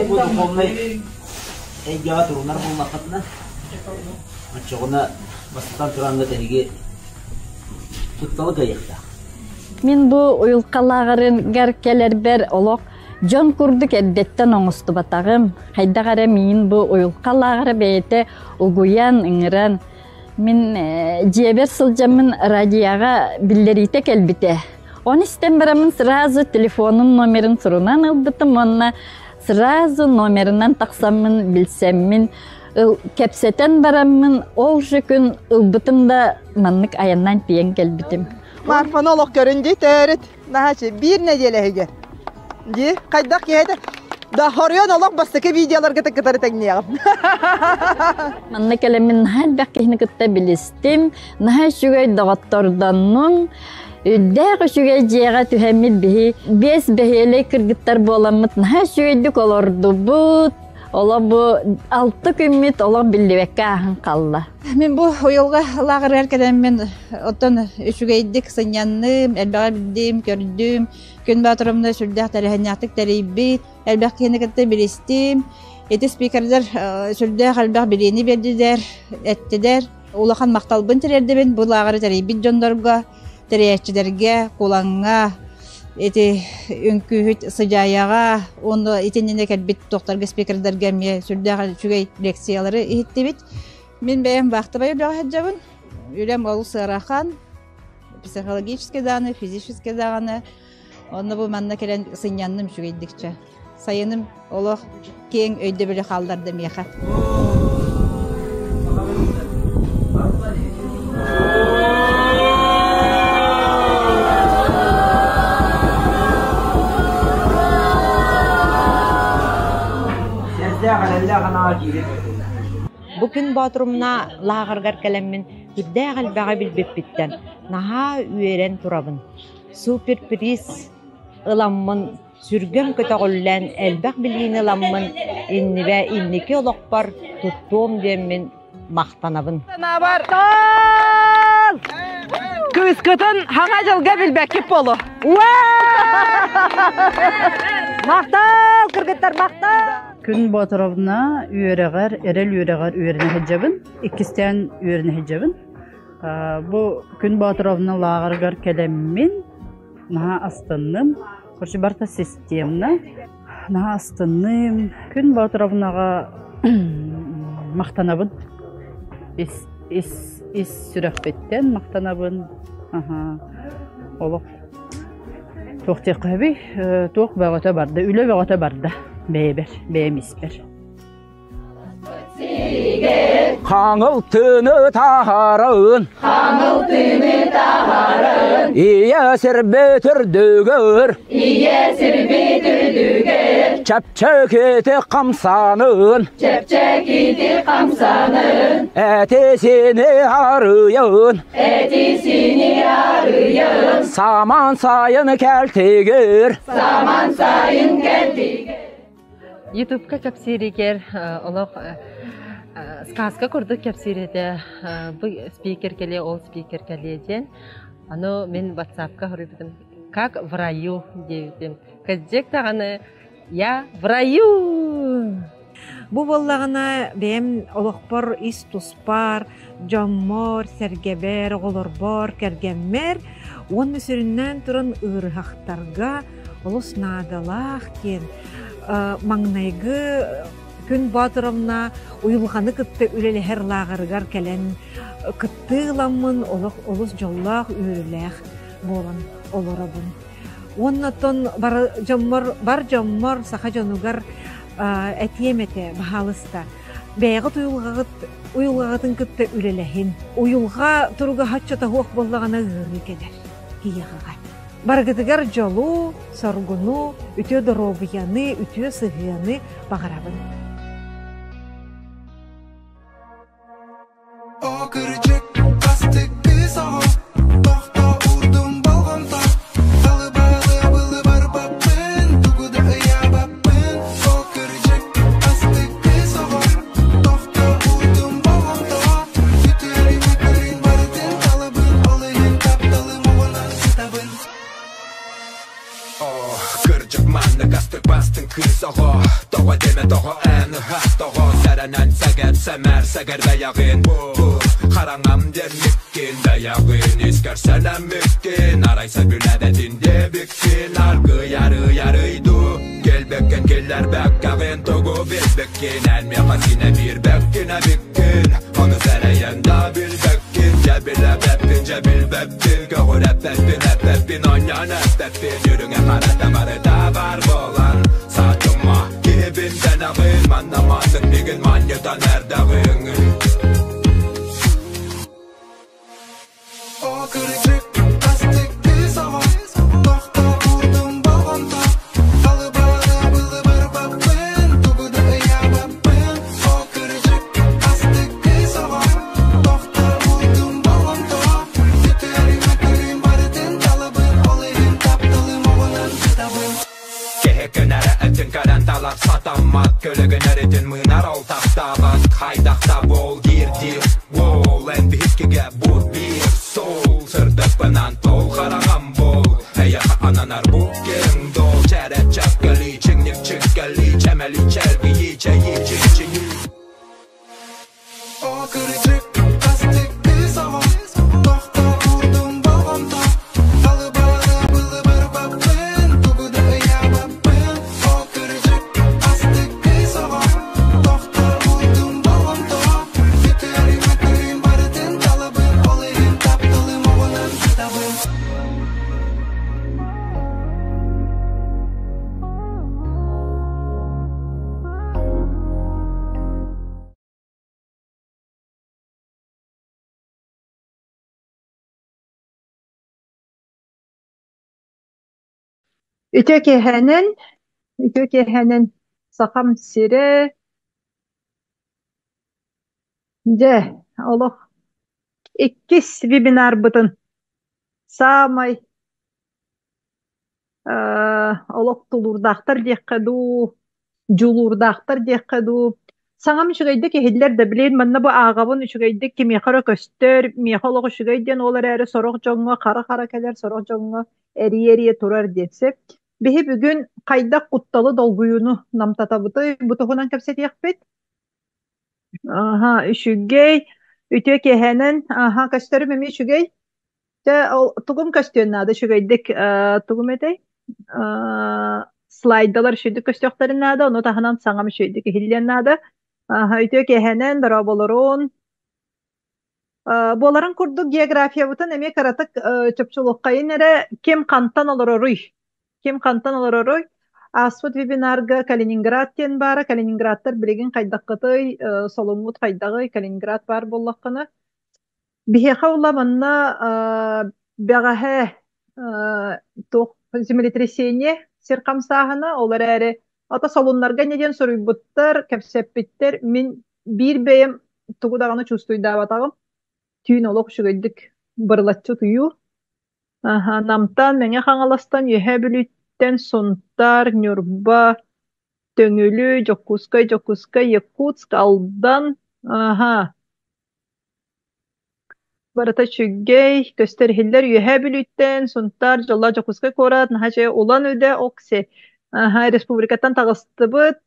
Бу духовнай эйгэҕэ турунар буоллаххытына, оччоҕуна бастатан тураҥҥыт эһиги кутталы кыайыахтаах. Мин бу уйулҕа лааҕырыгар кэлэрбэр олох дьон курдук эрдэттэн оҥостубатаҕым. Хайдах эрэ миин бу уйулҕа лааҕыра бэйэтэ угуйан, ыҥыран, мин дьиэбэр сылдьаммын радиоҕа биллэриитэ кэлбитэ. Оны истэн бараммын сразу телефонун номерын сурунан ылбытым уонна сразу номерынан тахсаммын билсэммин кэпсэтэн бараммын ол же күн ылбытым да маннык айаннаан тиийэн кэлбитим. Марфаны олох көрүн дии төрүт. Наһаачы биир нэдиэлэ иһигэр. Дии хайдах киһи да хоруйан олох бастакы видеоларга кытары тэҥниэҕим. Манна кэлэммин наһаа элбэх киһини кытта билистим, наһаа үчүгэй доҕоттордоннум. Үрдээх үчүгэй дьиэҕэ түһэммит биһи биэс бэһиэлэй кыргыттар буоламмыт наһаа үчүгэйдик олордубут. Олох бу алты күммүт олох биллибэккэ ааһан хаалла. Мин бу уйулҕа лааҕырыгар кэлэммин оттон үчүгэйдик сынньанным, элбэҕи билдим, көрдүм. Күн Боотурумна сүрдээх тэрээһиннээхтик тэрийбит, элбэх киһини кытта билистим. Ити спикердэр сүрдээх элбэх билиини биэрдилэр, эттилэр. Улахан махталбын тириэрдэбин бу лааҕыры тэрийбит дьоннорго, тэрийээччилэргэ, Кулаҥҥа, ити үҥкүүһүт Сыдьаайаҕа уонна итиннинэ кэлбит туохтарга спикердэргэ эмиэ сүрдээх үчүгэй лекциялары иһиттибит. Мин бэйэм вахтовай үлэҕэ сылдьабын. Үлэм олус ыарахан, психологически даҕаны, физически даҕаны. Онно бу манна кэлэн сынньанным үчүгэйдикчэ. Сайыным олох киэҥ өйдөбүлү хаалларда миэхэ. Сэрдээх эрэллээх анаҕа киирэн Бу күн Боотурумна лааҕыргар кэлэммин сүрдээх элбэҕи билбиппиттэн наһаа үөрэн турабын. Суперприз ыламмын сүргэм көтөҕүллэн элбэх билиини ыламмын иннибэ инники олохпор туттуом диэммин махтанабын. Санаабар кыыскытын хаҥа дьылга билбэккит болу. Махтал, кыргыттар, махтал! Күн Боотуровна үөрэҕэр, эрэл үөрэҕэр үөрэнэ сылдьабын. Иккистээн үөрэнэ сылдьабын. Бу Күн Боотуровна лааҕырыгар кэлэммин наһаа астынным. Короче, барыта системно. Наһаа астынным. Күн Боотуровнаҕа махтанабын. Ис, ис, ис сүрэхпиттэн махтанабын. Аха. Олох туох диэххэ сөбүй? Туох бөҕөтө барда, үлэ бөҕөтө барда бэйэбэр, бэйэм испэр. Хаҥыл тыыны таһарын Хаҥыл тыыны таһарын Ийэ сирбит үрдүгэр Ийэ сирбит үрдүгэр Чэпчэкити хамсанын Чэпчэкити хамсанын Эти-сини арыйын Эти-сини арыйын Саман сайын кэлтигир Саман сайын кэлтигир Ютубка кэпсииригэр олох сказка курдук кэпсиир этэ. Бу спикер кэлиэ, ол спикер кэлиэ диэн. Аны мин ватсапка суруйбутум «Как в раю» диэбитим. Кырдьык даҕаны «Я в раю!» Бу буоллаҕына бэйэм олохпор ис туспар, дьоммор, сэргэбэр, оҕолорбор, кэргэммэр уонна сүрүннээн туран ыарыһахтарга олус наадалаах диэн маҥнайгы Күн Боотуровна уйулҕаны кытта үлэлэһэр лааҕырыгар кэлэн кыттыы ыламмын олох олус дьоллоох үөрүүлээх буолан олоробун. Уонна оттон бар дьоммор, бар дьоммор, саха дьонугар этиэм этэ, баһаалыста, бэйэҕит уйулҕаҕыт уйулҕаҕытын кытта үлэлэһин. Уйулҕа туруга соччото суох буоллаҕына ыарыы кэлэр киһиэхэҕэ. Барыгытыгар дьолу, соргуну, үтүө доруобуйаны, үтүө сыһыаны баҕарабын. О кырдьык, астык кыыс оҕо, тохтоо уурдум болҕомто, Талыбаалы былы барбаппын, тугу да ыйаабаппын. О кырдьык, астык кыыс оҕо, тохтоо уурдум болҕомто, Үтүөрүмэ көрүн барытын талабын, ол иһин тапталым оҕонон сытабын. О, кырдьык. Маннык астык бастыҥ кыыс оҕо Тоҕо диэмэ тоҕо эн ыһаах тоҕо Сэрэнэн сэгэр сэмээр сэгэр бэйэҕин Бу хараҥам диэн миккин бэйэҕин Искэр сэнэммиккин Арай сөбүлээбэтин диэбиккин Аргыый арый арый дуу Кэлбэккин киллэрбэккэҕин Тугу билбиккин Эн миэхэ синэ биирбэккин эбиккин Ону сэрэйэн да билбэккин Дьэ билэбэппин дьэ билбэппин Көҕүрэппэппин эппэппин Онньон эппэппин Үрүҥэ харата барыта бар буолан Саатыма киһибин дэнэҕин Манна маннык мигин манньытан эрдэҕиҥ О кырдьык, астык кыыс оҕо, тохтообутум болҕомто, Алыбары былыбарбаппын, тугу да ыйаабаппын. О кырдьык, астык кыыс оҕо, тохтообутум болҕомто, Үтүөрүм-өтөрүм барытын талабын, ол иһин тапталым оҕунан кытабын. Киһи көнөрө этин көрөн талар сатаммат Көлөгөн өрүтүн мыынар ол таптаабат Хайдах да буол диир-диир Уол эн биһиккигэ бу биир суол Сырдыкпынан тол хараҕам буол Эйэхэ ананар бу киэҥ дуол Чэрэ чэпкэли чиҥник чиккэли Чэмэли чэлгийи чэйи чичини О кырдьык, астык кыыс оҕо, тохтообутум болҕомто, Алыбары былыбарбаппын, тугу да ыйаабаппын. О кырдьык, астык кыыс оҕо, тохтообутум болҕомто, Үтүөрүм-өтөрүм барытын талабын, ол иһин тапталым оҕунан кытабын. Үтүө киэһэнэн, үтүө киэһэнэн Сахам сирэ дьэ олох иккис вебинарбытын саамай олох тулуурдаахтар диэххэ дуу, дьулуурдаахтар диэххэ дуу. Саҥам үчүгэйдик иһиллэр да, билигин манна бу ааҕабын үчүгэйдик кимиэхэ эрэ көстөр, миэхэ олох үчүгэй диэн ол эрээри сорох дьоҥҥо хара-хара кэлэр, сорох дьоҥҥо эрийэ-эрийэ турар диэн сөп. Биһи бүгүн хайдах кутталы долгуйууну намтатабытый, бу туһунан кэпсэтиэхпит. Аха, үчүгэй, үтүө киэһэнэн, аха, көстөрүм эмиэ үчүгэй. Дьэ, ол тугум көстүөн наада үчүгэйдик тугум этэй? Слайдалар үчүгэйдик көстүөхтэрин наада, ону таһынан саҥам үчүгэйдик иһиллиэн наада. Үтүө киэһэнэн, дорооболорун. Буоларын курдук географиябытын эмиэ кыратык чопчулуоххайын эрэ ким хантан олороруй? Ким хантан олороруй? Ааспыт вебинарга Калининград диэн баара. Калининградтар билигин хайдаххытый, солуҥҥут хайдаҕый? Калининград баар буоллаххына Биһиэхэ ула манна бэҕэһээ туох землетрясение сир хамсааһына, ол эрээри ата солуннарга инньэ диэн суруйбуттар, кэпсэппиттэр. Мин биир бэйэм тугу даҕаны чувствуйдаабатаҕым. Түүн олох үчүгэйдик бырылаччы утуйуу. Аһа, Намтан, Мэҥэ Хаҥаластан, Үөһээ Бүлүүттэн, Сунтаар, Ньурба, Төҥүлү, Дьокуускай, Дьокуускай, Якутск, Алдан, аһа, Барыта үчүгэй, көстөр иһиллэр Үөһээ Бүлүүттэн, Сунтаар, Дьоллоох Дьокуускай куорат, наһаа үчүгэй Улан-Удэ, Окси аһа, республикаттан таҕыстыбыт.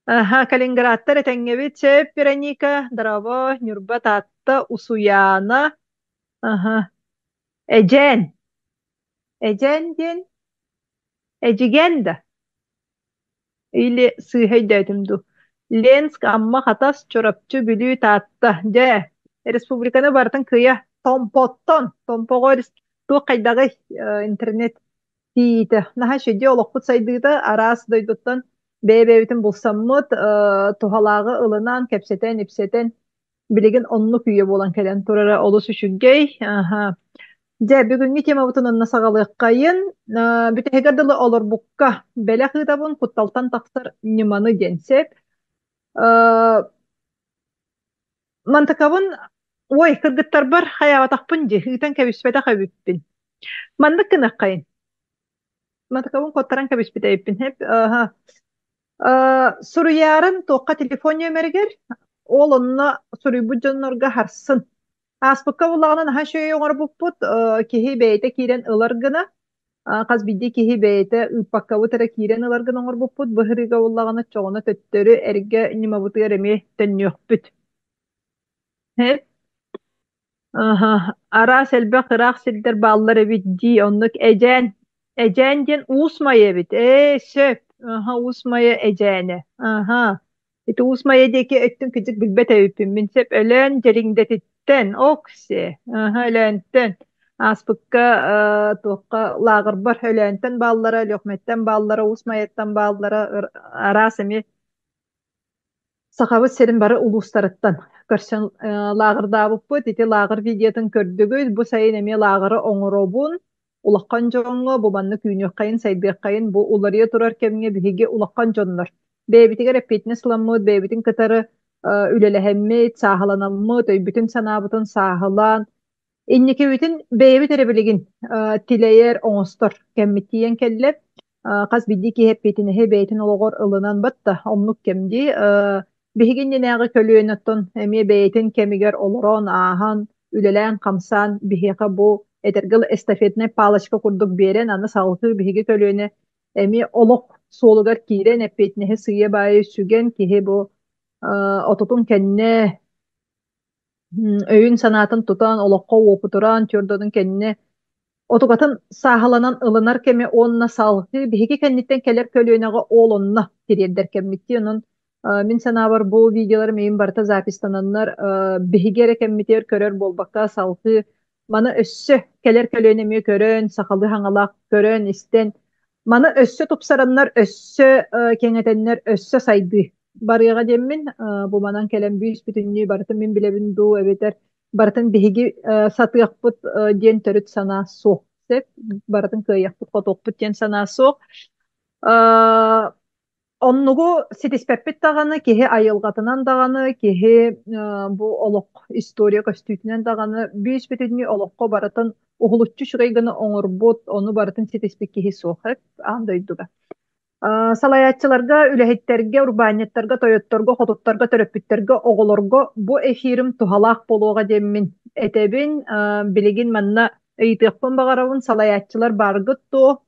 Аһа, Калининградтар этэҥҥэбит, сөп, Вероника, дорообо, Ньурба, Таатта, Усуйаана, аһа, Эдьээн. Эдьээн диэн Эдьигээн да? Или сыыһа өйдөөтүм дуу. Ленск, Амма, Хатас, Чурапчы, Бүлүү, Таатта. Дьэ, республиканы барытын кыйа Томпоттон, Томпоҕо туох хайдаҕый интернет тиийиитэ. Наһаа үчүгэй олохпут сайдыыта араас дойдуттан бэйэ-бэйэбитин булсаммыт, туһалааҕы ылынан, кэпсэтэн, ипсэтэн билигин оннук үйэ буолан кэлэн турара олус үчүгэй. Аха. Дьэ, бүгүҥҥү темабытын онно саҕалыаххайын. Бүтэһигэр дылы олорбукка бэлэх ыытабын, кутталтан тахсар ньыманы диэн сөп. Мантыкабын, ой, кыргыттарбар хайаабатахпын дии, ыытан кэбиспэтэх эбиппин. Маннык гыныаххайын. Мантыкабын куоттаран кэбиспит эбиппин. Суруйаарын туохха телефон нүөмэригэр, ол онно суруйбут дьоннорго харсын. Ааспыкка буллаҕына наһаа үчүгэй оҥорбуппут, киһи бэйэтэ киирэн ылар гына. Хас биирдии киһи бэйэтэ ыыппаккабыт эрэ киирэн ыларгын оҥорбуппут. Быһырыыга буоллаҕына чоҕуна төттөрү эргэ ньымабытыгар эмиэ төннүөхпүт. Аһа, араас элбэх ыраах сирдэр бааллар эбит дии, оннук Эдьээн, Эдьээн диэн Уус Майа эбит, ээ сөп, аһа Уус Майа Эдьээнэ, аһа, ити Уус Майа диэки өттүн кыдьык билбэт эбиппин, мин сөп Өлөөн Дьэриҥдэтиттэн, ок-сиэ, аһа Өлөөнтөн, ааспыкка туохха лааҕырбар Өлөөнтөн бааллара, Өлүөхүмэттэн бааллара, Уус Майаттан бааллара, араас эмиэ Сахабыт сирин бары улуустарыттан көрсөн лааҕырдаабыппыт. Ити лааҕыр видеотын көрдүгүт. Бу сайын эмиэ лааҕыры оҥоробун. Улахан дьоҥҥо бу маннык үүнүөххэйин, сайдыаххайын бу уларыйа турар кэмҥэ биһиги улахан дьоннор бэйэбитигэр эппиэтинэс ыламмыт, бэйэбитин кытары үлэлэһэммит, сааһыланаммыт, өйбүтүн-санаабытын сааһылаан, Инникибитин бэйэбит эрэ билигин тилэйэр, оҥостор кэммит тиийэн кэллэ. Хас биирдии киһи эппиэтинэһи бэйэтин олоҕор ылынан батта, оннук кэм дии. Биһиги иннинээҕи көлүөнэ оттон эмиэ бэйэтин кэмигэр олорон, ааһан, үлэлээн-хамсаан биһиэхэ бу этэргэ дылы эстафетнай палочка курдук биэрэн, аны салгыы биһиги көлүөнэ эмиэ олох суолугар киирэн, эппиэтинэһи сыыйа-баайа сүгэн киһи бу отутун кэннэ өйүн-санаатын тутан, олоххо уопутуран, түөрдотун кэннэ отугатын сааһыланан ылынар кэмэ уонна салгыы биһиги кэнниттэн кэлэр көлүөнэҕэ ол онно тириэрдэр кэммит дии. Онон мин санаабар бу видеолар миигин барыта запистананнар биһиги эрэ кэммитигэр көрөр буолбакка салгыы маны өссө кэлэр көлүөнэ эмиэ көрөн, сахалыы хаҥалаах көрөн, истэн маны өссө тупсараннар, өссө кэҥэтэннэр, өссө сайдыы барыаҕа диэммин бу манан кэлэн бүүс бүтүннүү барытын мин билэбин дуу эбэтэр барытын биһиги сатыахпыт диэн төрүт санаа суох сөп барытын кыайыахпыт хотуохпут диэн санаа суох. Оннугу ситиспэппит даҕаны киһи айылҕатынан даҕаны киһи бу олох история көстүүтүнэн даҕаны бүүс бүтүннүү олоххо барытын уһулуччу үчүгэй гына оҥорбут ону барытын ситиспит киһи суох аан дойдуга. Салайааччыларга, үлэһиттэргэ, урбаанньыттарга, тойотторго, хотуттарга, төрөппүттэргэ, оҕолорго бу эфирим туһалаах буолуоҕа диэммин этэбин. Билигин манна ыйытыахпын баҕарабын, салайааччылар бааргыт дуо?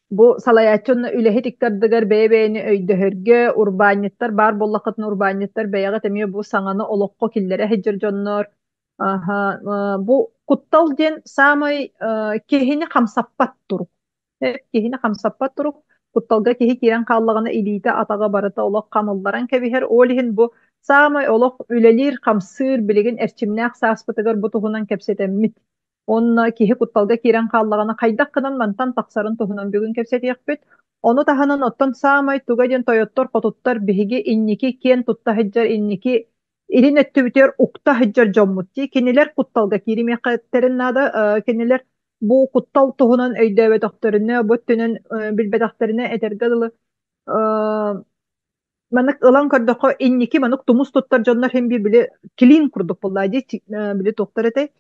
Бу салайааччы уонна үлэһит икки бэйэ-бэйэни өйдөһөргө, урбаанньыттар баар буоллаххытына урбаанньыттар бэйэҕит эмиэ бу саҥаны олоххо киллэрэ сылдьар дьоннор. Бу куттал диэн саамай киһини хамсаппат турук. Киһини хамсаппат турук. Кутталга киһи киирэн хааллаҕына илиитэ, атаҕа барыта олох хамылларан кэбиһэр. Ол иһин бу саамай олох үлэлиир, хамсыыр билигин эрчимнээх сааспытыгар бу туһунан кэпсэтэммит. Уонна киһи кутталга киирэн хааллаҕына хайдах гынан мантан тахсарын туһунан бүгүн кэпсэтиэхпит. Ону таһынан оттон саамай туга диэн тойоттор, хотуттар биһиги инники киэн тутта сылдьар инники илин өттүбүтүгэр укта сылдьар дьоммут дии. Кинилэр кутталга кииримиэхтэрин наада. Кинилэр бу куттал туһунан өйдөөбөтөхтөрүнэ, бу өттүнэн билбэтэхтэринэ этэргэ дылы маннык ылан көрдөххө инники маннык тумус туттар дьоннор иһин биир били килиин курдук буолла дии били туохтар этэй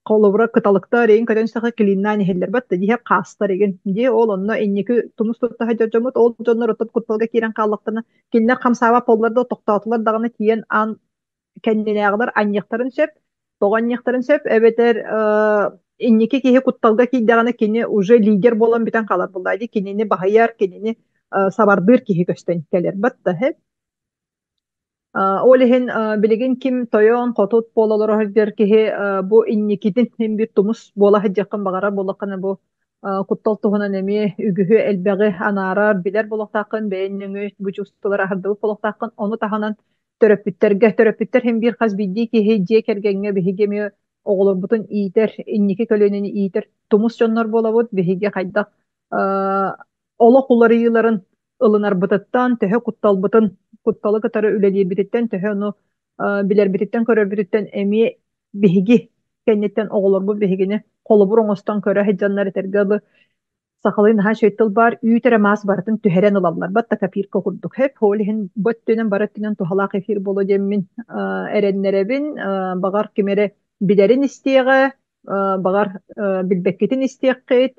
холобура кыталыктар эйин көрөн саха клиннаан иһиллэр бат диһэ хаастар игин дии ол онно инники тумус тутта сылдьар дьоммут ол дьоннор оттон кутталга киирэн хааллахтарына кинилэр хамсаабат буоллар да тохтоотулар даҕаны тиийэн аан кэннинээҕилэр анньыахтарын сөп тоҕо анньыахтарын сөп эбэтэр инники киһи кутталга киирдэҕинэ кини уже лидер буолан бүтэн хаалар буоллаа дии кинини баһыйар кинини сабардыыр киһи көстөн кэлэр батта Ол иһин билигин ким тойон, хотут буола олоро сылдьар киһи бу инникитин син биир тумус буола сылдьыаххын баҕарар буоллаххына бу куттал туһунан эмиэ үгүһү элбэҕи анаарар, билэр буолуохтааххын, бэйэҥ нөҥүө бу чувстволары аһардыбыт буолуохтааххын. Ону таһынан төрөппүттэргэ, төрөппүттэр син биир хас биирдии киһи дьиэ кэргэҥҥэ биһиги эмиэ оҕолорбутун иитэр, инники көлүөнэни иитэр тумус дьоннор буолабыт. Биһиги хайдах олох уларыйыыларын ылынарбытыттан, төһө кутталбытын, кутталы кытары үлэлиирбититтэн, төһө ону билэрбититтэн, көрөрбүтүттэн эмиэ биһиги кэнниттэн оҕолорбут биһигини холобур оҥостон көрө сылдьаннар этэргэ дылы сахалыы наһаа үчүгэй тыл баар үүт эрэ маас барытын түһэрэн ылаллар батта копирка курдук хэп ол иһин бу өттүнэн бары өттүнэн туһалаах эфир буолуо диэммин эрэннэрэбин баҕар ким эрэ билэрин истиэҕэ баҕар билбэккитин истиэххит.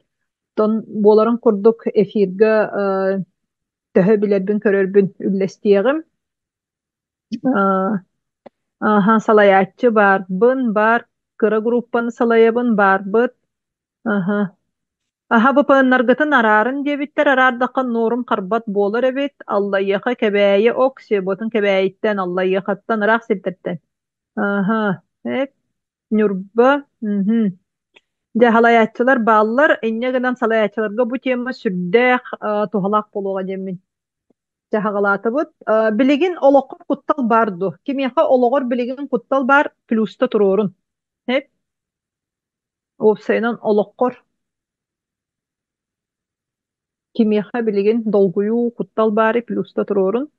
Оттон буоларын курдук эфиргэ төһө билэрбин-көрөрбүн үллэстиэҕим. Аха, салайааччы баарбын, баар. Кыра группаны салайабын, баарбыт. Аһа. Аһа БПНнаргытын араарын диэбиттэр, араардахха нуорум харбат буолар эбит. Аллайыаха, Кэбээйи ок, Себотун Кэбээйиттэн, Аллайыахаттан, ыраах сирдэртэн. Аһа. Эп, Ньурба. Мгм. Дьэ, салайааччылар бааллар. Инньэ гынан салайааччыларга бу тема сүрдээх туһалаах буолуоҕа диэммин дьаһаҕалаатыбыт. Билигин олоххо куттал баар дуо? Кимиэхэ олоҕор билигин куттал баар, плюста туруорун. Эп, уопсайынан олоххор кимиэхэ билигин долгуйуу, куттал баары плюста туруорун.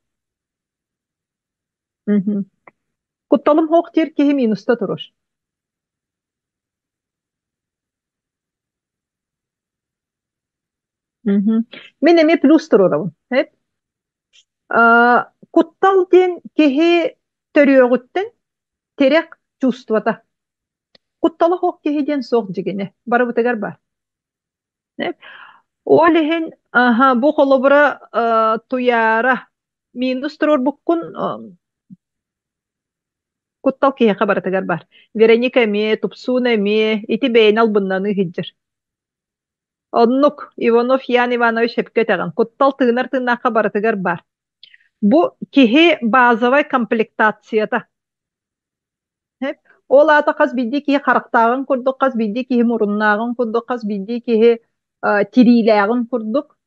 Мгм. Кутталым суох диир киһи минуста турар. Мгм. Мин эмиэ плюс туруорабын. Эп. Куттал диэн киһи төрүөҕүттэн тирэх чувствота. Куттала суох киһи диэн суох дьигинэ. Барыбытыгар бар. Ол иһин аха, бу холобура Туйаара минус туруорбуккун куттал киһиэхэ барытыгар бар. Вероника эмиэ, Тупсууна эмиэ, ити бэйэни албыннаныы сылдьар. Оннук, Иванов Ян Иванович сөпкө этэҕин. Куттал тыынар тыыннаахха барытыгар бар. Бу киһи базовай комплектацията. Ол аата хас биирдии киһи харахтааҕын курдук, хас биирдии киһи муруннааҕын курдук, хас биирдии киһи тириилээҕин курдук,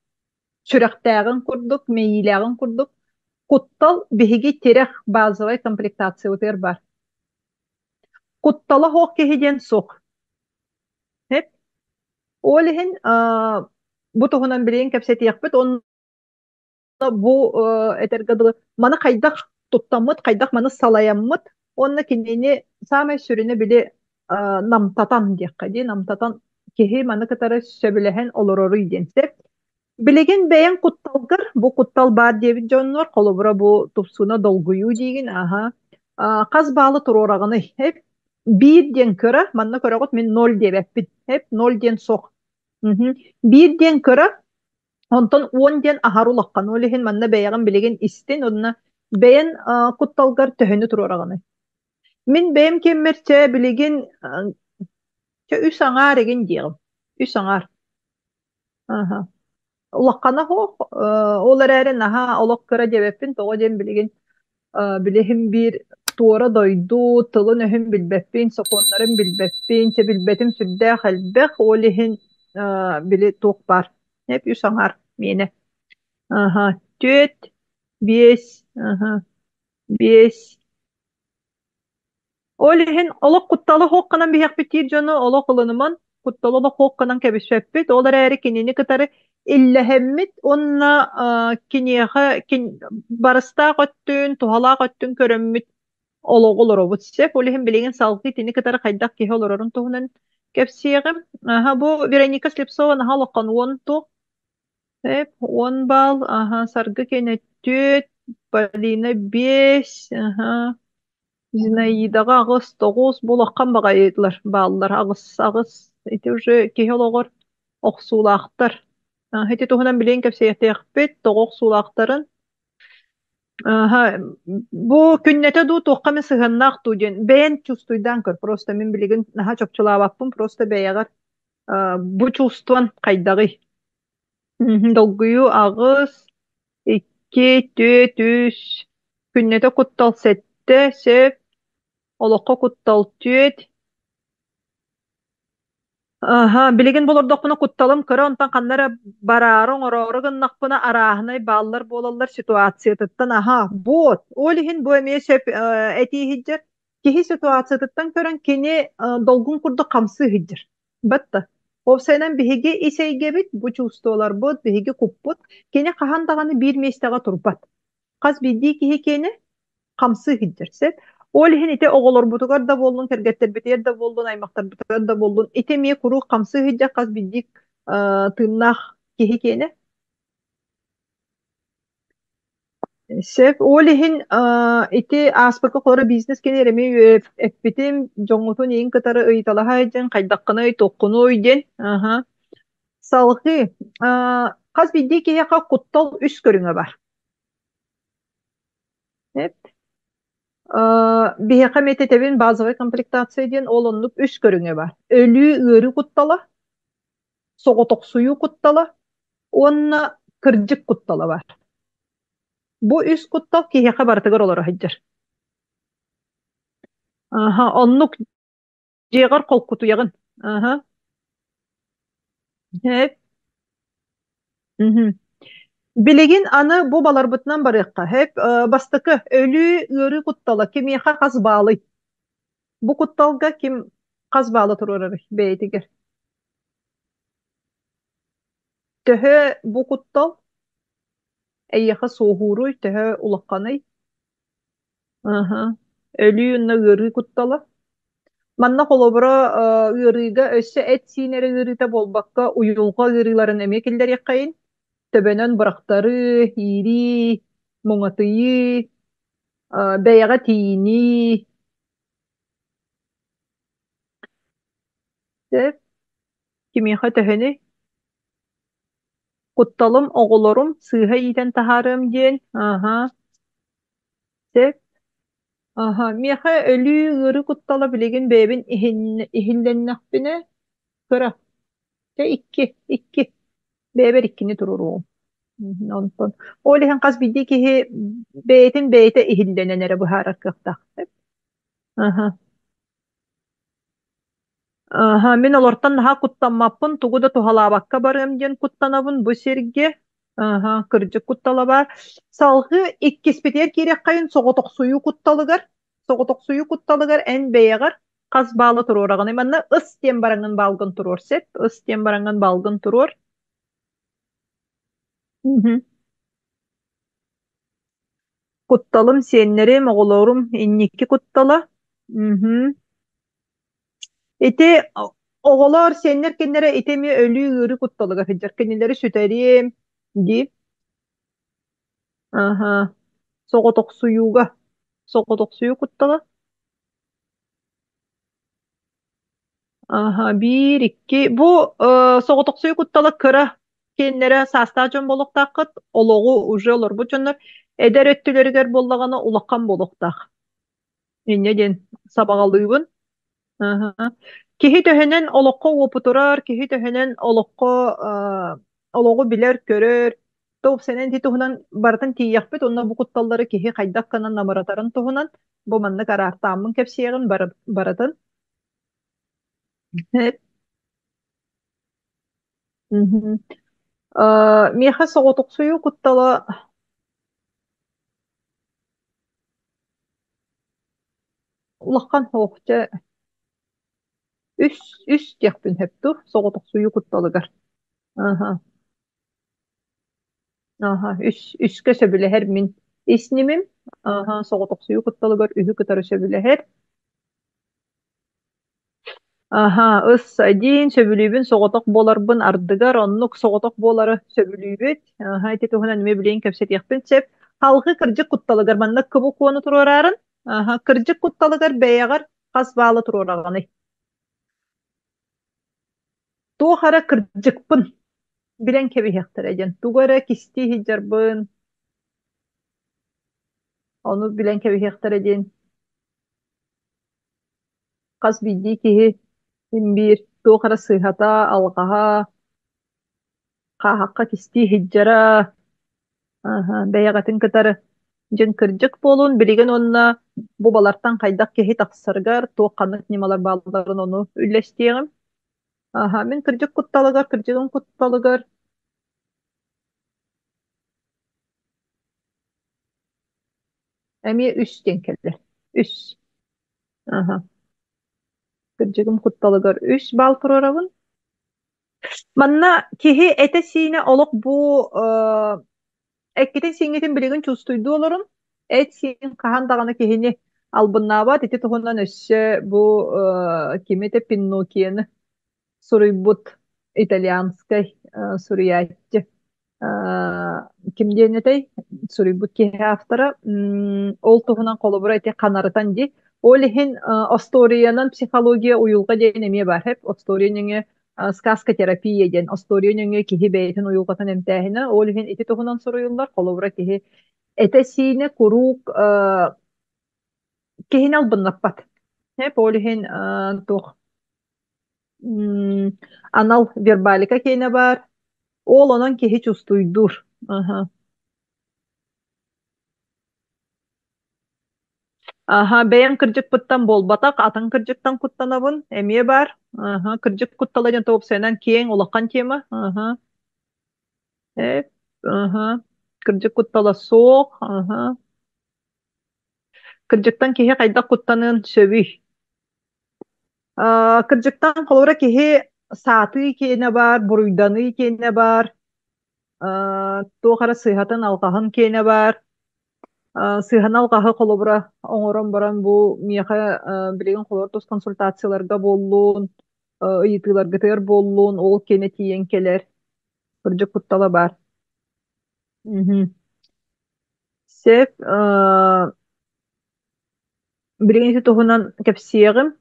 сүрэхтээҕин курдук, мэйиилээҕин курдук куттал биһиги тирэх базовай комплектациябытыгар баар. Куттала суох киһи диэн суох. Ол иһин бу туһунан билигин кэпсэтиэхпит. Онно бу этэргэ дылы маны хайдах туттаммыт, хайдах маны салайаммыт уонна кинини саамай сүрүнэ били намтатан диэххэ дии, намтатан киһи маны кытары сөбүлэһэн олороруй диэн сөп. Билигин бэйэҥ кутталгар, бу куттал баар диэбит дьоннор, холобура бу тупсууна долгуйуу диигин, аха, хас баалы туруораҕыный? Эп биир диэн кыра, манна көрөҕүт мин ноль диэбэппин. Эп ноль диэн суох. Биир диэн кыра, онтон уон диэн аһар улахан. Ол иһин манна бэйэҕин билигин истин, онно бэйэн кутталгар төһөнү туруораҕыный? Мин бэйэм киэммэр чэ билигин чэ үс аҥаар игин диэҕим. Үс аҥаар. Аха. Улахана суох, ол эрээри наһаа олох кыра диэбэппин, тоҕо диэн билигин билиһим биир туора дойду тылын-өһүн билбэппин, сокуоннарын билбэппин, чэ билбэтим сүрдээх элбэх, ол иһин били туох баар, эп үс аҥаар миэнэ. Аха, түөрт, биэс, аха, биэс. Ол иһин олох кутталы суох гынан биһиэхпит диир дьону олох ылыныман, кутталы олох суох гынан кэбиспэппит. Ол эрээри кинини кытары иллэһэммит уонна киниэхэ барыстаах өттүн, туһалаах өттүн көрөммүт олоҕу олоробут сөп. Ол иһин билигин салгыы итини кытары хайдах киһи олорорун туһунан кэпсиэҕим. Аха, бу Вероника Слепцова наһаа улахан уон туох Эп, 10 балл, аха, Саргы кэнэ 4, Полина 5, аха, Зинаидаҕа аҕыс, тоҕус, бу улахан баҕайылар бааллар, аҕыс, аҕыс, ити уже киһи олоҕор охсуулаахтар. Ити туһунан билигин кэпсиэхтээхпит, тоҕо охсуулаахтарын. Аха, бу күннэтэ дуу, туохха эмэ сыһыаннаах дуу диэн бэйэн чувствуйдаан көр, просто мин билигин наһаа чопчулаабаппын, просто бэйэҕэр бу чувствон хайдаҕый? Долгуйуу аҕыс, икки, түөрт, үс, күннэтэ куттал сэттэ, сөп, олоххо куттал түөрт. Аһа, билигин олордохпуна кутталым кыра, онтон ханна эрэ бараары оҥороору гыннахпына арааһынай бааллар буолаллар ситуациятыттан аһа, вот, ол иһин бу эмиэ сөп этии иһиддьэр. Киһи ситуациятыттан көрөн кини долгун курдук хамсыы иһиддьэр. Батта. Уопсайынан биһиги ис эйгэбит, бу чувстволарбыт, биһиги куппут, кини хаһан даҕаны биир миэстэҕэ турбат. Хас биирдии киһи киэнэ хамсыы сылдьар сөп. Ол иһин ити оҕолорбутугар да буоллун, кэргэттэрбитигэр да буоллун, аймахтарбытыгар да буоллун, ити эмиэ куруук хамсыы сылдьар хас биирдии тыыннаах киһи киэнэ. Сөп. Ол иһин ити ааспыкка холоро бизнес кэнээр эмиэ эппитим, дьоҥҥутун иин кытары ыйыталаһа сылдьан хайдаххыный, туоххунуй диэн. Аһа. Салҕыы хас биирдии киһиэхэ куттал үс көрүҥэ бар. Эп. Биһиэхэ эмиэ базовай комплектация диэн ол оннук үс көрүҥэ бар. Өлүү ыарыы куттала, соҕотохсуйуу куттала уонна кырдьык куттала бар. Бу үс куттал киһиэхэ барытыгар олоро сылдьар. Аха, оннук дьиэҕэр холкутуйаҕын. Аха. Эп. Мгм. Билигин аны бу баларбытынан барыахха. Эп, бастакы өлүү ыарыы куттала кимиэхэ хас баалый? Бу кутталга ким хас баала туруорарый бэйэтигэр? Төһө бу куттал эйиэхэ суоһууруй, төһө улаханый? Аха. Өлүү уонна ыарыы куттала. Манна холобура ыарыыга өссө эт-сиин эрэ ыарыыта буолбакка, уйулҕа ыарыыларын эмиэ киллэриэххэйин. Төбөнөн бырахтарыы, иирии, муҥатыйыы, бэйэҕэ тиийинии. Сөп. Кимиэхэ төһөнүй? Кутталым, оҕолорум сыыһа иитэн таһаарыам диэн. Аха. Сөп. Аха. Миэхэ өлүү ыарыы куттала билигин бэйэбин иһиллэннэхпинэ кыра. Чэ икки, икки. Бэйэбэр иккини туруоруоҕум. Онтон ол иһин хас биирдии киһи бэйэтин бэйэтэ иһиллэнэн эрэ быһаарар кыахтаах. Аха. Аһа, мин олортон наһаа куттаммаппын, тугу да туһалаабакка барыам диэн куттанабын бу сиргэ. Аһа, кырдьык куттала баар. Салгыы иккиспитигэр киириэххэйин соҕотохсуйуу кутталыгар. Соҕотохсуйуу кутталыгар эн бэйэҕэр хас баалы туруораҕыный? Манна ыс диэн бараҥҥын баалгын туруор сеп. Ыс диэн бараҥҥын баалгын туруор. Мгм. Кутталым сиэннэрим, оҕолорум инники куттала. Мгм. Ити оҕолор, сиэннэр кинилэрэ ити эмиэ өлүү ыарыы кутталыгар сылдьар. Кинилэри сүтэриэм дии. Аһа. Соҕотохсуйууга. Соҕотохсуйуу куттала. Аһа, биир, икки. Бу соҕотохсуйуу куттала кыра. Кинилэрэ саастаах дьон буолуохтааххыт. Олоҕу уже олорбут дьоннор эдэр өттүлэригэр буоллаҕына улахан буолуохтаах. Инньэ диэн сабаҕалыыбын. Аһа. Киһи төһөнөн олоххо уопутурар, киһи төһөнөн олоххо олоҕу билэр-көрөр, топ-сэнэн ити туһунан барытын тиийиэхпит уонна бу кутталлары киһи хайдах гынан намыратарын туһунан бу маннык араартааммын кэпсиэҕин барытын. Мгм. Миэхэ соҕотохсуйуу куттала улахан суох дьэ үс үс диэхпин сөп дуу соҕотохсуйуу кутталыгар. Аха. Аха, үс үскэ сөбүлэһэр мин ис ньимим. Аха, соҕотохсуйуу кутталыгар үһү кытары сөбүлэһэр. Аһа, ыс диин сөбүлүүбүн соҕотох буоларбын ардыгар оннук соҕотох буолары сөбүлүүбүт. Аһа, ити туһунан эмиэ билигин кэпсэтиэхпин сөп. Халҕы кырдьык кутталыгар маннык кубу-куону туруораарын. Аһа, кырдьык кутталыгар бэйэҕэр хас баалы туруораҕыный? Туох эрэ кырдьыкпын билэн кэбиһиэхтэрэ диэн. Тугу эрэ кистии сылдьарбын, ону билэн кэбиһиэхтэрэ диэн. Хас биирдии киһи син биир туох эрэ сыыһата, алҕаһа, хааһахха кистии сылдьара, аһа, бэйэҕитин кытары дьиҥ кырдьык буолун. Билигин уонна бу балартан хайдах киһи тахсарыгар, туох ханнык ньымалар баалларын ону үллэстиэҕим. Аһа, мин кырдьык кутталыгар, кырдьыгым кутталыгар эмиэ үс диэн кэллэ. Үс. Аһа. Кырдьыгым кутталыгар үс баал туруорабын. Манна киһи этэ-сиинэ олох бу эккитин-сииҥҥитин билигин чувствуйдуу олорун. Эт-сиин хаһан даҕаны киһини албыннаабат. Ити туһунан өссө бу кими этэ Пиноккионы суруйбут итальянскай суруйааччы ким диэн этэй суруйбут киһи автора ол туһунан холобура ити ханарытан дии ол иһин остуоруйанан психология уйулҕа диэн эмиэ баар хэп остуоруйа нөҥүө сказка терапия диэн остуоруйа нөҥүө киһи бэйэтин уйулҕатын эмтээһинэ ол иһин ити туһунан суруйуллар холобура киһи этэ-сиинэ куруук. Киһини албыннаппат. Ол иһин туох анал вербалика киэнэ баар. Ол онон киһи чувствуйдуур. Аха. Аха, бэйэм кырдьыкпыттан буолбатах, атын кырдьыктан куттанабын. Эмиэ баар. Аха, кырдьык куттала диэн уопсайынан киэҥ, улахан тема. Аха. Э, аха. Кырдьык куттала суох. Аха. Кырдьыктан киһи хайдах куттаныан сөбүй? Кырдьыктан холобура киһи саатыы киэнэ баар, буруйданыы киэнэ баар, туох эрэ сыыһатын алҕаһын киэнэ баар. Сыыһаны алҕаһы холобура оҥорон баран бу миэхэ билигин холобура тус консультацияларга буоллун, ыйытыыларгытыгар буоллун, ол киэнэ тиийэн кэлэр. Кырдьык куттала баар. Мгм. Сөп. Билигин ити туһунан кэпсиэҕим.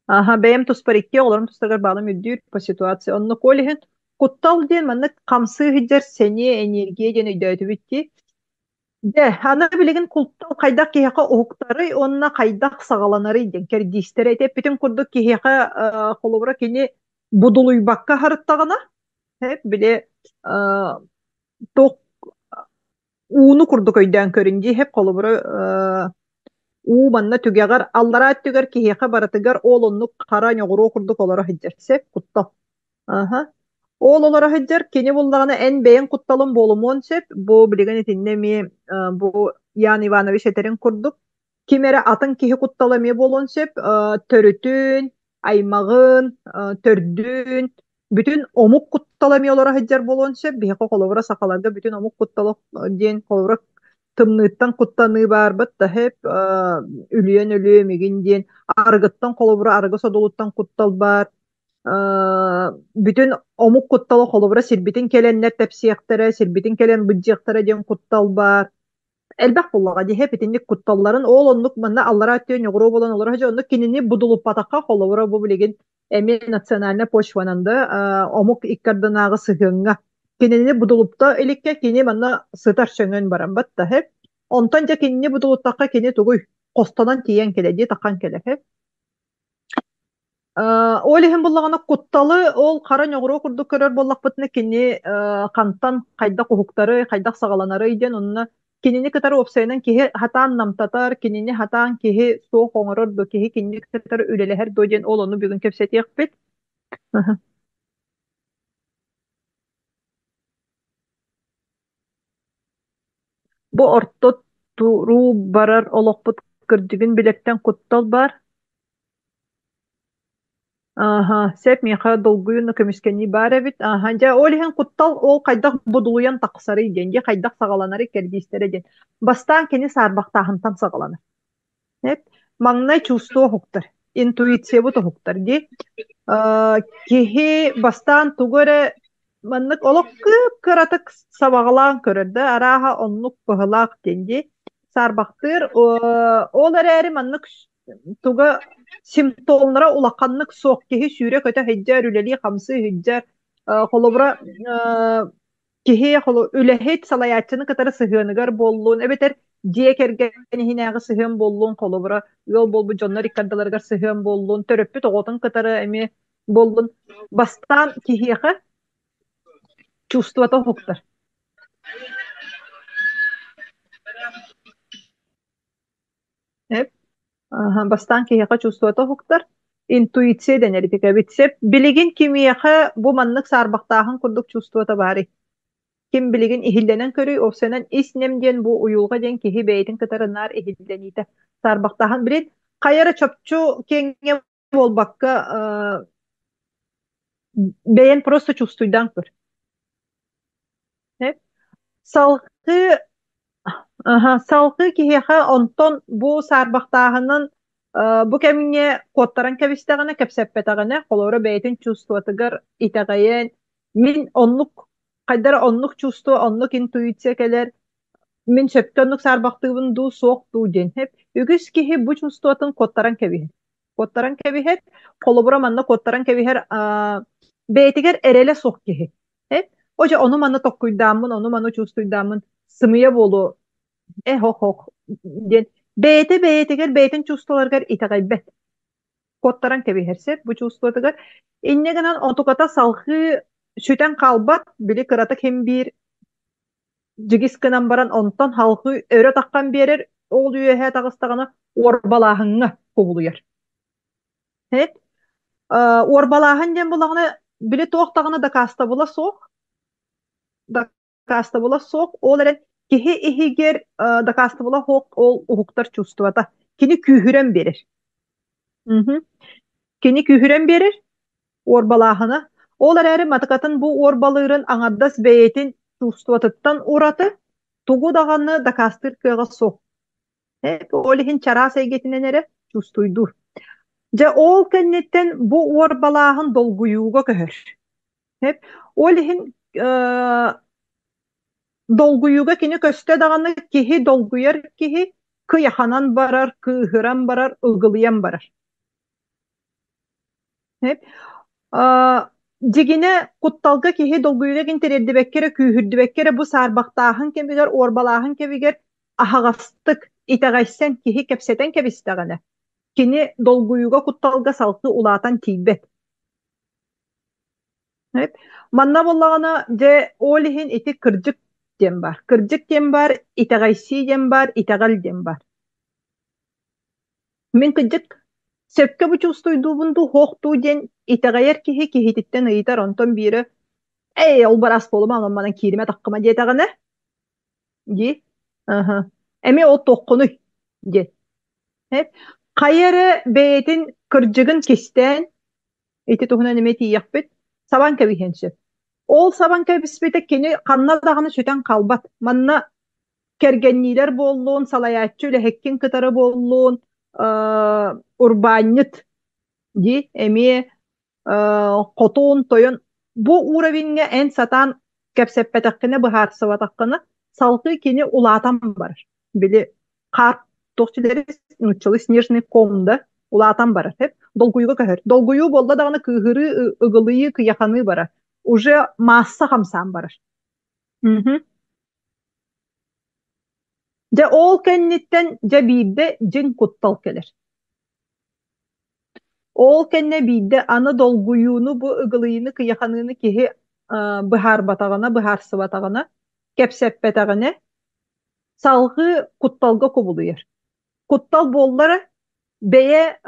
Аха, бэйэм туспар икки, оҕолорум тустарыгар баалым үрдүүр по ситуации. Онно ол иһин куттал диэн маннык хамсыы сылдьар сэниэ, энергия диэн өйдөөтүбүт дии. Дьэ, аны билигин куттал хайдах киһиэхэ уһуктарый уонна хайдах саҕаланарый диэн кэрдиистэрэ ити эппитим курдук киһиэхэ холобура кини будулуйбакка аһарыттаҕына, били туох ууну курдук өйдөөн көрүн дии иһip холобура уу манна түгэҕэр аллараа өттүгэр киһиэхэ барытыгар ол оннук хара ньоҕуруо курдук олоро сылдьар сөп куттал аха ол олоро сылдьар кини буллаҕына эн бэйэҥ кутталын буолумуон сөп бу билигин итиннэ эмиэ бу Ян Иванович этэрин курдук ким эрэ атын киһи куттала эмиэ буолуон сөп төрүтүн аймаҕын төрдүн бүтүн омук куттала эмиэ олоро сылдьар буолуон сөп. Биһиэхэ холобура сахаларга бүтүн омук куттала диэн холобура тымныыттан куттаныы баарбыт да сөп үлүйэн өлүөм игин диэн арыгыттан холобура арыгы содулуттан куттал баар бүтүн омук куттала холобура сирбитин кэлэннэр тэпсиэхтэрэ сирбитин кэлэн быдьыахтара диэн куттал баар элбэх буоллаҕа дии итинник кутталларын ол оннук манна аллараа өттүгэр ньоҕуруо буолан олоро сылдьар оннук кинини будулуппатахха холобура бу билигин эмиэ национальнай почванан да омук икки ардынааҕы сыһыаҥҥа кинини будулупта иликкэ кини манна сытар сөҥөн баран батта онтон дьэ кинини будулуттахха кини тугуй хостонон тиийэн кэлэ дии тахан кэлэ Ол иһин буллаҕына кутталы ол хара ньоҕуруо курдук көрөр буоллахпытына кини хантан хайдах уһуктары, хайдах саҕаланарый диэн онно кинини кытары уопсайынан киһи хатаан намтатар, кинини хатаан киһи суох оҥорор дуо, киһи кинини кытары үлэлэһэр дуо диэн ол ону бүгүн кэпсэтиэхпит. Бу орто туруу барар олохпут кырдьыгын билэртэн куттал баар. Ааһа, сөп миэхэ долгуйууну көмүскэнии баар эбит. Ааһа, дьэ, ол иһин куттал ол хайдах будулуйан тахсарый диэн, дьэ, хайдах саҕаланарый кэрдиистэрэ диэн. Бастаан кини саарбахтааһынтан саҕаланар. Эт, маҥнай чувство уһуктар, интуициябыт уһуктар дии. Киһи бастаан тугу эрэ маннык олох кып-кыратык сабаҕалаан көрөр да, арааһа оннук быһылаах диэн дии. Саарбахтыыр. Ол эрээри маннык туга симптомнара улаханнык суох киһи сүүрэ-көтө сылдьар, үлэлии-хамсыы сылдьар. Холобура, киһи үлэһит салайааччыны кытары сыһыаныгар буоллун, эбэтэр дьиэ кэргэн иһинээҕи сыһыан буоллун, холобура, ыал буолбут дьоннор икки ардыларыгар сыһыан буоллун, төрөппүт оҕотун кытары эмиэ буоллун. Бастаан киһиэхэ чувствота уһуктар. Бастаан киһиэхэ чувствота уһуктар, интуиция дэнэр ити эбит. Сөп. Билигин кимиэхэ бу маннык саарбахтааһын курдук чувствота баарый? Ким билигин иһиллэнэн көрүй, уопсайынан ис нэм диэн бу уйулҕа диэн киһи бэйэтин кытары наар иһиллэниитэ. Саарбахтааһын билин хайа эрэ чопчу киэҥҥэ буолбакка бэйэн просто чувствуйдаан көр. Салгыы Салгыы киһиэхэ онтон бу саарбахтааһынын бу кэмҥэ куоттаран кэбистэҕинэ, кэпсэппэтэҕинэ, холобура бэйэтин чувствотыгар итэҕэйэн, мин оннук хайдара оннук чувство, оннук интуиция кэлэр, мин сөпкө оннук саарбахтыыбын дуу, суох дуу диэн. Үгүс киһи бу чувствотын куоттаран кэбиһэр. Куоттаран кэбиһэр, холобура манна куоттаран кэбиһэр бэйэтигэр эрэлэ суох киһи. Э? О дьэ ону-маны токкуйдааммын, ону-маны чувствуйдааммын сымыйа буолуо. Э хох диэн бэйэтэ бэйэтигэр бэйэтин чувстволарыгар итэҕэйбэт. Куоттаран кэбиһэр сөп бу чувствотыгар. Инньэ гынан онтуката салҕыы сүтэн хаалбат, били кыратык иһин биир дьигис гынан баран онтон салҕыы өрө таххан биэрэр, ол үөһэ таҕыстаҕына уорбалааһыҥҥа кубулуйар. Эт уорбалааһын диэн булаҕына били туох даҕаны дакаастабыла суох, дакаастабыла суох, ол эрэн киһи иһигэр дакаастабыла суох ол уһуктар чувствота. Кини күүһүрэн биэрэр. Кини күүһүрэн биэрэр уорбалааһына. Ол эрээри матыкатын бу уорбалыырын аҥардас бэйэтин чувствотыттан ураты тугу даҕаны дакаастыыр кыаҕа суох. Ол иһин чараас эйгэтинэн эрэ чувствуйдуур. Дьэ ол кэнниттэн бу уорбалааһын долгуйууга көһөр. Ол иһин долгуйууга кини көстө даҕаны киһи долгуйар киһи кыйаханан барар, кыыһыран барар, ыгылыйан барар. Дьигинэ кутталга киһи долгуйууга кин тириэрдибэккэ эрэ, күүһүрдүбэккэ эрэ бу саарбахтааһын кэмигэр, уорбалааһын кэмигэр аһаҕастык итэҕэйсэн киһи кэпсэтэн кэбистэҕинэ, кини долгуйууга кутталга салгыы улаатан тиийбэт. Манна буоллаҕына, дьэ, ол иһин ити кырдьык диэн баар. Кырдьык диэн баар, итэҕэйсии диэн баар, итэҕэл диэн баар. Мин кырдьык сөпкө бучуустуйдуубун дуу, суох дуу диэн итэҕэйэр киһи киһититтэн ыйытар, онтон биирэ «Эй, ол бараас буолума, онон манан кииримэ таххыма» диэтэҕинэ, дии, аһа, эмиэ ол туоххунуй диэн. Хайа эрэ бэйэтин кырдьыгын кистээн ити туһунан эмиэ тиийиэхпит, сабан кэбиһиэн сөп. Ол сабан кэбиспитэ кини ханна даҕаны сүтэн хаалбат. Манна кэргэнниилэр буоллун, салайааччы үлэһиккин кытары буоллун, урбаанньыт дии эмиэ хотун, тойон бу уровеньҥа эн сатаан кэпсэппэтэххинэ, быһаарсыбатаххына, салгыы кини улаатан барар. Били хаар туох нууччалыы снежный ком да улаатан барар. Долгуйууга көһөр. Долгуйуу буолла даҕаны кыыһырыы, ыгылыйыы, кыйаханыы барар. Уже маасса хамсаан барар. Дьэ ол кэнниттэн дьэ биирдэ дьиҥ куттал кэлэр. Ол кэннэ биирдэ аны долгуйууну бу ыгылыйыыны кыйаханыыны киһи быһаарбатаҕына, быһаарсыбатаҕына, кэпсэппэтэҕинэ салҕыы кутталга кубулуйар. Куттал буоллара бэйэ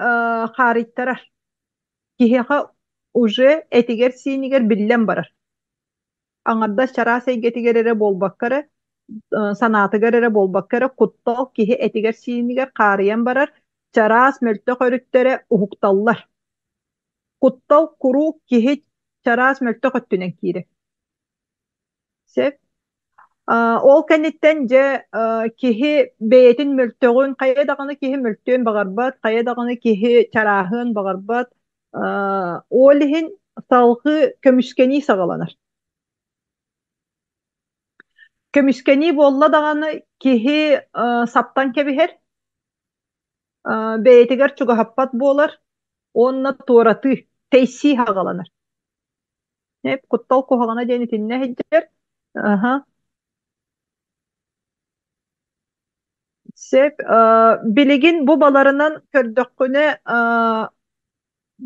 хаарыйтарар. Киһиэхэ уже этигэр-сиинигэр биллэн барар. Аҥардас чараас эйгэтигэр эрэ буолбакка эрэ, санаатыгар эрэ буолбакка эрэ куттал киһи этигэр-сиинигэр хаарыйан барар, чараас мөлтөх өрүттэрэ уһукталлар. Куттал куруук киһи чараас мөлтөх өттүнэн киирэр. Сөп. Ол кэнниттэн дьэ киһи бэйэтин мөлтөҕүн, хайа даҕаны киһи мөлтүөн баҕарбат, хайа даҕаны киһи чарааһыан баҕарбат. Ол иһин салгыы көмүскэнии саҕаланар. Көмүскэнии буолла даҕаны киһи саптан кэбиһэр, бэйэтигэр чугаһаппат буолар уонна туоратыы, тэйсии саҕаланар. Куттал куһаҕана диэн итиннэ иһдэр. Аха. Сөп. Билигин бу баларынан көрдөххүнэ,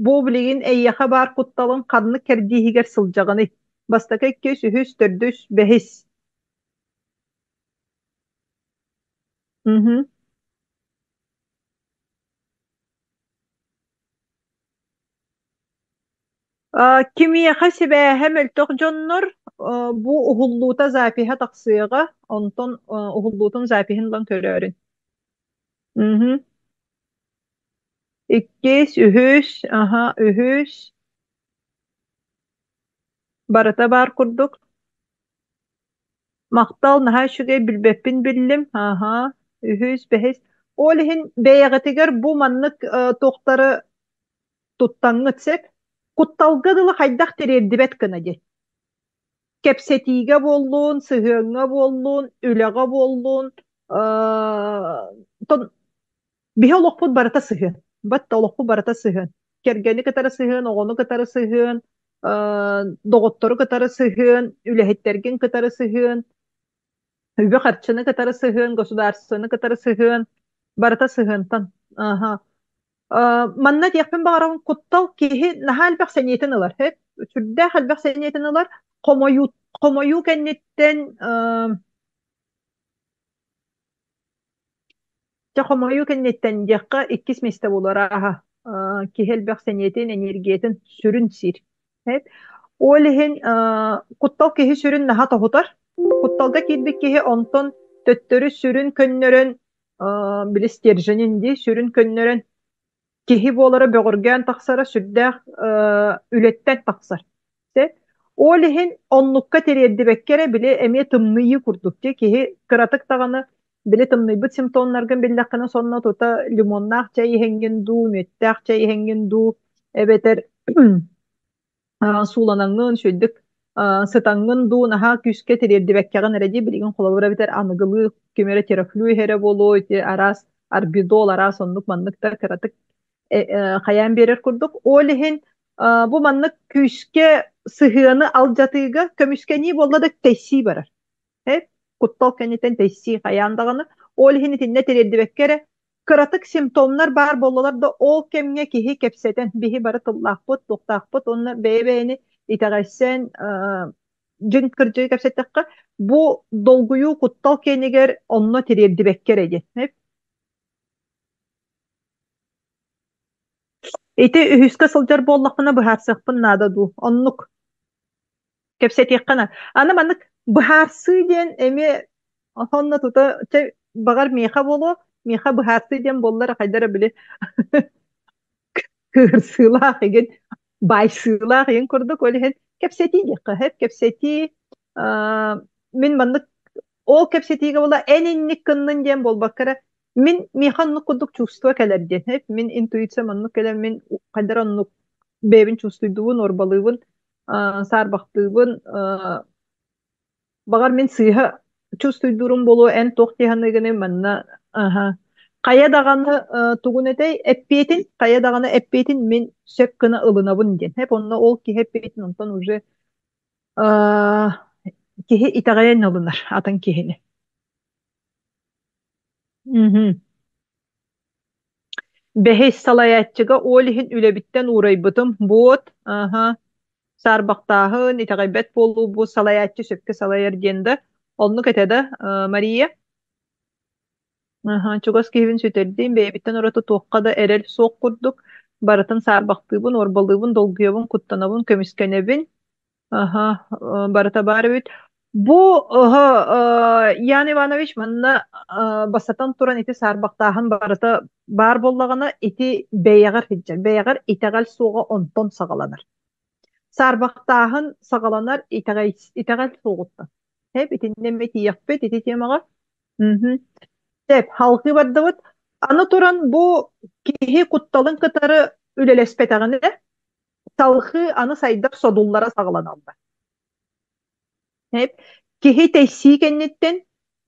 бу билигин эйиэхэ баар кутталыҥ ханнык кэрдииһигэр сылдьаҕыный? Бастакы, иккис, үһүс, төрдүс, бэһис. Мгм. Кимиэхэ сибээһэ мөлтөх дьоннор бу уһуллуута запиһа тахсыаҕа, онтон уһуллуутун запиһын ылан көрөөрүн. Мгм. Иккис, үһүс, аха, үһүс барыта баар курдук. Махтал, наһаа үчүгэй, билбэппин биллим. Аха, үһүс, бэһис. Ол иһин бэйэҕитигэр бу маннык туохтары туттаҥҥыт сөп. Кутталга дылы хайдах тириэрдибэт гына диэн. Кэпсэтиигэ буоллун, сыһыаҥҥа буоллун, үлэҕэ буоллун, биһи олохпут барыта сыһыан. Батта олохпут барыта сыһыан. Кэргэни кытары сыһыан, оҕону кытары сыһыан, доҕоттору кытары сыһыан, үлэһиттэргин кытары сыһыан. Үбү-харчыны кытары сыһыан, государствоны кытары сыһыан, барыта сыһыантан. Аха. Манна диэхпин баҕарабын, куттал киһи наһаа элбэх сэниэтин ылар. Сүрдээх элбэх сэниэтин ылар. Хомойуу, хомойуу кэнниттэн Чэ, хомойуу кэнниттэн диэххэ иккис миэстэ буолар ааһа. Киһи элбэх сэниэтин, эниэргийэтин сүрүн сиир. Ол иһин куттал киһи сүрүн наһаа тоһутар. Кутталга киирбит киһи онтон төттөрү сүрүн көннөрөн, били стерженин дии, сүрүн көннөрөн киһи буолара бөҕөргөөн тахсара сүрдээх үлэттэн тахсар. Ол иһин оннукка тириэрдибэккэ эрэ били эмиэ тымныйыы курдук дии киһи кыратык даҕаны били тымныйбыт симптомнаргын биллэххинэ сонно тута лимоннаах чэй иһэҥҥин дуу, мүөттээх чэй иһэҥҥин дуу эбэтэр сууланаҥҥын, үчүгэйдик сытаҥҥын дуу наһаа күүскэ тириэрдибэккэҕин эрэ дии билигин холобура эбэтэр аныгылыы ким эрэ терафлю иһэрэ буолуо ити араас арбидол араас оннук маннык да кыратык хайаан биэрэр курдук. Ол иһин бу маннык күүскэ сыһыаны алдьатыыга көмүскэнии буолла да тэйсии барар. Куттал кэнниттэн тэйсии хайаан даҕаны. Ол иһин итиннэ тириэрдибэккэ эрэ кыратык симптомнар баар буоллалар да ол кэмҥэ киһи кэпсэтэн биһи бары тыллаахпыт, туохтаахпыт уонна бэйэ-бэйэни итэҕэйсэн дьиҥ кырдьыгы кэпсэттэххэ бу долгуйуу куттал киэнигэр онно тириэрдибэккэ эрэ диэн. Ити үһүскэ сылдьар буоллахпына быһаарсыахпын наада дуу? Оннук. Кэпсэтиэххэ наада. Аны маннык быһаарсыы диэн эмиэ онно тута чэ баҕар миэхэ буолуо, миэхэ быһаарсыы диэн буоллар хайда эрэ били кыырсыылаах игин баайсыылаах игин курдук ол иһин кэпсэтии диэххэ сөп кэпсэтии мин маннык ол кэпсэтиигэ буола эн инник гыннын диэн буолбакка эрэ мин миэхэ оннук курдук чувство кэлэр диэн сөп мин интуициям оннук кэлэр мин хайда эрэ оннук бэйэбин чувствуйдубун уорбалыыбын саарбахтыыбын баҕар мин сыыһа чувствуйдуурум буолуо эн туох дии саныыгыный манна аха хайа даҕаны тугун этэй эппиэтин хайа даҕаны эппиэтин мин сөп гына ылынабын диэн эп онно ол киһи эппиэтин онтон уже киһи итэҕэйэн ылынар атын киһини. Мгм. Бэһис салайааччыга ол иһин үлэбиттэн уурайбытым. Буот, аха, саарбахтааһын, итэҕэйбэт буолуу бу салайааччы сөпкө салайар диэн да. Оннук этэ да, Мария? Аха, чугас киһибин сүтэрдим, бэйэбиттэн ураты туохха да эрэл суох курдук. Барытын саарбахтыыбын, уорбалыыбын, долгуйабын, куттанабын, көмүскэнэбин. Аха, барыта баар эбит. Бу Ян Иванович манна бастатан туран ити саарбахтааһын барыта баар буоллаҕына ити бэйэҕэр сылдьар. Бэйэҕэр итэҕэл суоҕа онтон саҕаланар. Саарбахтааһын саҕаланар итэҕэл, итэҕэл суоҕуттан. Хэп итиннэ эмиэ тиийиэхпит ити темаҕа. Мгм. Сөп, халҕыы бардыбыт. Аны туран бу киһи кутталын кытары үлэлэспэтэҕинэ салҕыы аны сайдар содуллара саҕаланаллар. Киһи тэйсии кэнниттэн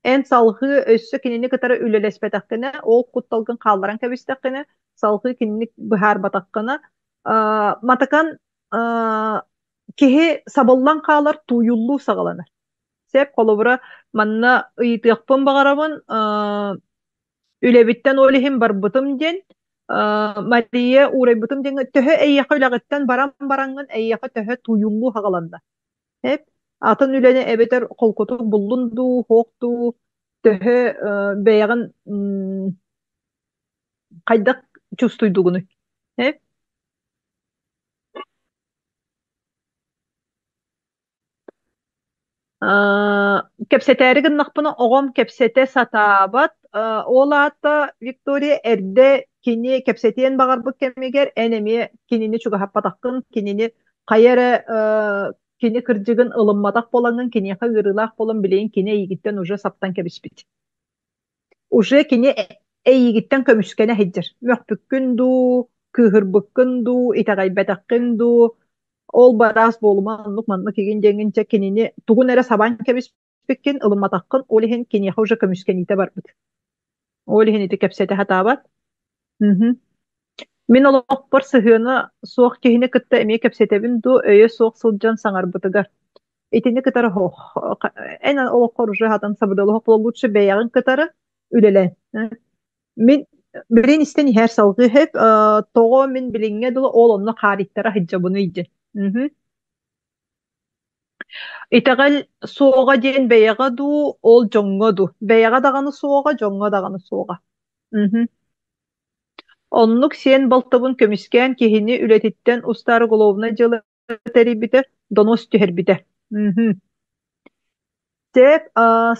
эн салҕыы өссө кинини кытары үлэлэспэтэххинэ, ол кутталгын хаалларан кэбистэххинэ, салҕыы кинини быһаарбатаххына, матакан киһи сабыллан хаалар, тууйуллуу саҕаланар. Сөп, холобура, манна ыйытыахпын баҕарабын, Үлэбиттэн ол иһин барбытым диэн, Мария уурайбытым диэн төһө эйиэхэ үлэҕиттэн баран бараҥҥын эйиэхэ төһө тууйуллуу хаҕаланна? Эп атын үлэни эбэтэр холкутук буллун дуу, суох дуу, төһө бэйэҕин хайдах чувствуйдугунуй? Эп Кэпсэтээри гыннахпына оҕом кэпсэтэ сатаабат. Ол аата Виктория эрдэ кини кэпсэтиэн баҕарбыт кэмигэр эн эмиэ кинини чугаһаппатаххын, кинини хайа эрэ кини кырдьыгын ылымматах буолаҥҥын, киниэхэ ыарыылаах буолан билигин кини эйигиттэн уже саптан кэбиспит. Уже кини эйигиттэн көмүскэнэ сылдьар. Мөхпүккүн дуу, кыыһырбыккын дуу, итэҕэйбэтэххин дуу, ол бараас буолума оннук маннык игин диэҥҥин чэ кинини тугун эрэ сабан кэбиспиккин, ылымматаххын, ол иһин киниэхэ уже көмүскэниитэ барбыт. Ол иһин ити кэпсэтэ сатаабат. Мгм. Мин олохпор сыһыана суох киһини кытта эмиэ кэпсэтэбин дуу, өйө суох сылдьан саҥарбытыгар. Итини кытары хоох эн олоххор уже хатан сабыдыалаах була лучше бэйэҕин кытары үлэлээ. Мин билин истэн иһэр салгыы хэп тоҕо мин билиҥҥэ дылы ол онно хаарыйтара сылдьабыный диэн. Итэҕэл суоҕа диэн бэйэҕэ дуу, ол дьоҥҥо дуу? Бэйэҕэ даҕаны суоҕа, дьоҥҥо даҕаны суоҕа. Оннук сиэн балтыбын көмүскээн киһини үлэтиттэн устар уголовнай дьыала тэрийбитэ, донос түһэрбитэ. Сөп,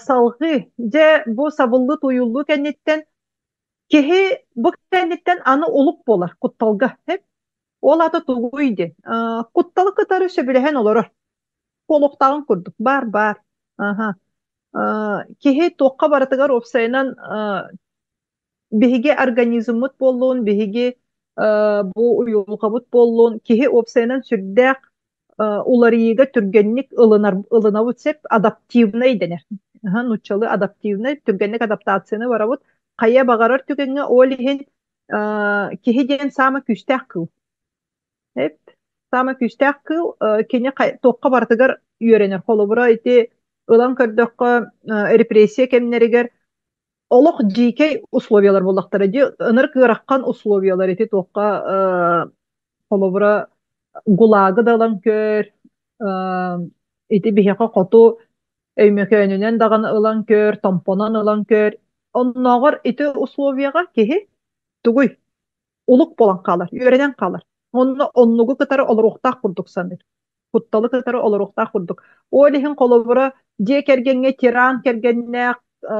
салҕыы, дьэ бу сабыллыы тууйуллуу кэнниттэн киһи бу кэнниттэн аны улук буолар кутталга. Ол аата тугуй диэн, кутталы кытары сөбүлэһэн олорор. Олохтооҕун курдук, баар-баар. Аһа. Киһи туохха барытыгар уопсайынан биһиги организммыт буоллун, биһиги бу уйулҕабыт буоллун, киһи уопсайынан сүрдээх уларыйыыга түргэнник ылынар ылынабыт сөп адаптивнай дэнэр. Нууччалыы адаптивнай, түргэнник адаптацияны барабыт. Хайа баҕарар түгэҥҥэ ол иһин киһи диэн саама күүстээх кыыл. Эп, саама күүстээх кыыл кини туохха барытыгар үөрэнэр. Холобура ити ылан көрдөххө репрессия кэмнэригэр олох дьиикэй условиялар буоллахтара дии ынырык ыарахан условиялар ити туохха холобура ГУЛАГы да ылан көр ити биһиэхэ хоту Өймөкөөнүнэн даҕаны ылан көр, Томпонон ылан көр. Оннооҕор ити условияҕа киһи тугуй улук буолан хаалар, үөрэнэн хаалар. Онно оннугу кытары олоруохтаах курдук саныыр. Кутталы кытары олоруохтаах курдук. Ол иһин холобура дьиэ кэргэҥҥэ тиран кэргэннээх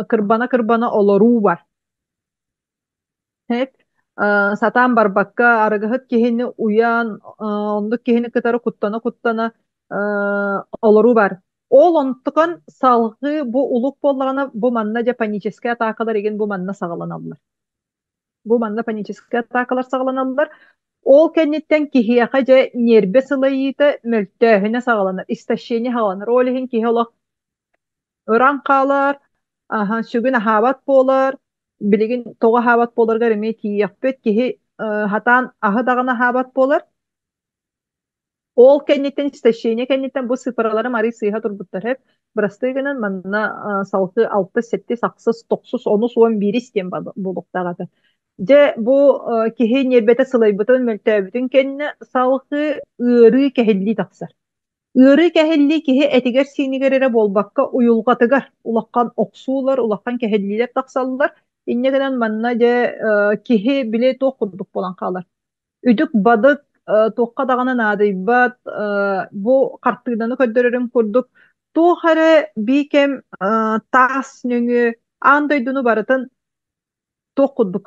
кырбана-кырбана олоруу бар. Эт, сатаан барбакка арыгыһыт киһини уйан, оннук киһини кытары куттана-куттана олоруу бар. Ол онтукан салгыы бу улук буоллаҕына бу манна дьэ паническай атаакалар игин бу манна саҕаланаллар. Бу манна паническай атаакалар саҕаланаллар. Ол кэнниттэн киһиэхэ дьэ ньиэрбэ сылайыыта, мөлтөөһүнэ саҕаланар, истощение саҕаланар. Ол иһин киһи олох ыран хаалар, аһа, сүгүн аһаабат буолар. Билигин тоҕо аһаабат буоларыгар эмиэ тиийиэхпит. Киһи хатаан аһы даҕаны аһаабат буолар. Ол кэнниттэн, истощение кэнниттэн бу сыыппараларым арый сыыһа турбуттар эбит. Бырастыы гынан манна салгыы 6, 7, 8, 9, 10, 11 диэн буолуохтаах этэ. Дьэ, бу киһи ньиэрбэтэ сылайбытын, мөлтөөбүтүн кэннэ салгыы ыарыы кэһиллии тахсар. Ыарыы кэһиллии киһи этигэр-сиинигэр эрэ буолбакка, уйулҕатыгар улахан охсуулар, улахан кэһиллиилэр тахсаллар. Инньэ гынан манна дьэ киһи били туох курдук буолан хаалар. Үдүк-бадык, туохха даҕаны наадыйбат, бу хартыынаны көрдөрөрүм курдук туох эрэ биикэм таас нөҥүө аан дойдуну барытын туох курдук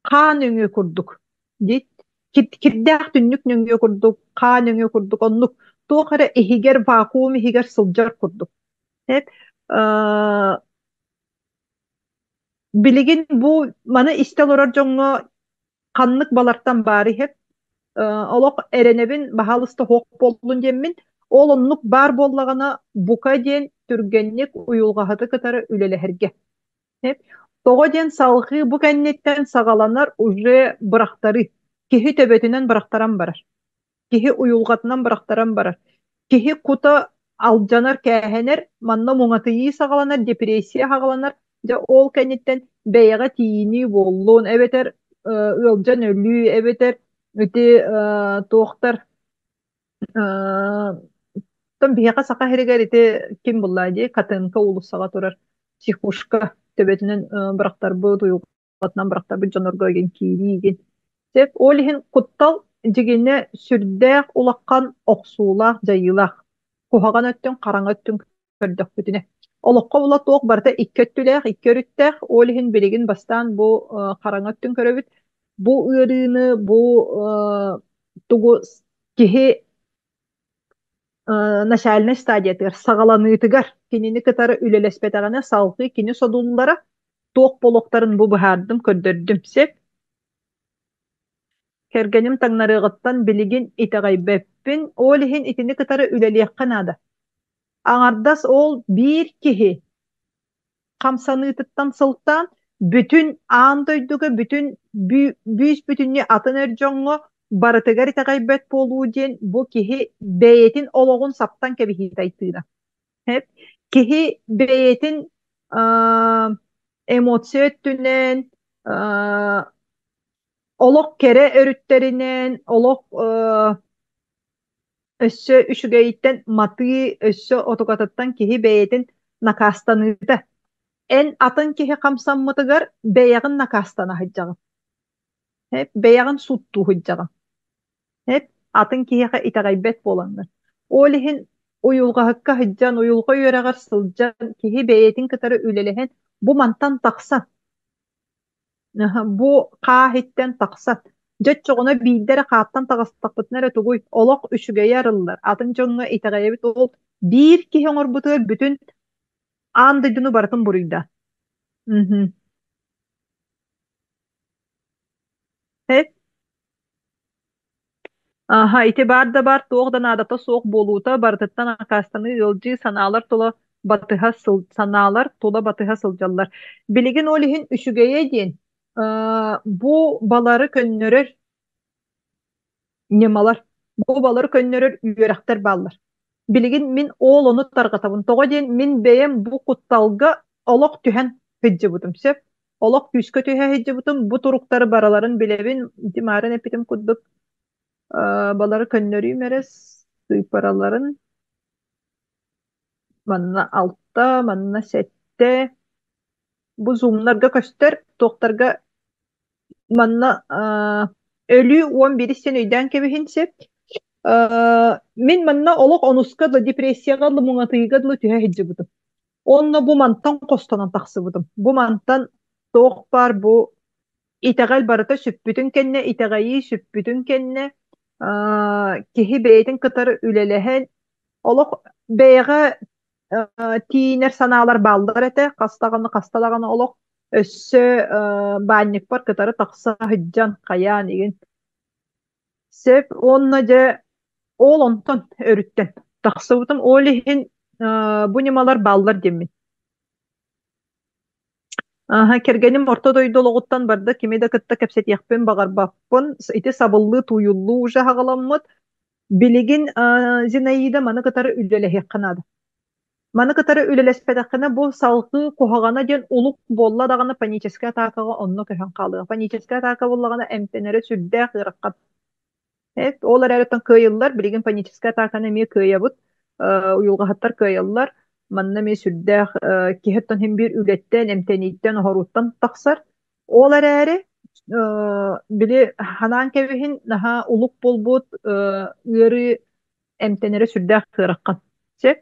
хаан өҥүө курдук диит кирдээх түннүк нөҥүө курдук хаан өҥүө курдук оннук туох эрэ иһигэр вакуум иһигэр сылдьар курдук билигин бу маны истэ олорор дьоҥҥо ханнык балартан баар иһэр олох эрэнэбин баһаалыста суох буоллун диэммин ол оннук баар буоллаҕына бука диэн түргэнник уйулҕаһыты кытары үлэлэһэргэ. Тоҕо диэн салҕыы бу кэнниттэн саҕаланар уже бырахтарыы. Киһи төбөтүнэн бырахтаран барар. Киһи уйулҕатынан бырахтаран барар. Киһи кута алдьанар-кээһэнэр, манна муҥатыйыы саҕаланар, депрессия саҕаланар. Дьэ ол кэнниттэн бэйэҕэ тиийинии буоллун, эбэтэр ыалдьан өлүү, эбэтэр ити туохтар Оттон биһиэхэ Саха сиригэр ити ким буллаа дии Катынка уулуссаҕа турар психушка төбөтүнэн бырахтарбыт, уйулҕатынан бырахтарбыт дьоннорго игин киирии игин. Сөп, ол иһин куттал дьигинэ сүрдээх улахан охсуулаах, дьайыылаах. Куһаҕан өттүн, хараҥа өттүн көрдөхпүтүнэ. Олоххо була туох барыта икки өттүлээх, икки өрүттээх. Ол иһин билигин бастаан бу хараҥа өттүн көрөбүт. Бу ыарыыны, бу тугу киһи начальнай стадиятыгар, саҕаланыытыгар кинини кытары үлэлэспэтэҕинэ салгыы кини содуллара туох буолуохтарын бу быһаардым, көрдөрдүм. Сөп. Кэргэним таҥнарыаҕыттан билигин итэҕэйбэппин, ол иһин итини кытары үлэлиэххэ наада. Аҥардас ол биир киһи хамсаныытыттан сылтаан бүтүн аан дойдуга бүтүн бүүс бүтүннүү атын эр дьоҥҥо Барытыгар итэҕэйбэт буолуу диэн бу киһи бэйэтин олоҕун саптан кэбиһиитэ айтыына. Киһи бэйэтин эмоция өттүнэн, олох кэрэ өрүттэринэн, олох өссө үчүгэйиттэн матыы, өссө отукатыттан киһи бэйэтин накаастаныыта. Эн атын киһи хамсаммытыгар бэйэҕин накаастана сылдьаҕын. Бэйэҕин сууттуу сылдьаҕын. Атын киһиэхэ итэҕэйбэт буоланнар. Ол иһин уйулҕаһыкка сылдьан, уйулҕа үөрэҕэр сылдьан, киһи бэйэтин кытары үлэлэһэн, бу мантан тахсан, бу хаа иһиттэн тахсан. Дьэ оччоҕуна биирдэ эрэ хааттан таҕыстахпытына эрэ тугуй, олох үчүгэйэ арыллар, атын дьоҥҥо итэҕэйэбит ол биир киһи оҥорбутугар бүтүн аан дойдуну барытын буруйда. Аһа, ити баар да баар туох да наадата суох буолуута барытыттан аккаастаныы ыалдьыы санаалар тула батыһа сыл санаалар тула батыһа сылдьаллар. Билигин ол иһин үчүгэйэ диэн бу балары көннөрөр ньымалар, бу балары көннөрөр үөрэхтэр бааллар. Билигин мин ол ону тарҕатабын. Тоҕо диэн мин бэйэм бу кутталга олох түһэн сылдьыбытым сөп. Олох күүскэ түһэ сылдьыбытым. Бу туруктары барыларын билэбин. Ити маарын эппитим курдук балары көннөрүүм эрэ сыыппараларын манна алта, манна сэттэ. Бу зумнарга көстөр, туохтарга манна өлүү 11 сен өйдөөн кэбиһин сөп. Мин манна олох онуска да депрессияҕа да муҥатыыга дылы түһэ сылдьыбытым. Онно бу мантан хостонон тахсыбытым. Бу мантан туох баар бу итэҕэл барыта сүппүтүн кэннэ, итэҕэйии сүппүтүн кэннэ киһи бэйэтин кытары үлэлэһэн олох бэйэҕэ тиийинэр санаалар бааллар этэ. Хаста даҕаны, хаста даҕаны олох өссө баанньыкпар кытары тахса сылдьан хайаан игин сөп уонна дьэ ол онтон өрүттэн тахсыбытым. Ол иһин бу ньымалар бааллар диэммин. Аһа, кэргэним орто дойду олоҕуттан барда, кими да кытта кэпсэтиэхпин баҕарбаппын. Ити сабыллыы, тууйуллуу уже аҕаламмыт. Билигин Зинаида маны кытары үлэлэһиэххэ наада. Маны кытары үлэлэспэтэххинэ, бу салгыы куһаҕана диэн улук буолла даҕаны паническай атаакаҕа онно көһөн хаалыа. Паническай атаака буоллаҕына эмтэнэрэ сүрдээх ыарахан. Ол эрээриттэн кыайыллар, билигин паническай атааканы эмиэ кыайабыт, уйулҕаһыттар кыайаллар. Манна эмиэ сүрдээх киһи оттон син биир үлэттэн, эмтэнииттэн, оһорууттан тахсар. Ол эрээри били ханаан кэбиһин наһаа улук буолбут ыарыы эмтэнэрэ сүрдээх ыарахан. Сөп?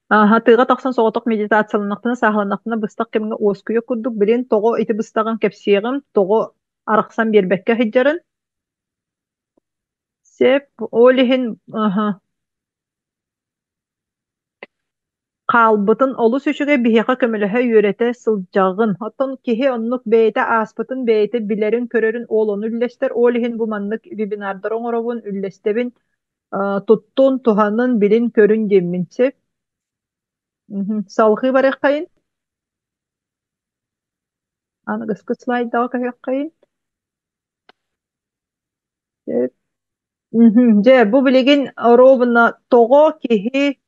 Ааһа, тыаҕа тахсан соҕотох медитацияланнахпына, сааһыланнахпына быстах кэмҥэ уоскуйа курдук, билин тоҕо ити быстаҕын кэпсиэҕим, тоҕо арахсан биэрбэккэ сылдьарын. Сөп, ол иһин аһа, хаалбытын олус үчүгэй биһиэхэ көмөлөһө үөрэтэ сылдьаҕын. Оттон киһи оннук бэйэтэ ааспытын, бэйэтэ билэрин-көрөрүн ол ону үллэстэр. Ол иһин бу маннык вебинардары оҥоробун, үллэстэбин. Туттун, туһанын, билин-көрүн диэммин сөп. Салҕыы барыаххайын. Аныгыскы слайдаҕа көһүөххэйин. Сөп. Дьэ, бу билигин оруобуна тоҕо киһи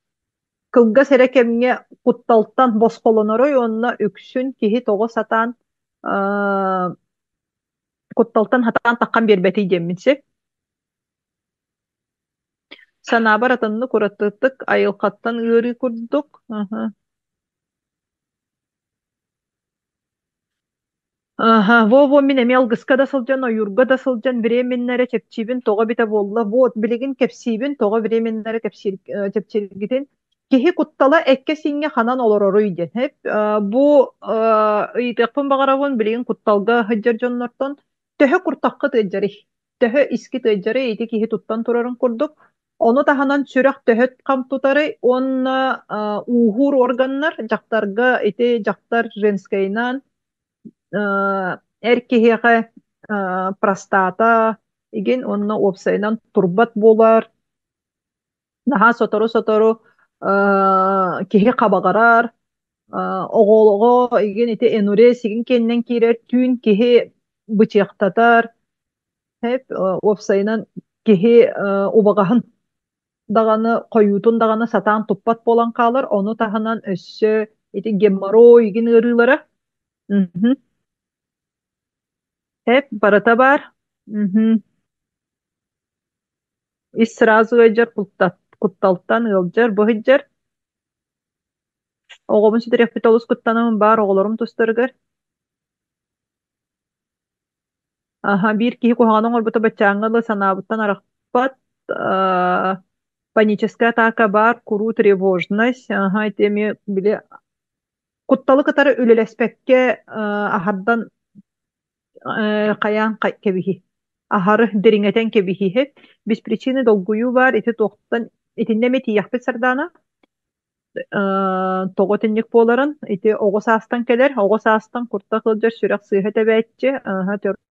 кылгас эрэ кэмҥэ кутталтан босхолоноруй уонна үксүн киһи тоҕо сатаан кутталтан сатаан таххан биэрбэтий диэммин сөп. Санаабар атыннык уратытык айылҕаттан ыарыы курдук. Аһа, во-во мин эмиэ алгыска да сылдьан, ойуурга да сылдьан временнэрэ чэпчиибин тоҕо эбитэ буолла. Вот билигин кэпсиибин тоҕо временнэрэ кэпсиир чэпчииргитин. Киһи куттала эккэ-сииҥҥэ ханан олороруй диэн. Бу ыйытыахпын баҕарабын билигин кутталга сылдьар дьоннортон төһө куртаххыт ыалдьарый? Төһө искит ыалдьарый ити киһи туттан турарын курдук. Ону таһынан сүрэх төһө хам тутарый уонна ууһуур органнар дьахтарга ити дьахтар женскайынан эр киһиэхэ простата игин уонна уопсайынан турбат буолар наһаа сотору-сотору киһи хабаҕарар оҕолоҕо игин ити энурез игин кэннэн киирэр түүн киһи бычыахтатар, Хэп уопсайынан киһи убаҕаһын даҕаны, хойуутун даҕаны сатаан туппат буолан хаалар. Ону таһынан өссө ити геморрой игин ыарыылара. Мгм. Хэп барыта баар. Мгм. Ис сразу ыалдьар кутталтан ыалдьар, бу сылдьар. Оҕобун сүтэриэхпит олус куттанабын баар оҕолорум тустарыгар. Аһа, биир киһи куһаҕаны оҥорбута баччааҥҥа дылы санаабыттан арахпат. Паническая атака баар, куруу тревожность. Аһа, ити эмиэ били кутталы кытары үлэлэспэккэ аһардан хайаан кэбиһи. Аһары дириҥэтэн кэбиһииһи. Без причины долгуйуу баар, ити туохтан итиннэ эмиэ тиийэхпит Сардаана. Тоҕо итинник буоларын ити оҕо саастан кэлэр, оҕо саастан куртах ыалдьар, сүрэх сыыһа тэбээччи,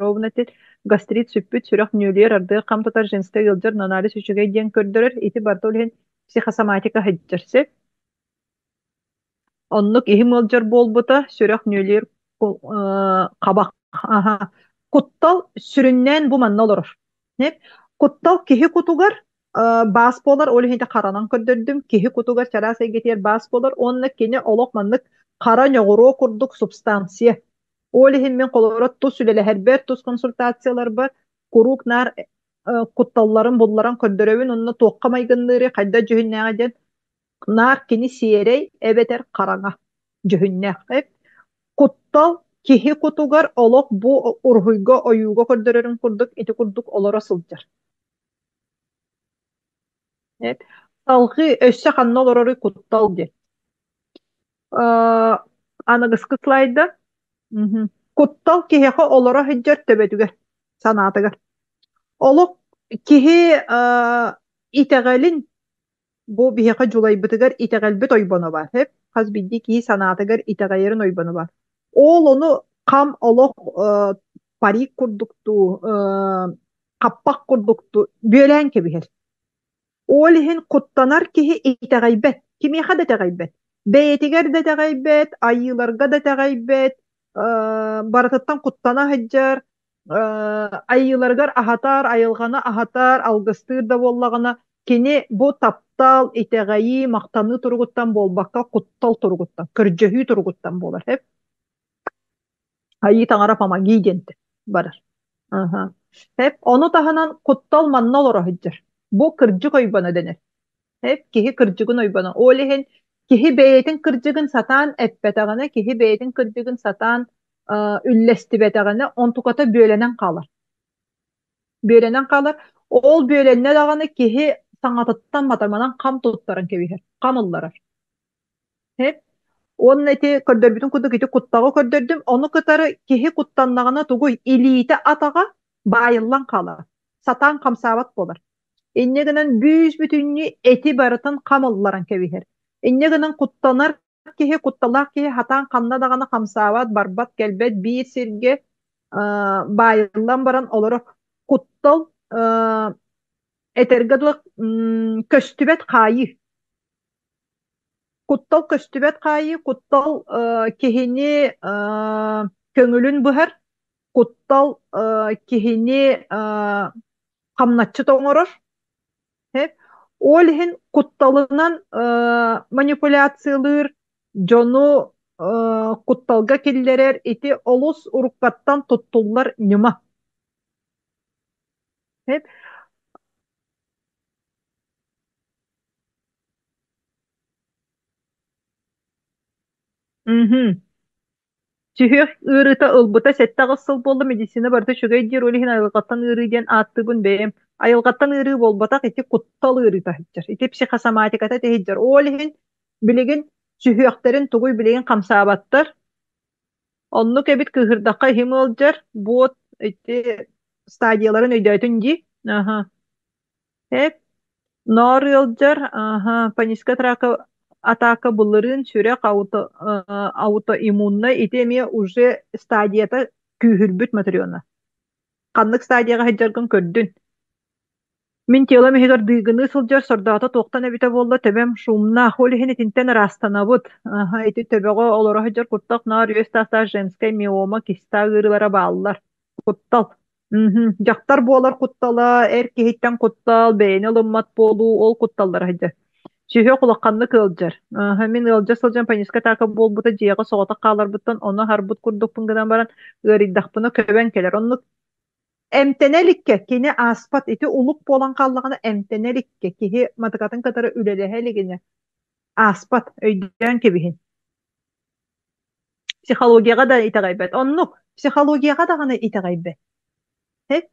ровно ити гастрит сүппүт, сүрэх нүөлүйэр, ардыгар хам тутар, женскэй ыалдьар, анализ үчүгэй диэн көрдөрөр, ити барыта ол иһин психосоматика сылдьар сөп. Оннук иһим ыалдьар буолбута, сүрэх нүөлүйэр хабах. Аха. Куттал сүрүннээн бу манна олорор. Куттал киһи кутугар баас буолар, ол иһин харанан көрдөрдүм, киһи кутугар чараас эйгэтигэр баас буолар уонна кини олох маннык хара ньоҕуруо курдук субстанция. Ол иһин мин холобура тус үлэлэһэрбэр, тус консультацияларбар куруук наар кутталларын булларан көрдөрөбүн уонна туохха майгынныыры, хайдах дьүһүннээҕи диэн наар кини сиэрэй эбэтэр хараҥа дьүһүннээх. Куттал киһи кутугар олох бу уруһуйга ойууга көрдөрөрүн курдук ити курдук олоро сылдьар. Салҕыы өссө ханна олороруй куттал диэн. Аныгыскы слайда. Куттал киһиэхэ олоро сылдьар төбөтүгэр, санаатыгар. Олох киһи итэҕэлин бу биһиэхэ дьулайбытыгар итэҕэлбит ойбоно баар. Хас биирдии киһи санаатыгар итэҕэйэрин ойбоно баар. Ол ону хам олох парик курдуктуу хаппах курдуктуу бүөлээн кэбиһэр. Ол иһин куттанар киһи итэҕэйбэт, кимиэхэ да итэҕэйбэт. Бэйэтигэр да итэҕэйбэт, айыыларга да итэҕэйбэт, барытыттан куттана сылдьар, айыыларыгар аһатар, айылҕаны аһатар, алгыстыыр да буоллаҕына, кини бу таптал, итэҕэйии, махтаныы туругуттан буолбакка, куттал туругуттан, көрдьөһүү туругуттан буолар. Айыы таҥара помоги диэнтэн барар. Аха. Хэп, ону таһынан куттал манна олоро сылдьар. Бу кырдьык ойбоно дэнэр. Хэп, киһи кырдьыгын ойбоно. Ол иһин киһи бэйэтин кырдьыгын сатаан эппэтэҕинэ, киһи бэйэтин кырдьыгын сатаан үллэстибэтэҕинэ, онтуката бүөлэнэн хаалар. Бүөлэнэн хаалар. Ол бүөлэннэ даҕаны киһи саҥатыттан матарманан хам туттаран кэбиһэр, хам ылларар. Хэп. Уонна ити көрдөрбүтүм курдук ити куттаҕы көрдөрдүм. Ону кытары киһи куттаннаҕына тугуй илиитэ-атаҕа баайыллан хаалар. Сатаан хамсаабат буолар. Инньэ гынан бүүс-бүтүннүү эти барытын хам ылларан кэбиһэр. Инньэ гынан куттанар киһи, кутталаах киһи сатаан ханна даҕаны хамсаабат, барбат-кэлбэт биир сиргэ баайыллан баран олорор. Куттал этэргэ дылы көстүбэт хаайыы. Куттал көстүбэт хаайыы, куттал киһини көҥүлүн быһар, куттал киһини хамначчыт оҥорор. Ол иһин кутталынан манипуляциялыыр дьону кутталга киллэрэр ити олус уруккаттан туттуллар ньыма. Мгм. Сүһүөх ыарыыта ылбыта 7-8 сыл буолла, медицина барыта үчүгэй диир, ол иһин айылҕаттан ыарыы диэн ааттыыбын бэйэм. Айылҕаттан ыарыы буолбатах, ити куттал ыарыыта сылдьар. Ити психосоматиката ити сылдьар. Ол иһин билигин сүһүөхтэрин тугуй билигин хамсаабаттар. Оннук эбит кыыһырдахха иһим ыалдьар, буот ити стадияларын өйдөөтүн дии. Аха. Эп, ноор ыалдьар, аха, паническая атака, атака былырыын сүрэх ауто, аутоиммуннай ити эмиэ уже стадията күүһүрбүт Матрена. Ханнык стадияҕа сылдьаргын көрдүн. Мин телом иһигэр дыыгыныы сылдьар сордоото туохтан эбитэ буолла төбөм шумнаах, ол иһин итинтэн ыраастанабыт. Аха, ити төбөҕө олоро сылдьар куртах наар үөс таастаах женскай миома, киста ыарыылара бааллар. Куттал. Дьахтар буолар куттала, эр киһиттэн куттал, бэйэни ылыммат буолуу, ол кутталлара сылдьар. Сүһүөх улаханнык ыалдьар. Мин ыалдьа сылдьан паническай атака буолбута дьиэҕэ соҕотох хааларбыттан ону аһарбыт курдукпун гынан баран ыарыйдахпына көбөн кэлэр. Оннук эмтэнэ иликкэ кини ааспат ити улук буолан хааллаҕына эмтэнэ иликкэ киһи матыкатын кытары үлэлэһэ илигинэ ааспат өйдөөн кэбиһин. Психологияҕа да итэҕэйбэт. Оннук психологияҕа даҕаны итэҕэйбэт.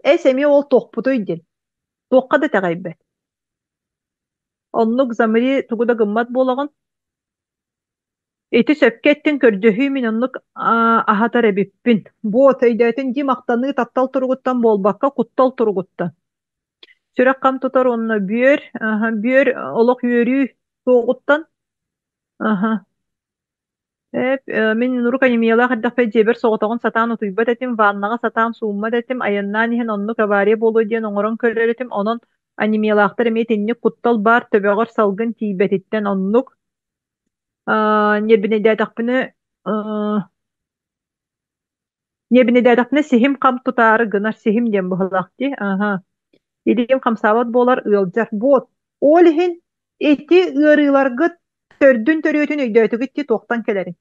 Эс эмиэ ол туохпутуй диэн. Туохха да итэҕэйбэт. Оннук замри тугу да гыммат буолаҕын. Ити сөпкө эттин көрдөһүү мин оннук аһатар эбиппин. Буот өйдөөтүн дии махтаныы таптал туругуттан буолбакка куттал туругуттан. Сүрэх хам тутар уонна бүөр, бүөр олох үөрүү суоҕуттан. Аха. Мин нурук анемиялаах эрдэхпинэ дьиэбэр соҕотоҕун сатаан утуйбат этим, ваннаҕа сатаан сууммат этим, айаннаан иһэн оннук авария буолуо диэн оҥорон көрөр этим, онон анемиялаахтар эмиэ итинник куттал баар төбөҕөр салгын тиийбэтиттэн оннук. Ньиэрбинэйдээтэхпинэ ньиэрбинэйдээтэхпинэ сиһим хам тутаары гынар, сиһим диэн быһыылаах дии, аһа. Илиим хамсаабат буолар, ыалдьар. Вот, ол иһин ити ыарыыларгыт төрдүн төрүөтүн өйдөөтүгүт дии туохтан кэлэрин.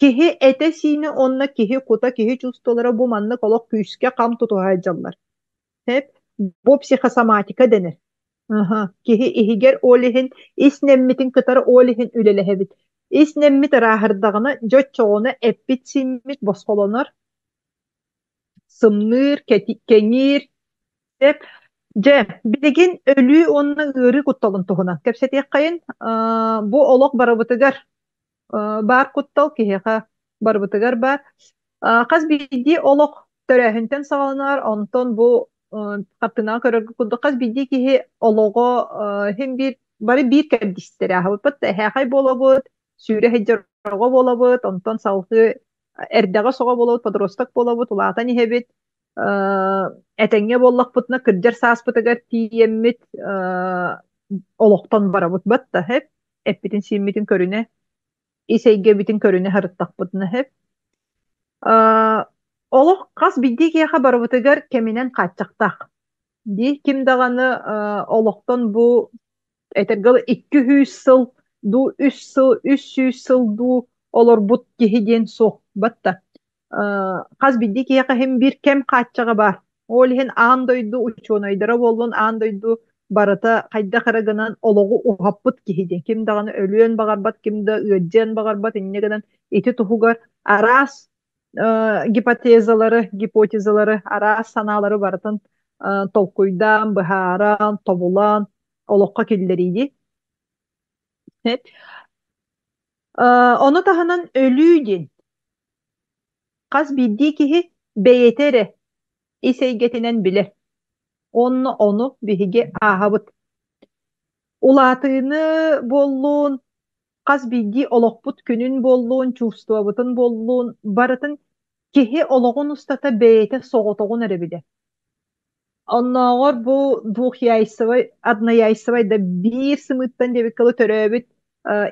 Киһи этэ-сиинэ уонна киһи кута, киһи чувстволара бу маннык олох күүскэ хам тутуһа сылдьаллар. Сөп? Бу психосоматика дэнэр. Аһа, киһи иһигэр ол иһин ис нэммитин кытары ол иһин үлэлэһэбит. Ис нэммит ырааһырдаҕына, дьэ оччоҕуна эппит-сииммит босхолонор, сымныыр, кэҥиир. Сөп. Дьэ, билигин өлүү уонна ыарыы кутталын туһунан кэпсэтиэххэйин. Бу олох барыбытыгар баар куттал киһиэхэ барыбытыгар баар. Хас биирдии олох төрөөһүнтэн саҕаланар, онтон бу хартыынаҕа көрөргө курдук хас биирдии киһи олоҕо иһин биир бары биир кэрдиистэрэ аһабыппыт эһээхэй буолабыт, сүүрэ сылдьар оҕо буолабыт, онтон салгыы эрдэҕэс оҕо буолабыт, подросток буолабыт, улаатан иһэбит. Этэҥҥэ буоллахпытына кырдьар сааспытыгар тиийэммит олохтон барабыт батта эппитин-сииммитин көрүнэ, ис эйгэбитин көрүнэ сырыттахпытына сөп. Олох хас биирдии киһиэхэ барыбытыгар кэминэн хааччахтаах. Дии ким даҕаны олохтон бу этэргэ дылы 200 сыл дуу, үс сыл, 300 сыл дуу олорбут киһи диэн суох. Батта хас биирдии киһиэхэ иһин биир кэм хааччаҕа баар. Ол иһин аан дойду учуонайдара буоллун, аан дойду барыта хайдах эрэ гынан олоҕу уһаппыт киһи диэн. Ким даҕаны өлүөн баҕарбат, ким да ыалдьыан баҕарбат, инньэ гынан ити туһугар араас гипотезалары, гипотезалары, араас санаалары барытын толкуйдаан, быһааран, тобулан олоххо киллэриини. Ону таһынан өлүү диэн хас биирдии киһи бэйэтэ эрэ ис эйгэтинэн билэр. Уонна ону биһиги ааһабыт. Улаатыыны буоллун, хас биирдии олохпут күнүн буоллун, чувствобытын буоллун, барытын киһи олоҕун устата бэйэтэ соҕотоҕун эрэ билэр. Оннооҕор бу двухяйцевай, однояйцевай да биир сымыыттан диэбиккэ дылы төрөөбүт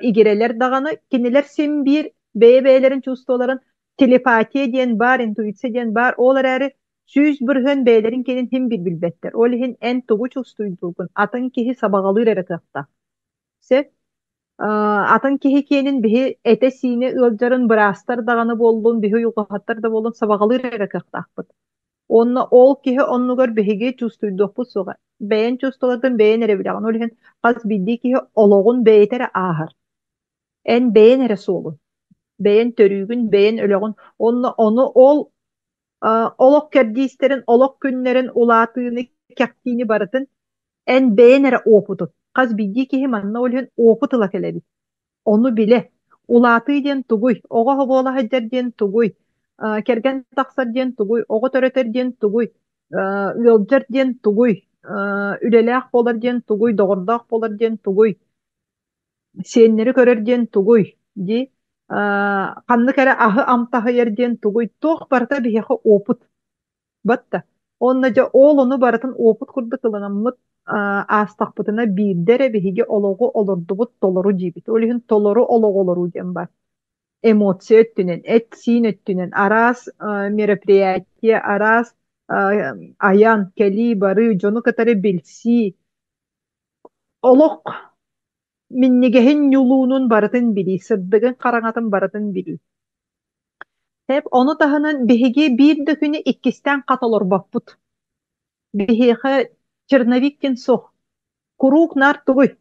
игирэлэр даҕаны кинилэр син биир бэйэ-бэйэлэрин чувстволарын телепатия диэн баар, интуиция диэн баар, ол эрээри 100% бэйэлэрин киэнин син биир билбэттэр. Ол иһин эн тугу чувствуйдуугун атын киһи сабаҕалыыр эрэ кыахтаах. Сөп. Атын киһи киэнин биһи этэ-сиинэ ыалдьарын быраастар даҕаны буоллун, биһи уйулҕаһыттар да буоллун сабаҕалыыр эрэ кыахтаахпыт. Уонна ол киһи оннугар биһиги чувствуйдуохпут суоҕа. Бэйэн чувстволаргын бэйэн эрэ билэҕин. Ол иһин хас биирдии киһи олоҕун бэйэтэ эрэ ааһар. Эн бэйэн эрэ суолун, бэйэн төрүүгүн, бэйэн өлөҕүн. Уонна ону ол олох кэрдиистэрин, олох күннэрин, улаатыыны, кэхтиини барытын эн бэйэн эрэ уопутун. Хас биирдии киһи манна ол иһин уопут ыла кэлэбит. Ону билэ. Улаатыы диэн тугуй? Оҕо буола сылдьар диэн тугуй? Кэргэн тахсар диэн тугуй? Оҕо төрөтөр диэн тугуй? Ыалдьар диэн тугуй? Үлэлээх буолар диэн тугуй? Доҕордоох буолар диэн тугуй? Сиэннэри көрөр диэн тугуй? Дии. Ханнык эрэ аһы амтаһыйар диэн тугуй? Туох барыта биһиэхэ опыт. Батта. Уонна дьэ ол ону барытын уопут курдук ылынаммыт аастахпытына биирдэ эрэ биһиги олоҕу олордубут толору диибит. Ол иһин толору олоҕу олоруу диэн баар. Эмоция өттүнэн, эт-сиин өттүнэн, араас мероприятие, араас Айан, кэлии, барыы, дьону кытары билсии, олох минньигэһин ньулуунун барытын билии, сырдыгын хараҥатын барытын билии. Тэп, ону таһынан биһиги биир да күнү иккистээн хат олорбоппут. Биһиэхэ черновик диэн суох. Куруук наар тугуй?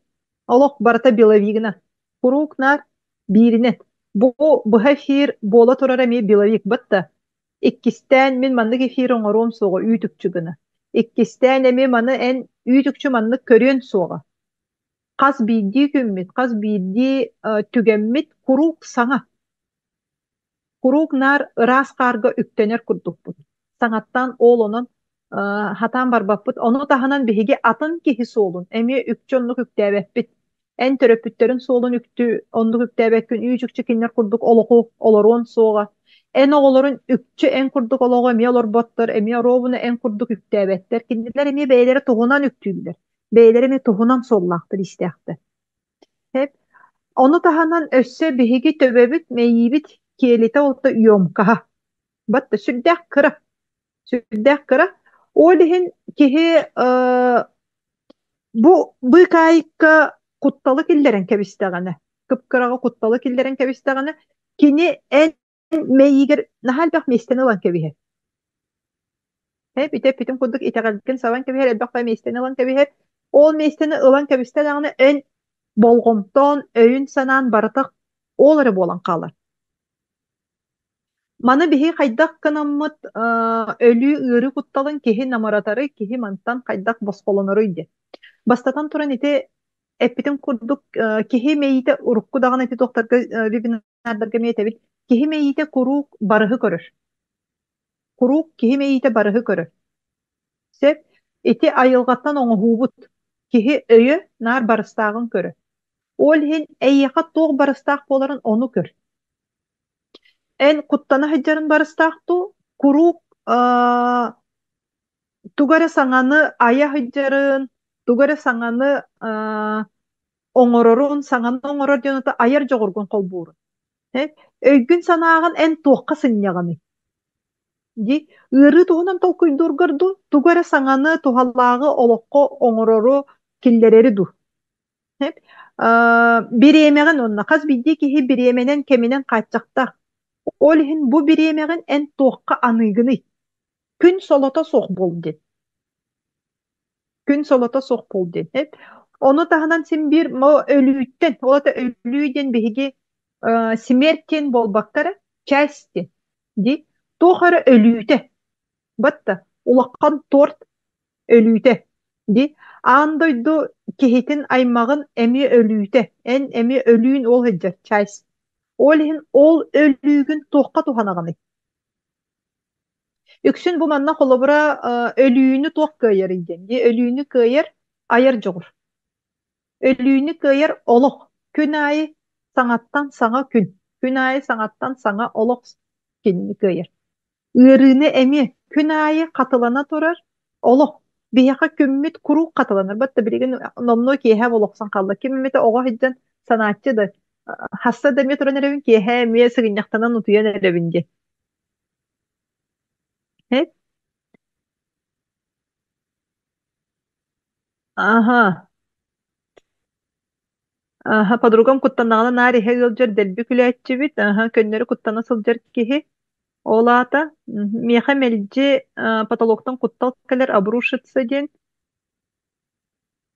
Олох барыта беловигынан. Куруук наар бииринэн. Бу быһа эфир буола турар эмиэ беловик батта. Иккистээн мин маннык эфир оҥоруом суоҕа үүт-үкчү гына. Иккистээн эмиэ маны эн үүт-үкчү маннык көрүөн суоҕа. Хас биирдии күммүт, хас биирдии түгэммит куруук саҥа. Куруук наар ыраас хаарга үктэнэр курдукпут. Саҥаттан ол онон хатаан барбаппыт. Ону таһынан биһиги атын киһи суолун эмиэ үкчү оннук үктээбэппит. Эн төрөппүттэрин суолун үктү оннук үктээбэккин, үүт-үкчү кинилэр курдук олоҕу олоруон суоҕа. Эн оҕолорун үкчү эн курдук олоҕу эмиэ олорботтор, эмиэ оруобуна эн курдук үктээбэттэр. Кинилэр эмиэ бэйэлэрэ туһунан үктүүллэр. Бэйэлэрэ эмиэ туһунан суоллаахтар, истээхтэр. Сөп. Ону таһынан өссө биһиги төбөбүт, мэйиибит киэлитэ олта емкаһа. Батта сүрдээх кыра. Сүрдээх кыра. Ол иһин киһи бу быыкаайыкка кутталы киллэрэн кэбистэҕинэ, кып-кыраҕа кутталы киллэрэн кэбистэҕинэ, кини эн мэйиигэр наһаа элбэх миэстэни ылан кэбиһэр. Ити эппитим курдук итэҕэлгин сабан кэбиһэр, элбэх миэстэни ылан кэбиһэр. Ол миэстэни ылан кэбистэ даҕаны эн болҕомтоон, өйүн-санаан барыта ол эрэ буолан хаалар. Маны биһи хайдах гынаммыт өлүү ыарыы кутталын киһи намыратары, киһи мантан хайдах босхолоноруй диэн. Бастатан туран ити эппитим курдук киһи мэйиитэ урукку даҕаны ити туохтарга вебинардарга эмиэ этэбит. Киһи мэйиитэ куруук барыһы көрөр. Куруук киһи мэйиитэ барыһы көрөр. Сөп. Ити айылҕаттан оҥоһуубут. Киһи өйө наар барыстааҕын көрөр. Ол иһин эйиэхэ туох барыстаах буоларын ону көр. Эн куттана сылдьарын барыстаах дуу, куруук тугу эрэ саҥаны айа сылдьарын, тугу эрэ саҥаны оҥорорун, саҥаны оҥорор диэн айар дьоҕургун холбуурун. Өйгүн-санааҕын эн туохха сынньаҕыный? Дии, ыарыы туһунан толкуйдуургар дуу, тугу эрэ саҥаны, туһалааҕы олоххо оҥорору киллэрэри дуу? Бириэмэҕин уонна хас биирдии киһи бириэмэнэн кэминэн хааччахтаах. Ол иһин бу бириэмэҕин эн туохха аныыгыный? Күн солото суох буол диэн. Күн солото суох буол диэн. Ону таһынан син биир өлүүттэн, ол аата өлүү диэн биһиги смерть диэн буолбакка эрэ, часть диэн. Дии, туох эрэ өлүүтэ. Батта, улахан торт өлүүтэ. Дии, аан дойду киһитин аймаҕын эмиэ өлүүтэ. Эн эмиэ өлүүн ол сылдьар, часть. Ол иһин ол өлүүгүн туохха туһанаҕыный? Үксүн бу манна холобура өлүүнү туох кыайарый диэн. Дии өлүүнү кыайар айар дьоҕур. Өлүүнү кыайар олох. Күн аайы саҥаттан саҥа күн. Күн аайы саҥаттан саҥа олох кинини кыайар. Ыарыыны эмиэ күн аайы хатылана турар олох. Биһиэхэ күммүт куруук хатыланар. Батта билигин номнуо киэһэ буолохсон хаалла. Ким эмитэ оҕо сылдьан санааччы да хаста да эмиэ туран эрэбин киэһэ эмиэ сыгынньахтанан утуйан эрэбин диэн. Аха. Аха, подругам куттаннаҕына наар иһэ ыалдьар дэлби күлээччибит. Аха, көннөрү куттана сылдьар киһи. Ол аата, миэхэ мэлдьи потолоктан куттал кэлэр обрушится диэн.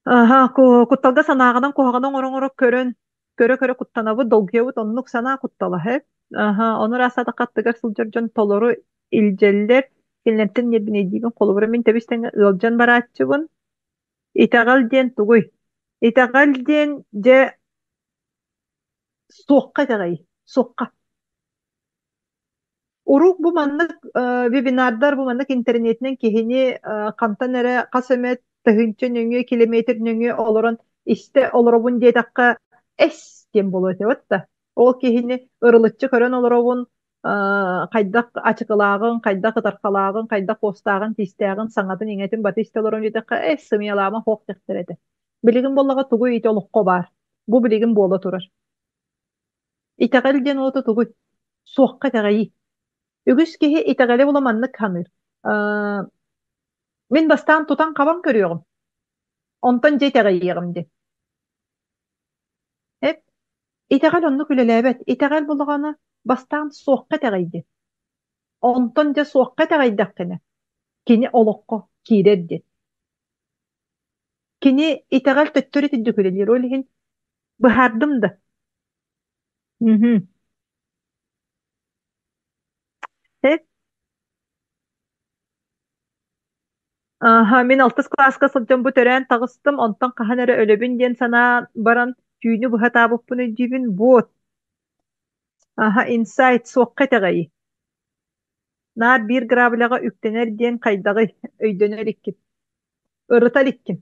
Аха, кутталга санааҕынан куһаҕаны оҥоро-оҥоро көрөн, көрө-көрө куттанабыт, долгуйабыт, оннук санаа куттала һэ. Аха, ону ыраастаатахха аттыгар сылдьар дьон толору илдьэллэр. Кинилэртэн ньиэрбинэйдиибин. Холобура, мин тэбис-тэҥҥэ ыалдьан барааччыбын. Итэҕэл диэн тугуй? Итэҕэл диэн дьэ суохха итэҕэй, суохха. Урук бу маннык вебинардар, бу маннык интернетинэн киһини хантан эрэ хас эмэ тыһыынча нөҥүө, километр нөҥүө олорон истэ олоробун диэтэххэ эс диэн буолуо этэ да. Ол киһини ырылыччы көрөн олоробун, хайдах ачыкылааҕын, хайдах ытархалааҕын, хайдах уостааҕын, тиистээҕин, саҥатын-иҥэтин баты истэ олорон диэтэххэ, эс сымыйалаама суох диэхтэр этэ. Билигин буоллаҕа тугуй ити олоххо баар. Бу билигин буола турар. Итэҕэл диэн уота тугуй? Суохха итэҕэйии. Үгүс киһи итэҕэли була маннык саныыр. Мин бастаан тутан-хабан көрүөҕүм, онтон дьэ итэҕэйиэҕим диэн. Эп, итэҕэл оннук үлэлээбэт. Итэҕэл булаҕана бастаан суохха итэҕэйдин. Онтон дьэ суохха итэҕэйдэххинэ, кини олоххо киирэр диэн. Кини итэҕэл төттөрү итинник үлэлиир. Ол иһин быһаардым да. Мгм. Эп, Ааһа, мин алтыс кылааска сылдьан бу төрөөн таҕыстым, онтон хаһан эрэ өлөбүн диэн санаан баран түүнү быһа таабыппын өйдүүбүн. Буот. Аһа, инсайт, суохха итэҕэйий. Наар биир грабляҕа үктэнэр диэн хайдаҕый, өйдөнө иликкин, ырыта иликкин.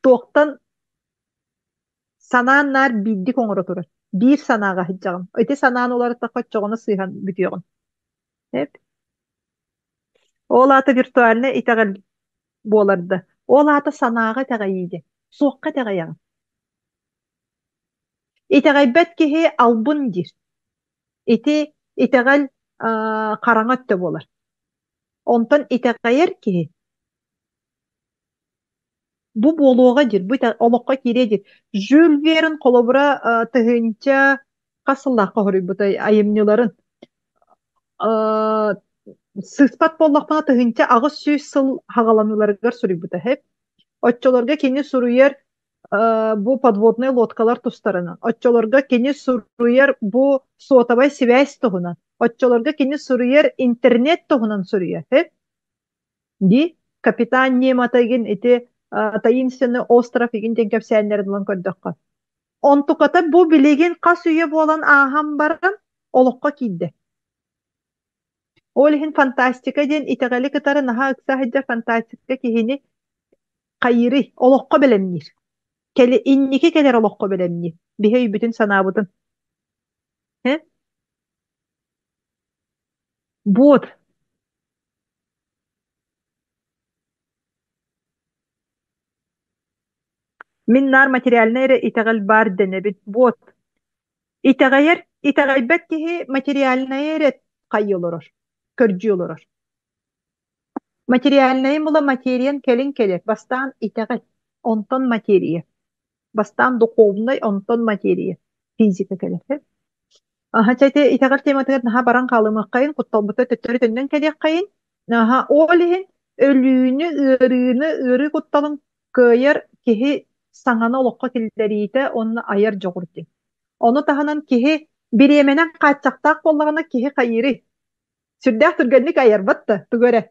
Туохтан санаан наар биирдик оҥоро турар. Биир санааҕа сылдьаҕын. Ити санааны уларыттахха оччоҕуна сыыһан бүтүөҕүн. Эп. Ол аата виртуальнай итэҕэл буолар да, ол аата санааҕа итэҕэйии диэн. Суохха итэҕэйэҕин. Итэҕэйбэт киһи албын диир. Ити итэҕэл хараҥа өттө буолар. Онтон итэҕэйэр киһи бу буолуоҕа диир, бу олоххо киириэ диир. Жюль Верн холобура тыһыынча хас сыллаахха хоруйбутай айымньыларын сыыспат буоллахпына 1800 сыл хаҕаланыыларыгар суруйбута үһү. Оччолорго кини суруйар бу подводнай лодкалар тустарынан, оччолорго кини суруйар бу суотабай сибээс туһунан, оччолорго кини суруйар интернет туһунан суруйар үһү. Дии капитан Немо игин ити таинственный остров игин диэн кэпсээннэрин ылан көрдөххө. Онтуката бу билигин хас үйэ буолан ааһан баран олоххо киирдэ. Ол иһин фантастика диэн итэҕэли кытары наһаа ыкса сылдьар фантастика киһини хайыырый, олоххо бэлэмниир. Кэли, инники кэлэр олоххо бэлэмниир. Биһи өйбүтүн-санаабытын. Э? Буот. Мин наар материальнай эрэ итэҕэл баар дэнэбин. Буот. Итэҕэйэр, итэҕэйбэт киһи материальнайы эрэ хайыы олорор, көрдүү олорор. Материальнайы мула материян кэлин кэлэр, бастаан итэҕэл, онтон материя. Бастаан духовнай, онтон материя, физика кэлэр. Аха, чэ, ити итэҕэл тематыгар наһаа баран хаалымыаххайын, кутталбыта төттөрү төннөн кэлиэххэйин. Аха, ол иһин өлүүнү, ыарыыны, ыарыы кутталын кыайар киһи саҥаны олоххо киллэриитэ уонна айар дьоҕур диэн. Ону таһынан киһи бириэмэнэн хааччахтаах буоллаҕына киһи хайыырый? Сүрдээх түргэнник айарбат да, тугу эрэ.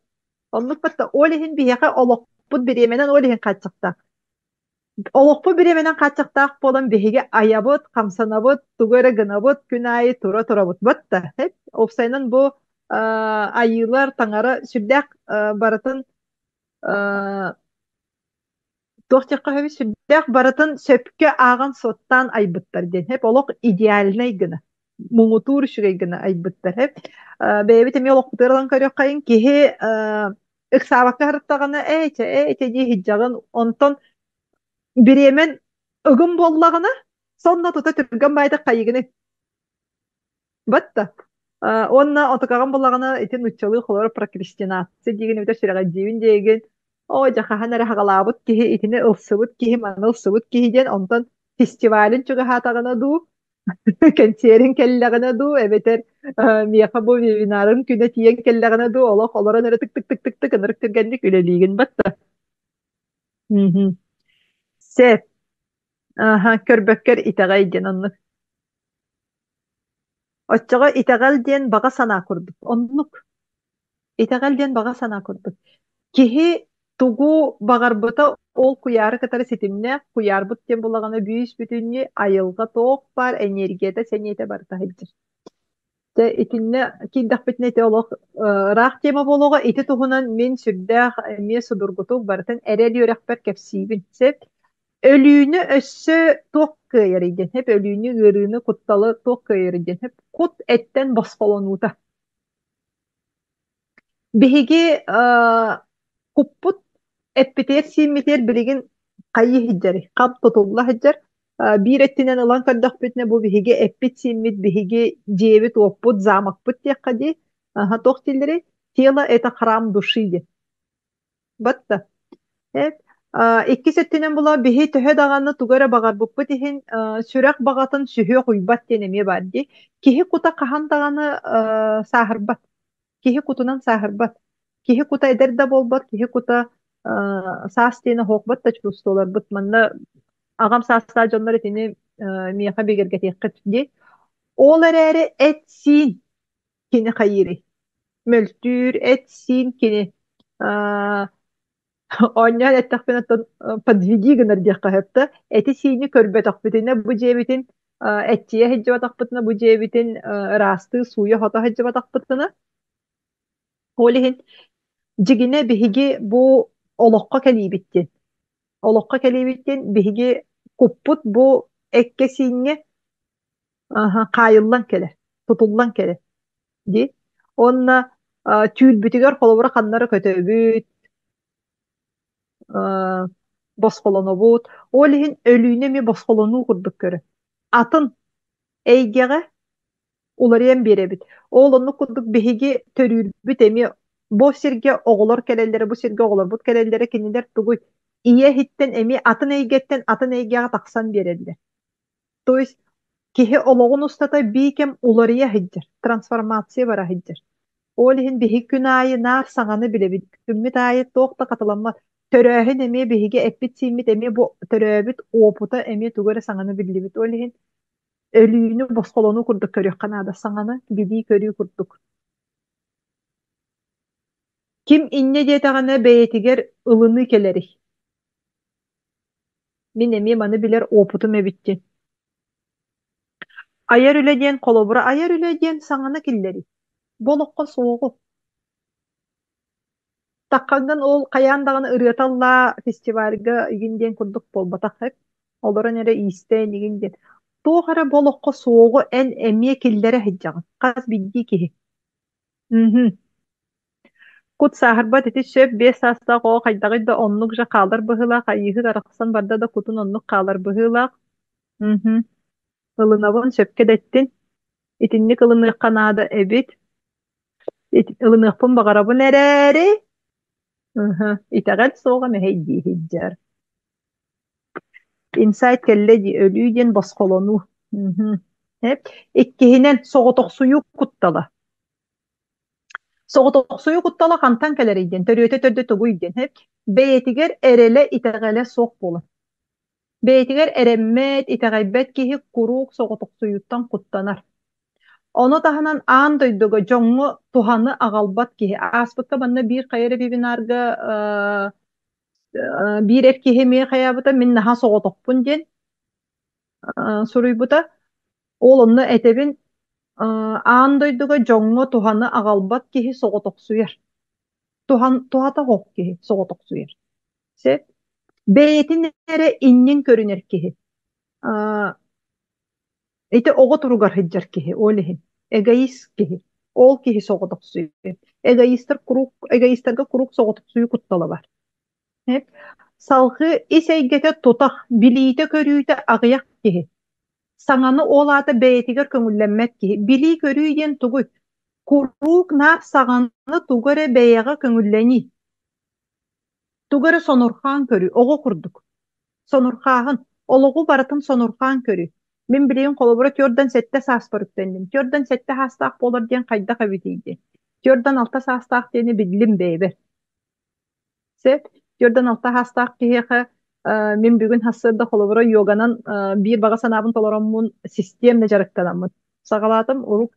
Оннук батта ол иһин биһиэхэ олохпут бириэмэнэн ол иһин хааччахтаах. Олохпут бириэмэнэн хааччахтаах буолан биһиги айабыт, хамсанабыт, тугу эрэ гынабыт, күн аайы тура турабыт батта. Уопсайынан бу айыылар, таҥара сүрдээх барытын туох диэххэ сөбүй сүрдээх барытын сөпкө ааҕан-суоттаан айбыттар диэн сөп олох идеальнай гына муҥутуур үчүгэй гына айбыттар сөп бэйэбит эмиэ олохпутугар ылан көрүөххэйин киһи ыксаабакка сырыттаҕына ээ чэ ээ чэ дии сылдьаҕын онтон бириэмэн ыгым буоллаҕына сонно тута түргэн баайдык хайыгыный Батта. Уонна отукаҕын булаҕына ити нууччалыы холоро прокрастинация диигин эбэтэр сүрэҕэлдьиибин диэгин оо дьэ хаһан эрэ хаҕалаабыт киһи итини ылсыбыт киһи маны ылсыбыт киһи диэн онтон фестивалын чугаһаатаҕына дуу кэнсиэрин кэллэҕинэ дуу эбэтэр миэхэ бу вебинарын күнэ тиийэн кэллэҕинэ дуу олох олорон эрэ тык тык тык тык тык ынырык түргэнник үлэлиигин батта. Мгм. Сөп. Аха, көрбөккөр итэҕэй диэн оннук. Оччоҕо итэҕэл диэн баҕа санаа курдук. Оннук. Итэҕэл диэн баҕа санаа курдук. Киһи тугу баҕарбыта ол куйаары кытары ситимнээх, куйаарбыт диэн булаҕына бүүс-бүтүннүү айылҕа туох баар энергията, сэниэтэ барыта сылдьар. Дьэ итиннэ киирдэхпитинэ ити олох ыраах тема буолуоҕа. Ити туһунан мин сүрдээх эмиэ судургутук барытын эрэл үөрэхпэр кэпсиибин. Сөп. Өлүүнү өссө туох кыайарый диэн сөп, өлүүнү, ыарыыны, кутталы туох кыайарый диэн сөп. Кут эттэн босхолонуута. Биһиги куппут эппитигэр-сииммитигэр билигин хайыы сылдьарый, хам тутулла сылдьар. Биир өттүнэн ылан көрдөхпүтүнэ, бу биһиги эппит-сииммит, биһиги дьиэбит-уоппут, замокпыт диэххэ дии. Аха, туох дииллэрий? Тело – это храм души диэн. Батта. Эп. Иккис өттүнэн була биһи төһө даҕаны тугу эрэ баҕарбыппыт иһин сүрэх баҕатын сүһүөх уйбат диэн эмиэ баар дии. Киһи кута хаһан даҕаны сааһырбат. Киһи кутунан сааһырбат. Киһи кута эдэр да буолбат, киһи кута саас диэн оһуохбат да чувстволарбыт. Манна аҕам саастаах дьоннор итини миэхэ бигэргэтиэххит дии. Ол эрээри эт-сиин кини хайыырый? Мөлтүүр, эт-сиин кини Оонньоон эттэхпинэ оттон подведи гынар диэххэ сөп да, эти-сиини көрбөтөхпүтүнэ бу дьиэбитин эччийэ сылдьыбатахпытына, бу дьиэбитин ыраастыы, сууйа-хото сылдьыбатахпытына, ол иһин дьигинэ биһиги бу олоххо кэлиибит диэн, олоххо кэлиибит диэн биһиги куппут бу эккэ-сииҥҥэ хаайыллан кэлэр, тутуллан кэлэр дии. Уонна түүл-бүтүгэр холобура ханна эрэ көтөбүт, босхолонобут. Ол иһин өлүүнү эмиэ босхолонуу курдук көрө. Атын эйгэҕэ уларыйан биэрэбит. Ол оннук курдук биһиги төрүүрбүт эмиэ бу сиргэ оҕолор кэлэллэрэ, бу сиргэ оҕолорбут кэлэллэрэ кинилэр тугуй? Ийэ иһиттэн эмиэ атын эйгэттэн атын эйгэҕэ тахсан биэрэллэр. То есть киһи олоҕун устата биикэм уларыйа сылдьар, трансформация бара сылдьар. Ол иһин биһиги күн аайы наар саҥаны билэбит. Күммүт аайы туох да хатыламмат. Төрөөһүн эмиэ биһиги эппит-сииммит эмиэ бу төрөөбүт уопута эмиэ тугу эрэ саҥаны биллибит. Ол иһин өлүүнү босхолонуу курдук көрүөххэ наада. Саҥаны билии-көрүү курдук. Ким инньэ диэтэҕинэ бэйэтигэр ылыныы кэлэрий? Мин эмиэ маны билэр уопутум эбит диэн. Айар үлэ диэн холобура айар үлэ диэн саҥаны киллэрии. Бу олоххо суоҕу. Таххаҥҥын ол хайаан даҕаны ырыата ыллаа фестивальга игин диэн курдук буолбатах эбит. Олорон эрэ иистэн игин диэн. Туох эрэ бу олоххо суоҕу эн эмиэ киллэрэ сылдьаҕын. Хас биирдии киһи. Мгм. Кут сааһырбат ити сөп 5 саастаах оҕо хайдаҕый да оннук же хаалар быһыылаах, айыыһыт арахсан барда да кутун оннук хаалар быһыылаах. Мгм. Ылынабын сөпкө да эттин. Итинник ылыныахха наада эбит. Ылыныахпын баҕарабын эрээри, ыһы, итэҕэл суоҕа мэһэйдии сылдьар. Инсайт кэллэ дии, өлүү диэн босхолонуу. Мгм. Иккиһинэн, соҕотохсуйуу куттала. Соҕотохсуйуу куттала хантан кэлэрий диэн, төрүөтэ төрдө тугуй диэн, бэйэтигэр эрэлэ, итэҕэлэ суох буолар. Бэйэтигэр эрэммэт, итэҕэйбэт киһи куруук соҕотохсуйууттан куттанар. Ону таһынан аан дойдуга дьоҥҥо туһаны аҕалбат киһи. Ааспыкка манна биир хайа эрэ вебинарга биир эр киһи эмиэ хайаабыта мин наһаа соҕотохпун диэн суруйбута. Ол онно этэбин аан дойдуга дьоҥҥо туһаны аҕалбат киһи соҕотохсуйар. Туһан туһата суох киһи соҕотохсуйар. Сөп. Бэйэтин эрэ иннин көрүнэр киһи. Ити оҕо туругар сылдьар киһи, ол иһин. Эгоист киһи. Ол киһи соҕотохсуйар. Эгоистар куруук, эгоистарга куруук соҕотохсуйуу куттала бар. Салгыы ис эйгэтэ тутах, билиитэ-көрүүтэ аҕыйах киһи. Саҥаны ол аата бэйэтигэр көҥүллэммэт киһи. Билии-көрүү диэн тугуй? Куруук наар саҥаны тугу эрэ бэйэҕэ көҥүллэнии. Тугу эрэ сонурхаан көрүү, оҕо курдук. Сонурхааһын. Олоҕу барытын сонурхаан көрүү. Мин билигин холобура 47 сааспар үктэнним. 47 саастаах буолар диэн хайдах эбитий диэн. 46 саастаах диэни биллим бэйэбэр. Сөп. 46 саастаах киһиэхэ мин бүгүн сарсыарда холобура йоганан биир баҕа санаабын толороммун систиэмэ дьарыктанаммын саҕалаатым. Урук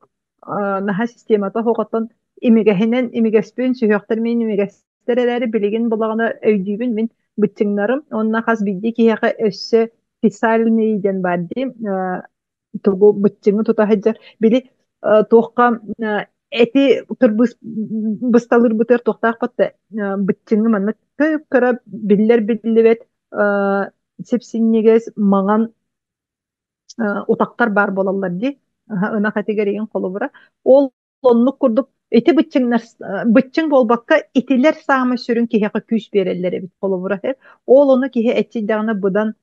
наһаа системата суох оттон имигэһинэн имигэспин, сүһүөхтэр мин имигэстэр эрээри билигин булаҕына өйдүүбүн мин быччыҥнарым уонна хас биирдии киһиэхэ өссө писальный диэн баар дии тугу быччыҥы тута сылдьар били туохха эти кырбыс бысталыырбытыгар туохтаахпыт да быччыҥы маннык кып-кыра биллэр биллибэт сип-синньигэс маҥан утахтар баар буолаллар дии ынах этигэр игин холобура ол оннук курдук ити быччыҥнар быччыҥ буолбакка итилэр саамай сүрүн киһиэхэ күүс биэрэллэр эбит холобура ол ону киһи эччийдэҕинэ быдан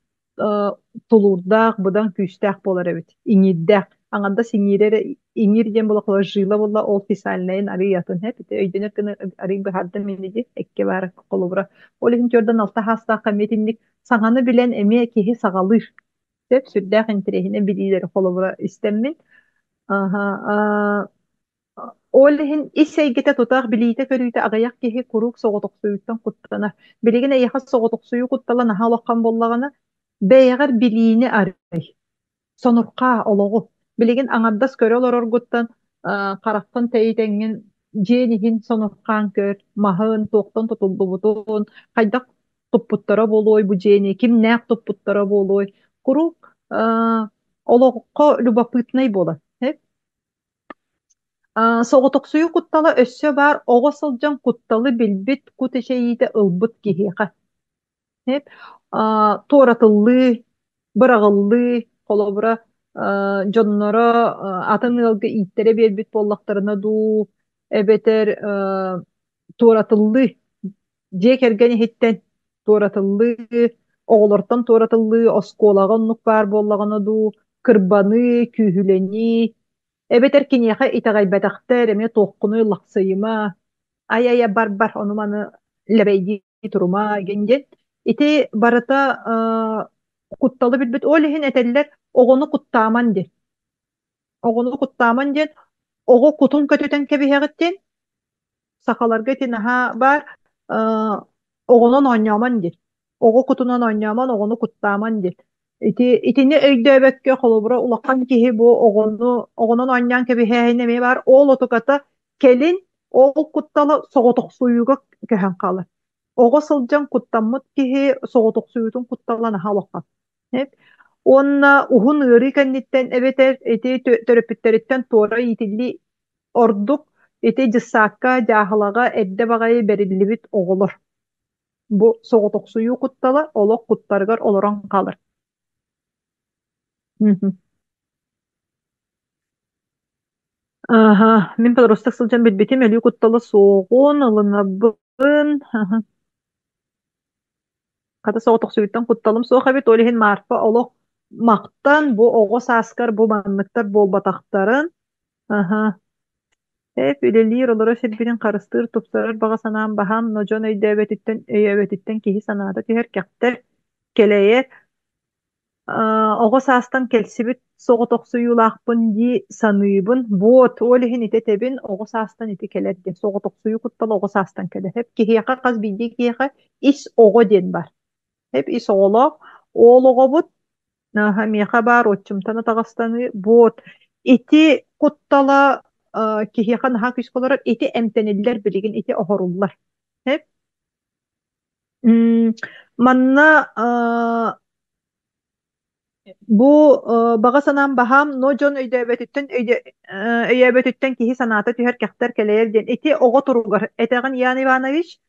тулуурдаах быдан күүстээх буолар эбит иҥиирдээх. Аҥардас иҥиирэ эрэ иҥиир диэн буолла холобур жила буолла ол фисальнайын арыый атын һэп ити өйдөнөр гына арыый быһаардым ини эккэ баар холобура. Ол иһин түөртэн алта саастаахха эмиэ итинник саҥаны билэн эмиэ киһи саҕалыыр. Сөп сүрдээх интэриэһинэй билиилэри холобура истэммин. Аха, ол иһин ис эйгэтэ тутаах билиитэ-көрүүтэ аҕыйах киһи куруук соҕотохсуйууттан куттанар. Билигин эйиэхэ соҕотохсуйуу куттала наһаа улахан буоллаҕына, бэйэҕэр билиини арый, сонурхаа олоҕу. Билигин аҥардас көрө олороргуттан хараххын тэйитэҥҥин дьиэн иһин сонурхаан көр, маһын, туохтан тутуллубутун, хайдах туппуттара буолуой бу дьиэни, кимнээх туппуттара буолуой. Куруук олоххо любопытнай буолар. Соҕотохсуйуу куттала өссө баар оҕо сылдьан кутталы билбит, кут эчэйиитэ ылбыт киһиэхэ. Туоратыллыы, быраҕыллыы, холобура, дьонноро атын ыалга ииттэрэ биэрбит буоллахтарына дуу, эбэтэр туоратыллыы, дьиэ кэргэн иһиттэн туоратыллыы, оҕолортон туоратыллыы, оскуолаҕа оннук баар буоллаҕына дуу, кырбаныы, күүһүлэнии, Эбэтэр киниэхэ итэҕэйбэтэхтэр эмиэ туоххунуй лахсыйыма, ай-айа бар-бар ону-маны лэбэйдии турума гин диэн. Ити барыта кутталы билбит. Ол иһин этэллэр оҕону куттааман диэн. Оҕону куттааман диэн оҕо кутун көтүтэн кэбиһэҕит диэн. Сахаларга ити наһаа баар оҕонон оонньоомон диэн. Оҕо кутунан оонньоомон, оҕону куттааман диэн. Ити итини өйдөөбөккө, холобура, улахан киһи бу оҕону оҕонон оонньоон кэбиһээһин эмиэ баар. Ол отуката кэлин ол куттала соҕотохсуйууга көһөн хаалар. Оҕо сылдьан куттаммыт киһи соҕотохсуйуутун куттала наһаа улахан. Уонна уһун ыарыы кэнниттэн эбэтэр ити төрөппүттэриттэн туора иитиллии ордук ити дьыссаакка, дьааһылаҕа эрдэ баҕайы бэриллибит оҕолор. Бу соҕотохсуйуу куттала олох куттарыгар олорон хаалар. Аха, мин подросток сылдьан билбитим өлүү куттала суоҕун, ылынабын. Аха. Хата соҕотохсуйуттан кутталым суох эбит, ол иһин Марфа олох махтан бу оҕо сааскар бу манныктар буолбатахтарын. Аха. Эп үлэлиир, олорор сирбитин харыстыыр, тупсарар баҕа санаам баһаам, но дьон өйдөөбөтүттэн, өйөөбөтүттэн киһи санаата түһэр, кэхтэр, кэлэйэр. Оҕо саастан кэлсибит соҕотохсуйуулаахпын дии саныыбын. Буот, ол иһин ити этэбин, оҕо саастан ити кэлэр диэн. Соҕотохсуйуу куттала оҕо саастан кэлэр. Эп киһиэхэ, хас биирдии киһиэхэ ис оҕо диэн бар. Эп ис оҕолоох. Ол оҕобут миэхэ баар отчумтан атаҕастаныы. Буот, ити куттала киһиэхэ наһаа күүскэ олорор. Ити эмтэниллэр билигин, ити оһоруллар. Эп Манна бу баҕа санаам баһаам, но дьон өйдөөбөтүттэн өйөөбөтүттэн киһи санаата түһэр, кэхтэр, кэлэйэр диэн. Ити оҕо туругар этэҕин Ян Иванович,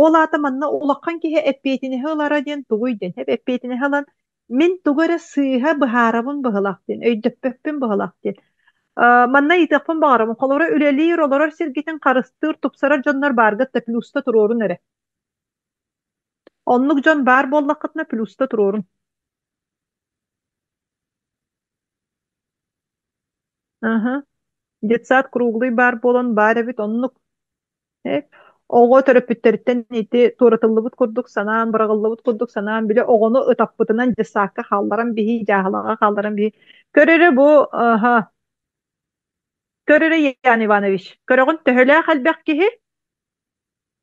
ол аата манна улахан киһи эппиэтинэһи ылара диэн тугуй диэн. Эппиэтинэһи ылан мин тугу эрэ сыыһа быһаарабын быһылаах диэн, өйдөппөппүн быһылаах диэн. Манна ыйытыахпын баҕарабын. Холобура, үлэлиир, олорор сиргитин харыстыыр, тупсарар дьоннор бааргыт да плюста туруорун эрэ. Оннук дьон баар буоллаххытына плюста туруорун. Аһа. Детсад круглый баар буолан баар эбит оннук. Оҕо төрөппүттэриттэн ити туоратыллыбыт курдук санаан, быраҕыллыбыт курдук санаан, били оҕону ытаппытынан дьыссаакка хаалларан биһии, дьааһылаҕа хаалларан биһии. Көр эрэ бу, аһа, көр эрэ Ян Иванович, көрөҕүн төһөлөөх элбэх киһи,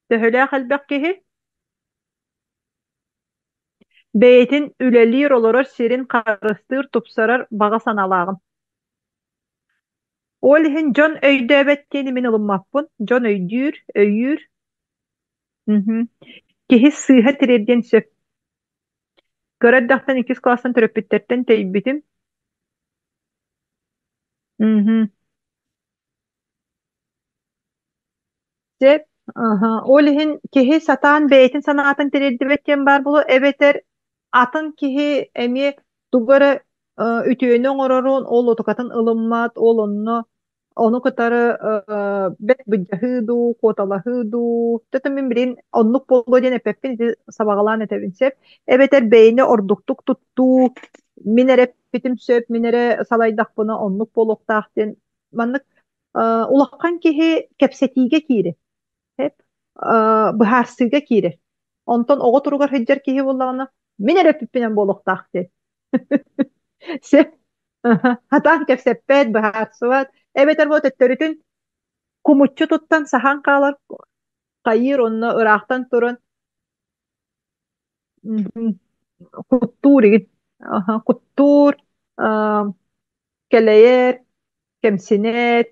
төһөлөөх элбэх киһи бэйэтин үлэлиир олорор сирин харыстыыр, тупсарар баҕа санаалааҕын. Ол иһин дьон өйдөөбөт диэни мин ылыммаппын. Дьон өйдүүр, өйүүр. Мгм. Киһи сыыһа тириэрдиэн сөп. Кыра эрдэхтэн иккис кылаастан төрөппүттэртэн тэйбитим. Мгм. Сөп. Аһа. Ол иһин киһи сатаан бэйэтин санаатын тириэрдибэт диэн баар буолуо эбэтэр атын киһи эмиэ тугу эрэ үтүөнү оҥорорун, ол отукатын ылыммат, ол онно ону кытары бэрт былдьаһыы дуу, куоталаһыы дуу, то мин билигин оннук буолуо диэн эппэппин, ити сабаҕалаан этэбин сөп. Эбэтэр бэйэни ордуктук туттуу. Мин эрэ эппитим сөп, мин эрэ салайдахпына оннук буолуохтаах диэн маннык улахан киһи кэпсэтиигэ киирэр, быһаарсыыга киирэр. Онтон оҕо туругар сылдьар киһи буоллаҕына, мин эрэ эппиппинэн буолуохтаах диэн. Сөп. Хатаан кэпсэппэт, быһаарсыбат, эбэтэр бу төттөрүтүн кумуччу туттан саһан хаалар хайыыр онно ыраахтан туран куттуур игин куттуур кэлэйэр кэмсинэр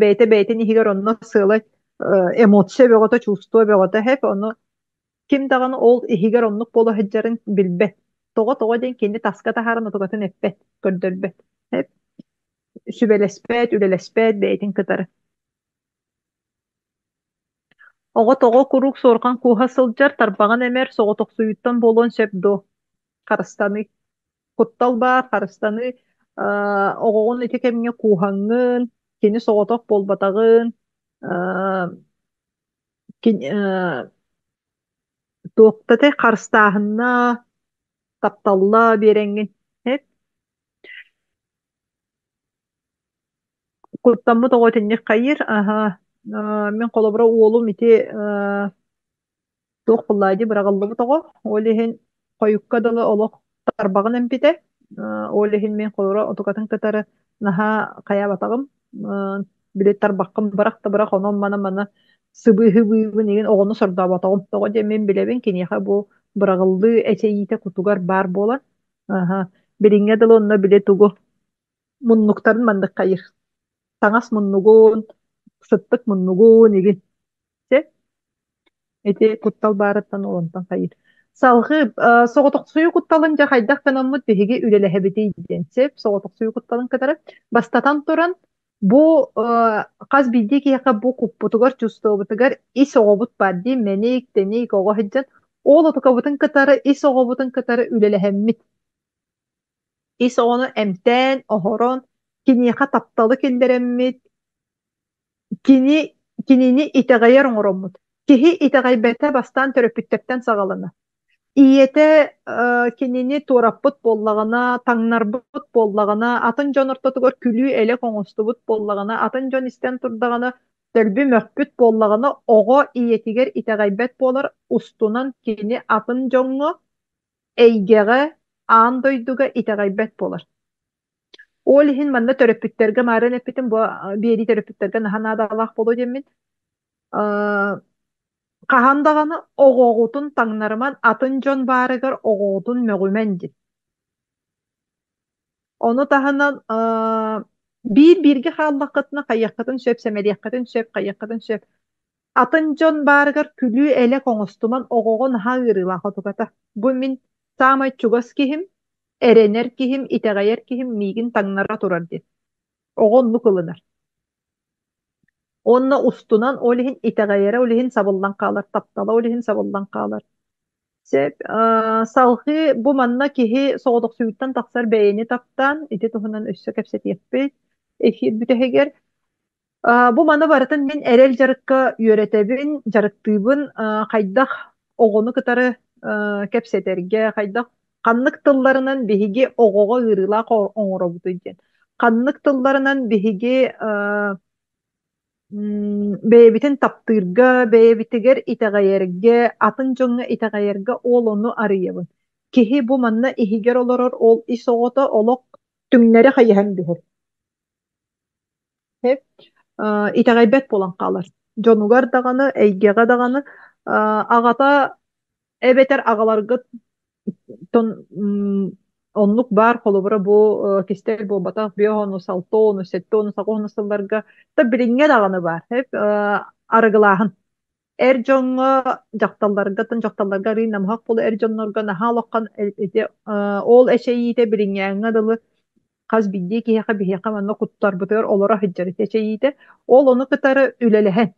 бэйэтэ бэйэтин иһигэр онно сыалай эмоция бөҕөтө чувство бөҕөтө хэп ону ким даҕаны ол иһигэр оннук буола сылдьарын билбэт тоҕо тоҕо диэн кини таска таһааран отугатын эппэт көрдөрбөт хэп сүбэлэспэт үлэлэспэт бэйэтин кытары. Оҕо тоҕо куруук суорҕан кууһа сылдьар, тарбаҕын эмэр, соҕотохсуйууттан буолуон сөп дуо? Харыстаныы. Куттал баар, харыстаныы. Оҕоҕун ити кэмҥэ кууһаҥҥын, кини соҕотох буолбатаҕын, туохтатай харыстааһынна, тапталла биэрэҥҥин. Куттаммыт оҕо итинник хайыыр, аһа, мин холобура уолум ити туох буоллаа дии быраҕыллыбыт оҕо, ол иһин хойукка дылы олох тарбаҕын эмпитэ, ол иһин мин холобура отукатын кытары наһаа хайаабатаҕым, били тарбаххын бырах да бырах онон мана мана сыбыыһыбыыбын игин оҕону сордооботоҕум, тоҕо диэн мин билэбин киниэхэ бу быраҕыллыы эчэйиитэ кутугар баар буолан, аһа, билиҥҥэ дылы онно били тугу муннуктарын маннык хайыр. Таҥас муннугун, сыттык муннугун игин. Ити куттал баарыттан олонтон хайыр. Салгыы соҕотохсуйуу кутталын дьэ хайдах гынаммыт биһиги үлэлэһэбитий диэн сөп соҕотохсуйуу кутталын кытары бастатан туран бу хас биирдии киһиэхэ бу куппутугар чувствобутугар ис оҕобут баар дии мэник тэник оҕо сылдьан ол отукабытын кытары ис оҕобутун кытары үлэлэһэммит Ис оҕону эмтээн, оһорон, киниэхэ тапталы киллэрэммит, кини кинини итэҕэйэр оҥороммут. Киһи итэҕэйбэтэ бастаан төрөппүттэртэн саҕаланар. Ийэтэ кинини туораппыт буоллаҕына, таҥнарбыт буоллаҕына, атын дьон ортотугар күлүү-элэк оҥостубут буоллаҕына, атын дьон истэн турдаҕына, дөлбү мөхпүт буоллаҕына, оҕо ийэтигэр итэҕэйбэт буолар, устунан кини атын дьоҥҥо эйгэҕэ, аан дойдуга итэҕэйбэт буолар. Ол иһин манна төрөппүттэргэ маарыан эппитим, бу биэрии төрөппүттэргэ наһаа наадалаах буолуо диэммин. Хаһан даҕаны оҕоҕутун таҥнарыман, атын дьон баарыгар оҕоҕутун мөҕүмэн диэн. Ону таһынан биир-бииргэ хааллаххытына хайыаххытын сөп, сэмэлиэххитин сөп, хайыаххытын сөп. Атын дьон баарыгар күлүү-элэк оҥостуман оҕоҕо наһаа ыарыылаах отугата. Бу мин саамай чугас киһим, эрэнэр киһим, итэҕэйэр киһим миигин таҥнара турар диэн. Оҕо оннук ылынар. Уонна устунан ол иһин итэҕэйэрэ ол иһин сабыллан хаалар, таптала ол иһин сабыллан хаалар. Сөп. Салҕыы бу манна киһи соҕотохсуйууттан тахсар бэйэни таптаан, ити туһунан өссө кэпсэтиэхпит. Эфир бүтэһигэр Бу маны барытын мин эрэл дьарыкка үөрэтэбин, дьарыктыыбын, хайдах оҕону кытары кэпсэтэргэ, хайдах ханнык тылларынан биһиги оҕоҕо ыарыылаах оҥоробутуй диэн, ханнык тылларынан биһиги бэйэбитин таптыырга, бэйэбитигэр итэҕэйэргэ, атын дьоҥҥо итэҕэйэргэ ол ону арыйабын. Киһи бу манна иһигэр олорор ол ис оҕото олох түҥнэри хайыһан түһэр. Итэҕэйбэт буолан хаалар. Дьонугар даҕаны, эйгэҕэ даҕаны аҕата эбэтэр аҕаларгыт тон оннук баар холобура бу кистэл буолбатах биоһону, салтону, сеттону, сакону сылларга та билиҥҥэ даҕаны баар. Арыгылааһын. Эр дьоҥҥо дьахталларга дьахталларга арыый намыһах буолу эр дьоннорго наһаа улахан ити ол эчэйиитэ билиҥҥээҥҥэ дылы хас биирдии киһиэхэ биһиэхэ манна куттарбытыгар олоро сылдьар ити эчэйиитэ ол ону кытары үлэлэһэн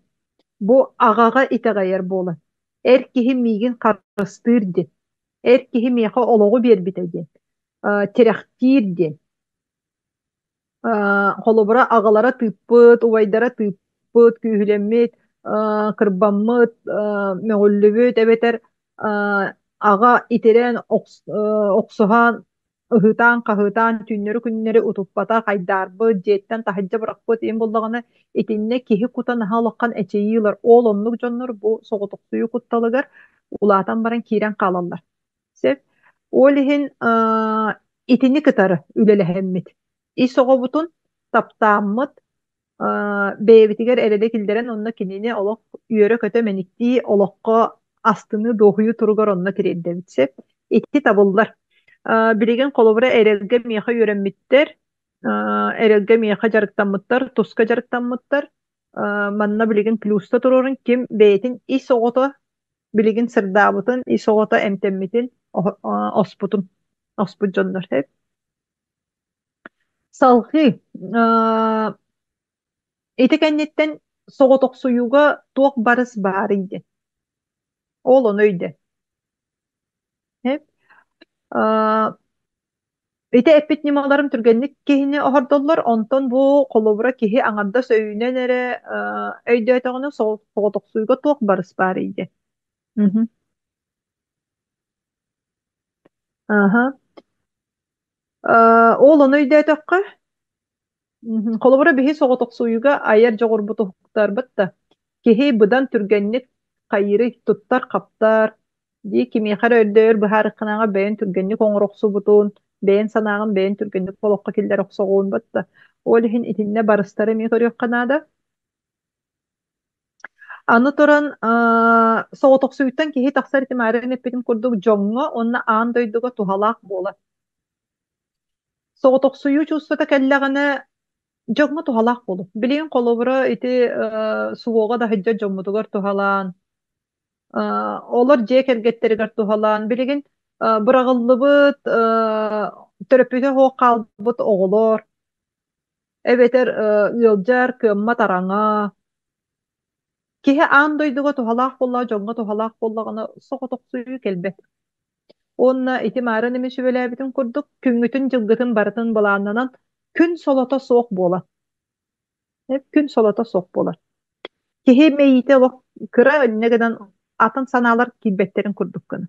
бу аҕаҕа итэҕэйэр буолан эр киһи миигин харыстыыр диэн эр киһи миэхэ олоҕу биэрбитэ диэн тирэхтиир диэн Холобура, аҕалара тыыппыт, убайдара тыыппыт, күүһүлэммит, кырбаммыт, мөҕүллүбүт эбэтэр аҕа итирэн охсуһан Ыһыытаан-хаһыытаан түүннэри-күннэри утуппатах, айдаарбыт, дьиэттэн таһырдьа бырахпыт ийэм буоллаҕына, итиннэ киһи кута наһаа улахан эчэйии ылар. Ол оннук дьоннор бу соҕотохсуйуу кутталыгар улаатан баран киирэн хаалаллар. Сөп. Ол иһин итини кытары үлэлэһэммит. Ис оҕобутун таптааммыт, бэйэбитигэр эрэли киллэрэн онно кинини олох үөрэ-көтө мэниктии олоххо астыныы дуоһуйуу туругар онно тириэрдэбит сөп. Ити табыллар. Билигин холобура эрэлгэ миэхэ үөрэммиттэр, эрэлгэ миэхэ дьарыктаммыттар, туска дьарыктаммыттар. Манна билигин плюста туруорун ким бэйэтин ис оҕото билигин сырдаабытын, ис оҕото эмтэммитин, оспутун, оспут дьоннор. Салҕыы ити кэнниттэн соҕотохсуйууга туох барыс баарый диэн. Ол ону өйдөө. Ити эппит ньымаларым түргэнник киһини оһордоллор, онтон бу холобура киһи аҥардас өйүнэн эрэ өйдөөтөҕүнэ соҕотохсуйууга туох барыс баарый диэн. Аха. Ол ону өйдөөтөххө, холобура биһи соҕотохсуйууга айар дьоҕурбут уһуктарбыт да, киһи быдан түргэнник хайыырый, туттар-хаптар, дии кимиэхэ эрэ өйдөөр быһаарыаххынаҕа бэйэн түргэнник оҥоро охсубутун, бэйэн санааҕын бэйэн түргэнник олоххо киллэрэ охсоҕун батта. Ол иһин итиннэ барыстары эмиэ көрүөххэ наада. Аны туран, соҕотохсуйууттан киһи тахсар итимээрин эппитим курдук дьоҥҥо уонна аан дойдуга туһалаах буолар. Соҕотохсуйуу чувствота кэллэҕинэ дьоҥҥо туһалаах буолуо. Билигин холобура ити суоҕа да сылдьар дьоммутугар туһалаан, олор дьиэ кэргэттэригэр туһалаан, билигин быраҕыллыбыт, төрөппүтэ суох хаалбыт оҕолор эбэтэр ыалдьар, кыаммат араҥа. Киһи аан дойдуга туһалаах буоллаҕа, дьоҥҥо туһалаах буоллаҕына соҕотохсуйуу кэлбэт. Уонна ити маарын эмиэ сүбэлээбитим курдук, күҥҥүтүн-дьылгытын барытын былааннанан, күн солото суох буолар. Күн солото суох буолар. Киһи мэйиитэ олох кыра инньэ гынан атын санаалар киирбэттэрин курдук гына.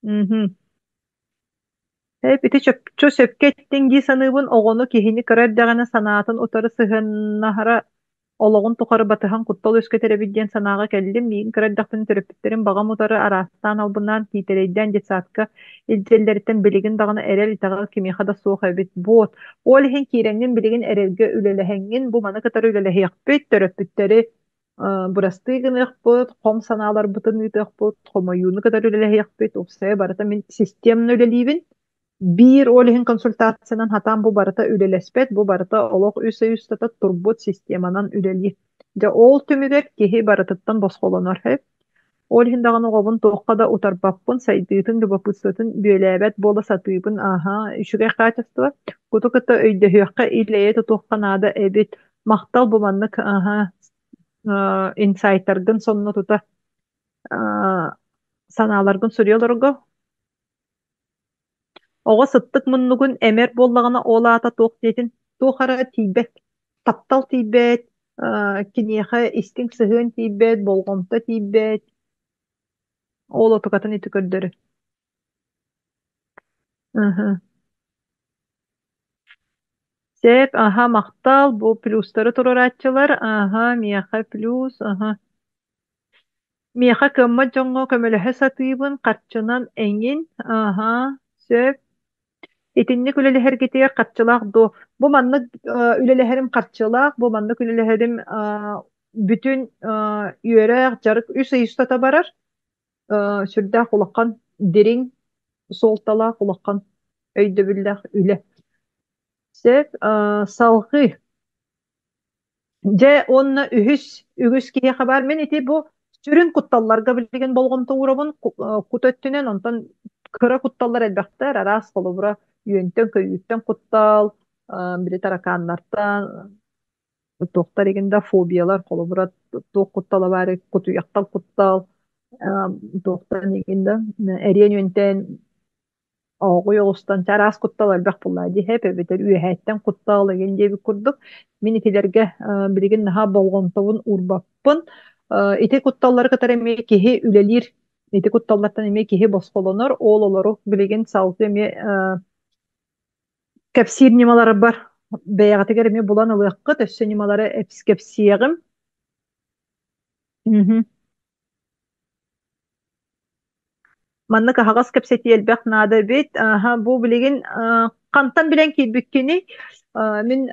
Мгм. Ити чопчу сөпкө эттиҥ дии саныыбын, оҕону киһини кыра эрдэҕинэ санаатын утары сыһыаннаһара олоҕун тухары батыһан куттал үөскэтэр эбит диэн санааҕа кэллим. Миигин кыра эрдэхпинэ төрөппүттэрим баҕам утары араастаан албыннаан киитэрэйдээн детсадка илдьэллэриттэн билигин даҕаны эрэл итэҕэл кимиэхэ да суох эбит. Буот. Ол иһин киирэҥҥин билигин эрэлгэ үлэлэһэҥҥин бу маны кытары үлэлэһиэхпит, төрөппүттэри бырастыы гыныахпыт, хом санааларбытын ыытыахпыт, хомойууну кытары үлэлэһиэхпит, уопсайа барыта мин системно үлэлиибин. Биир ол иһин консультациянан хатаан бу барыта үлэлэспэт, бу барыта олох үс ый устата турбут системанан үлэлиир. Дьэ ол түмүгэр киһи барытыттан босхолонор. Ол иһин даҕаны оҕобун туохха да утарбаппын, сайдыытын, любопытствотын бүөлээбэт буола сатыыбын. Аһа, үчүгэй хаачыстыба. Куту кытта өйдөһүөххэ, ил-эйэ тутуохха наада эбит. Махтал бу маннык аһа, инсайтаргын сонно тута санааларгын суруйа олорго. Оҕо сыттык муннугун эмэр буоллаҕына, ол аата туох диэтин, туох эрэ тиийбэт, таптал тиийбэт, киниэхэ истиҥ сыһыан тиийбэт, болҕомто тиийбэт. Ол отукатын ити көрдөрөр. Ыһы. Сөп, аһа, махтал, бу плюстары туруорааччылар, аһа, миэхэ плюс, аһа. Миэхэ кыаммат дьоҥҥо көмөлөһө сатыыбын, харчынан эҥин, аһа, сөп. Итинник үлэлэһэргитигэр харчылаах дуо? Бу маннык үлэлэһэрим харчылаах, бу маннык үлэлэһэрим бүтүн үөрэх, дьарык үс ый устата барар. Сүрдээх улахан, дириҥ суолталаах улахан өйдөбүллээх үлэ. Сөп, салҕыы. Дьэ уонна үһүс үгүс киһиэхэ баар. Мин ити бу сүрүн кутталларга билигин болҕомто уурабын кут өттүнэн, онтон кыра кутталлар элбэхтэр, араас холобура үөнтэн-көйүүттэн куттал, били таракааннартан, туохтар игин да фобиялар, холобура туох куттала баар, кутуйахтан куттал, туохтан игин да эриэн үөнтэн Ооҕуй оҕустан чараас куттал элбэх буоллаҕа дии, һээп эбэтэр үөһээттэн куттал игин диэбит курдук. Мин итилэргэ билигин наһаа болҕомтобун уурбаппын. Ити кутталлары кытары эмиэ киһи үлэлиир, ити кутталлартан эмиэ киһи босхолонор, ол олору билигин салгыы эмиэ Кэпсиир ньымаларбар бэйэҕитигэр эмиэ булан ылыаххыт, өссө ньымалары кэпсиэҕим. Мгм. Маннык аһаҕас кэпсэтии элбэх наада эбит. Аһа, бу билигин хантан билэн киирбиккиний? Мин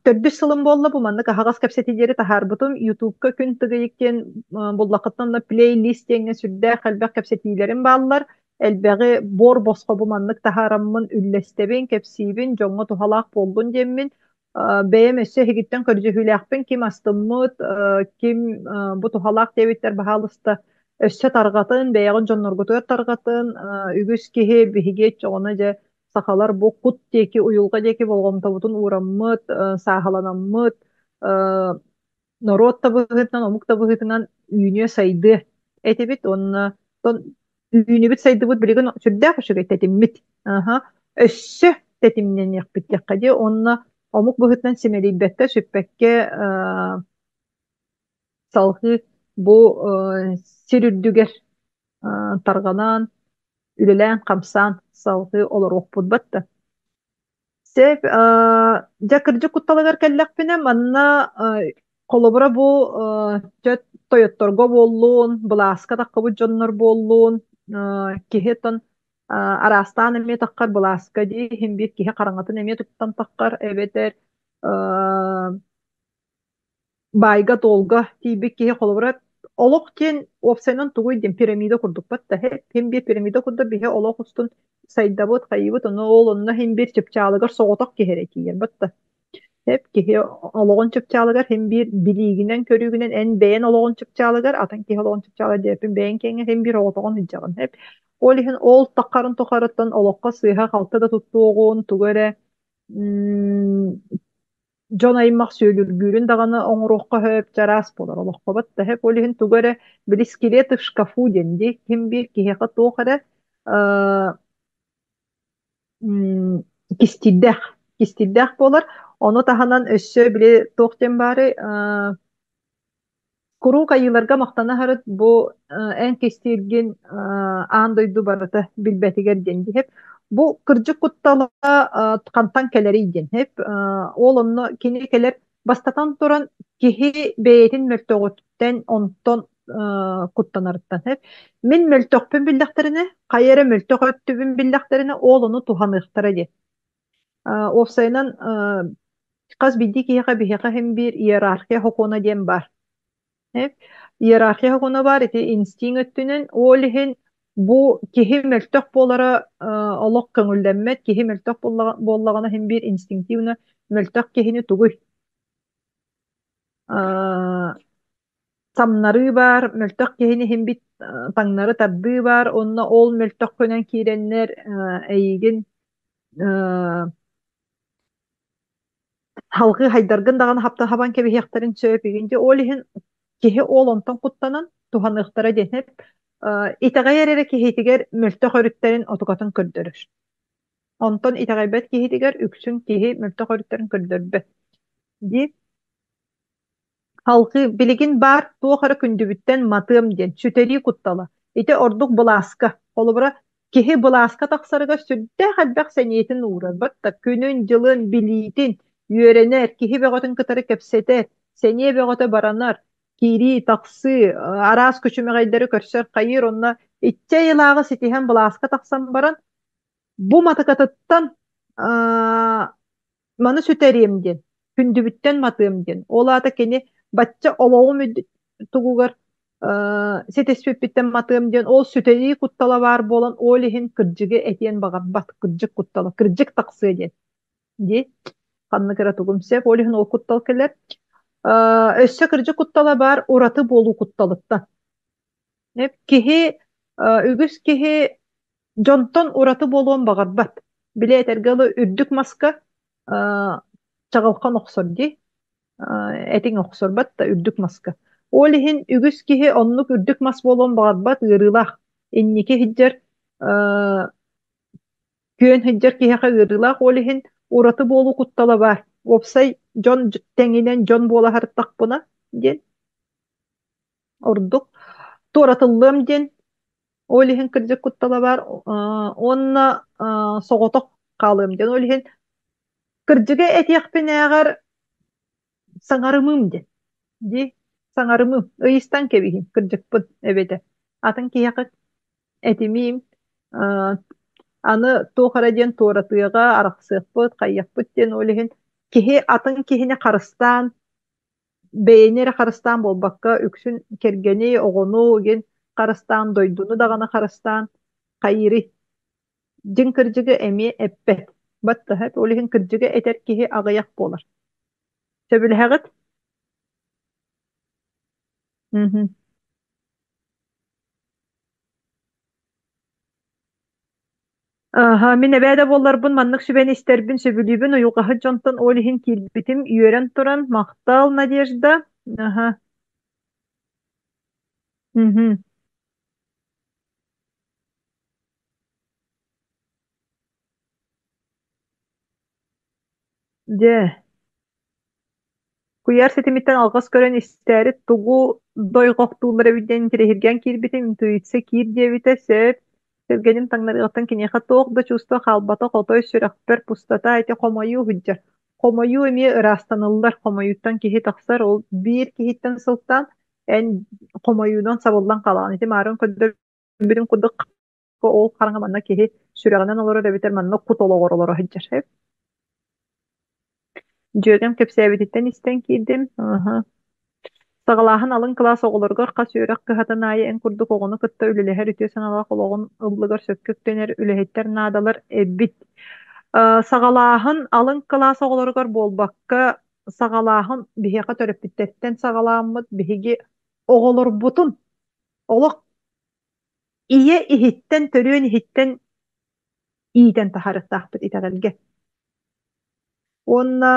төрдүс сылым буолла бу маннык аһаҕас кэпсэтии диэри таһаарбытым. Ютубка күн тыгыйык диэн буллаххыттан да плейлист диэҥҥэ сүрдээх элбэх кэпсэтиилэрим бааллар. Элбэҕи буор босхо бу маннык таһаараммын үллэстэбин, кэпсиибин, дьоҥҥо туһалаах буоллун диэммин. Бэйэм өссө эһигиттэн көрдьөһүүлээхпин, ким астыммыт, ким бу туһалаах диэбиттэр, баһаалыста, өссө тарҕатын, бэйэҕин дьонноргутугар тарҕатын. Үгүс киһи биһиги оччоҕуна дьэ сахалар бу кут диэки, уйулҕа диэки болҕомтобутун уураммыт, сааһыланаммыт, норуот да быһыытынан, омук да быһыытынан үүнүө-сайдыа этибит уонна үүнүбүт сайдыбыт билигин сүрдээх үчүгэй тэтиммит. Аха. Өссө тэтимнэниэхпит диэххэ дии уонна омук быһыытынан симэлийбэккэ, сүппэккэ салҕыы бу сир үрдүгэр тарҕанан, үлэлээн-хамсаан салҕыы олоруохпут батта. Сөп, дьэ кырдьык кутталыгар кэллэхпинэ, манна холобура бу чөт тойотторго буоллун, былааска таххыбыт дьоннор буоллун, киһи оттон араастаан эмиэ таххар былааска дии, иһин биир киһи хараҥатын эмиэ туттан таххар, эбэтэр баайга-дуолга тиийбит киһи холобура олох диэн уопсайынан тугуй диэн пирамида курдукпат да ким биир пирамида курдук биһи олох устун сайдабыт хайыыбыт ону ол онно иһин биир чыпчаалыгар соҕотох киһи эрэ тиийэр батта хеп киһи олоҕун чыпчаалыгар иһин биир билиигинэн көрүүгүнэн эн бэйэн олоҕун чыпчаалыгар атын киһи олоҕун чыпчаалыгар диэппин бэйэн киэҥэ иһин биир оҕотоҕун сылдьаҕын хеп ол иһин ол таххарын тухарыттан олоххо сыыһа-халты да туттуоҕун тугу эрэ дьон аймах сүөлүргүүрүн даҕаны оҥоруохха сөп чараас буолар олоххобот да сөп ол иһин тугу эрэ били скелеты в шкафу диэн дии ким биир киһиэхэ туох эрэ кистиирдээх кистиирдээх буолар ону таһынан өссө били туох диэн баарый Куруук айыыларга махтана сырыт бу эн кистииргин аан дойду барыта билбэтигэр диэн диһип. Бу кырдьык куттала хантан кэлэрий диэн иһип. Ол онно кини кэлэр бастатан туран киһи бэйэтин мөлтөҕүттэн онтон куттанарыттан иһип. Мин мөлтөхпүн биллэхтэринэ, хайа эрэ мөлтөх өттүбүн биллэхтэринэ, ол ону туһаныахтара диэн. Уопсайынан хас биирдии киһиэхэ биһиэхэ иһин биир иерархия сокуона диэн баар. Иерархия сокуона баар ити инстинкт өттүнэн ол иһин бу киһи мөлтөх буолара олох көҥүллэммэт киһи мөлтөх буоллаҕына иһин биир инстинктивно мөлтөх киһини тугуй самнарыы баар, мөлтөх киһини иһин бит таҥнары тардыы баар уонна ол мөлтөххүнэн киирэннэр эйигин салҕыы хайдаргын даҕаны хаптаһабан кэбиһиэхтэрин сөп игин дьэ ол иһин киһи ол онтон куттанан туһаныахтара диэн итэҕэйэр эрэ киһитигэр мөлтөх өрүттэрин отукатын көрдөрөр. Онтон итэҕэйбэт киһитигэр үксүн киһи мөлтөх өрүттэрин көрдөрбөт дии. Халҕыы билигин баар туох эрэ күндүбүттэн матыам диэн сүтэрии куттала. Ити ордук былааска. Холобура, киһи былааска тахсарыгар сүрдээх элбэх сэниэтин уурар. Батта күнүн-дьылын, билиитин үөрэнэр, киһи бөҕөтүн кытары кэпсэтэр, сэниэ бөҕөтө баранар, киирии, тахсыы, араас күчүмэҕэйдэри көрсөр хайыыр онно иччэ айылааҕы ситиһэн былааска тахсан баран бу матыкатыттан маны сүтэриэм диэн, күндүбүттэн матыам диэн. Ол аата кини бачча олоҕум тугугар ситиспиппиттэн матыам диэн ол сүтэрии куттала баар буолан ол иһин кырдьыгы этиэн баҕарбат кырдьык куттала кырдьык тахсыа диэн дии ханнык эрэ тугум сөп ол иһин ол куттал кэлэр өссө кырдьык куттала баар ураты буолуу кутталыттан киһи үгүс киһи дьонтон ураты буолуон баҕарбат. Били этэргэ дылы үрдүк маска чаҕылхан охсор дии, этиҥ охсорбот да үрдүк маска. Ол иһин үгүс киһи оннук үрдүк мас буолуон баҕарбат ыарыылаах. Инники сылдьар күөн сылдьар киһиэхэ ыарыылаах ол иһин ураты буолуу куттала баар. Уопсай дьон тэҥинэн дьон буола сырыттахпына диэн ордук туоратыллыам диэн ол иһин кырдьык куттала баар уонна соҕотох хаалыам диэн. Ол иһин кырдьыгы этиэхпинээҕэр саҥарымыым диэн. Дии саҥарымыым, ыйыстан кэбиһиим, кырдьыкпын эбэтэ. Атын киһиэхэ этимиим, аны туох эрэ диэн туоратыаҕа, арахсыахпыт, хайыахпыт диэн ол иһин киһи атын киһини харыстаан, бэйэни эрэ харыстаан буолбакка, үксүн кэргэни, оҕону диэн харыстаан, дойдуну даҕаны харыстаан хайыырый? Дьиҥ кырдьыгы эмиэ эппэт. Баттаһа, ол иһин кырдьыгы этэр киһи аҕыйах буолар. Сөбүлэһэҕит? Мгм. Аһа, мин эбээ да буолларбын маннык сүбэни истэрбин сөбүлүүбүн, уйулҕаһыт дьонтон ол иһин киирбитим, үөрэн туран, махтал, Надежда. Аһа. Мгм. Дьэ. Куйаар ситимиттэн алҕас көрөн истээри тугу дойҕохтууллар эбит диэн интэриэһиргээн киирбитим, интуиция киир диэбитэ сөп. Кэргэним таҥнарыаҕыттан киниэхэ туох да чувство хаалбатах, отой сүрэхпэр пустота ити хомойуу сылдьар. Хомойуу эмиэ ыраастаныллар, хомойууттан киһи тахсар, ол биир киһиттэн сылтаан эн хомойуунан сабыллан хаалаҕын. Ити маарыҥ көрдөрбүтүм курдук ол хараҥа манна киһи сүрэҕинэн олорор эбэтэр манна кут олоҕор олоро сылдьар. Дьүөгэм кэпсээбититтэн истэн киирдим. Аһа. Саҕалааһын алын кылаас оҕолоругар хас үөрэх кыһатын аайы эн курдук оҕону кытта үлэлэһэр үтүө санаалаах олоҕун ыллыгар сөпкө үктэнэр үлэһиттэр наадалар эбит. Саҕалааһын алын кылаас оҕолоругар буолбакка, саҕалааһын биһиэхэ төрөппүттэртэн саҕалааммыт биһиги оҕолорбутун олох ийэ иһиттэн, төрүөн иһиттэн иитэн таһаарыахтаахпыт итэҕэлгэ. Уонна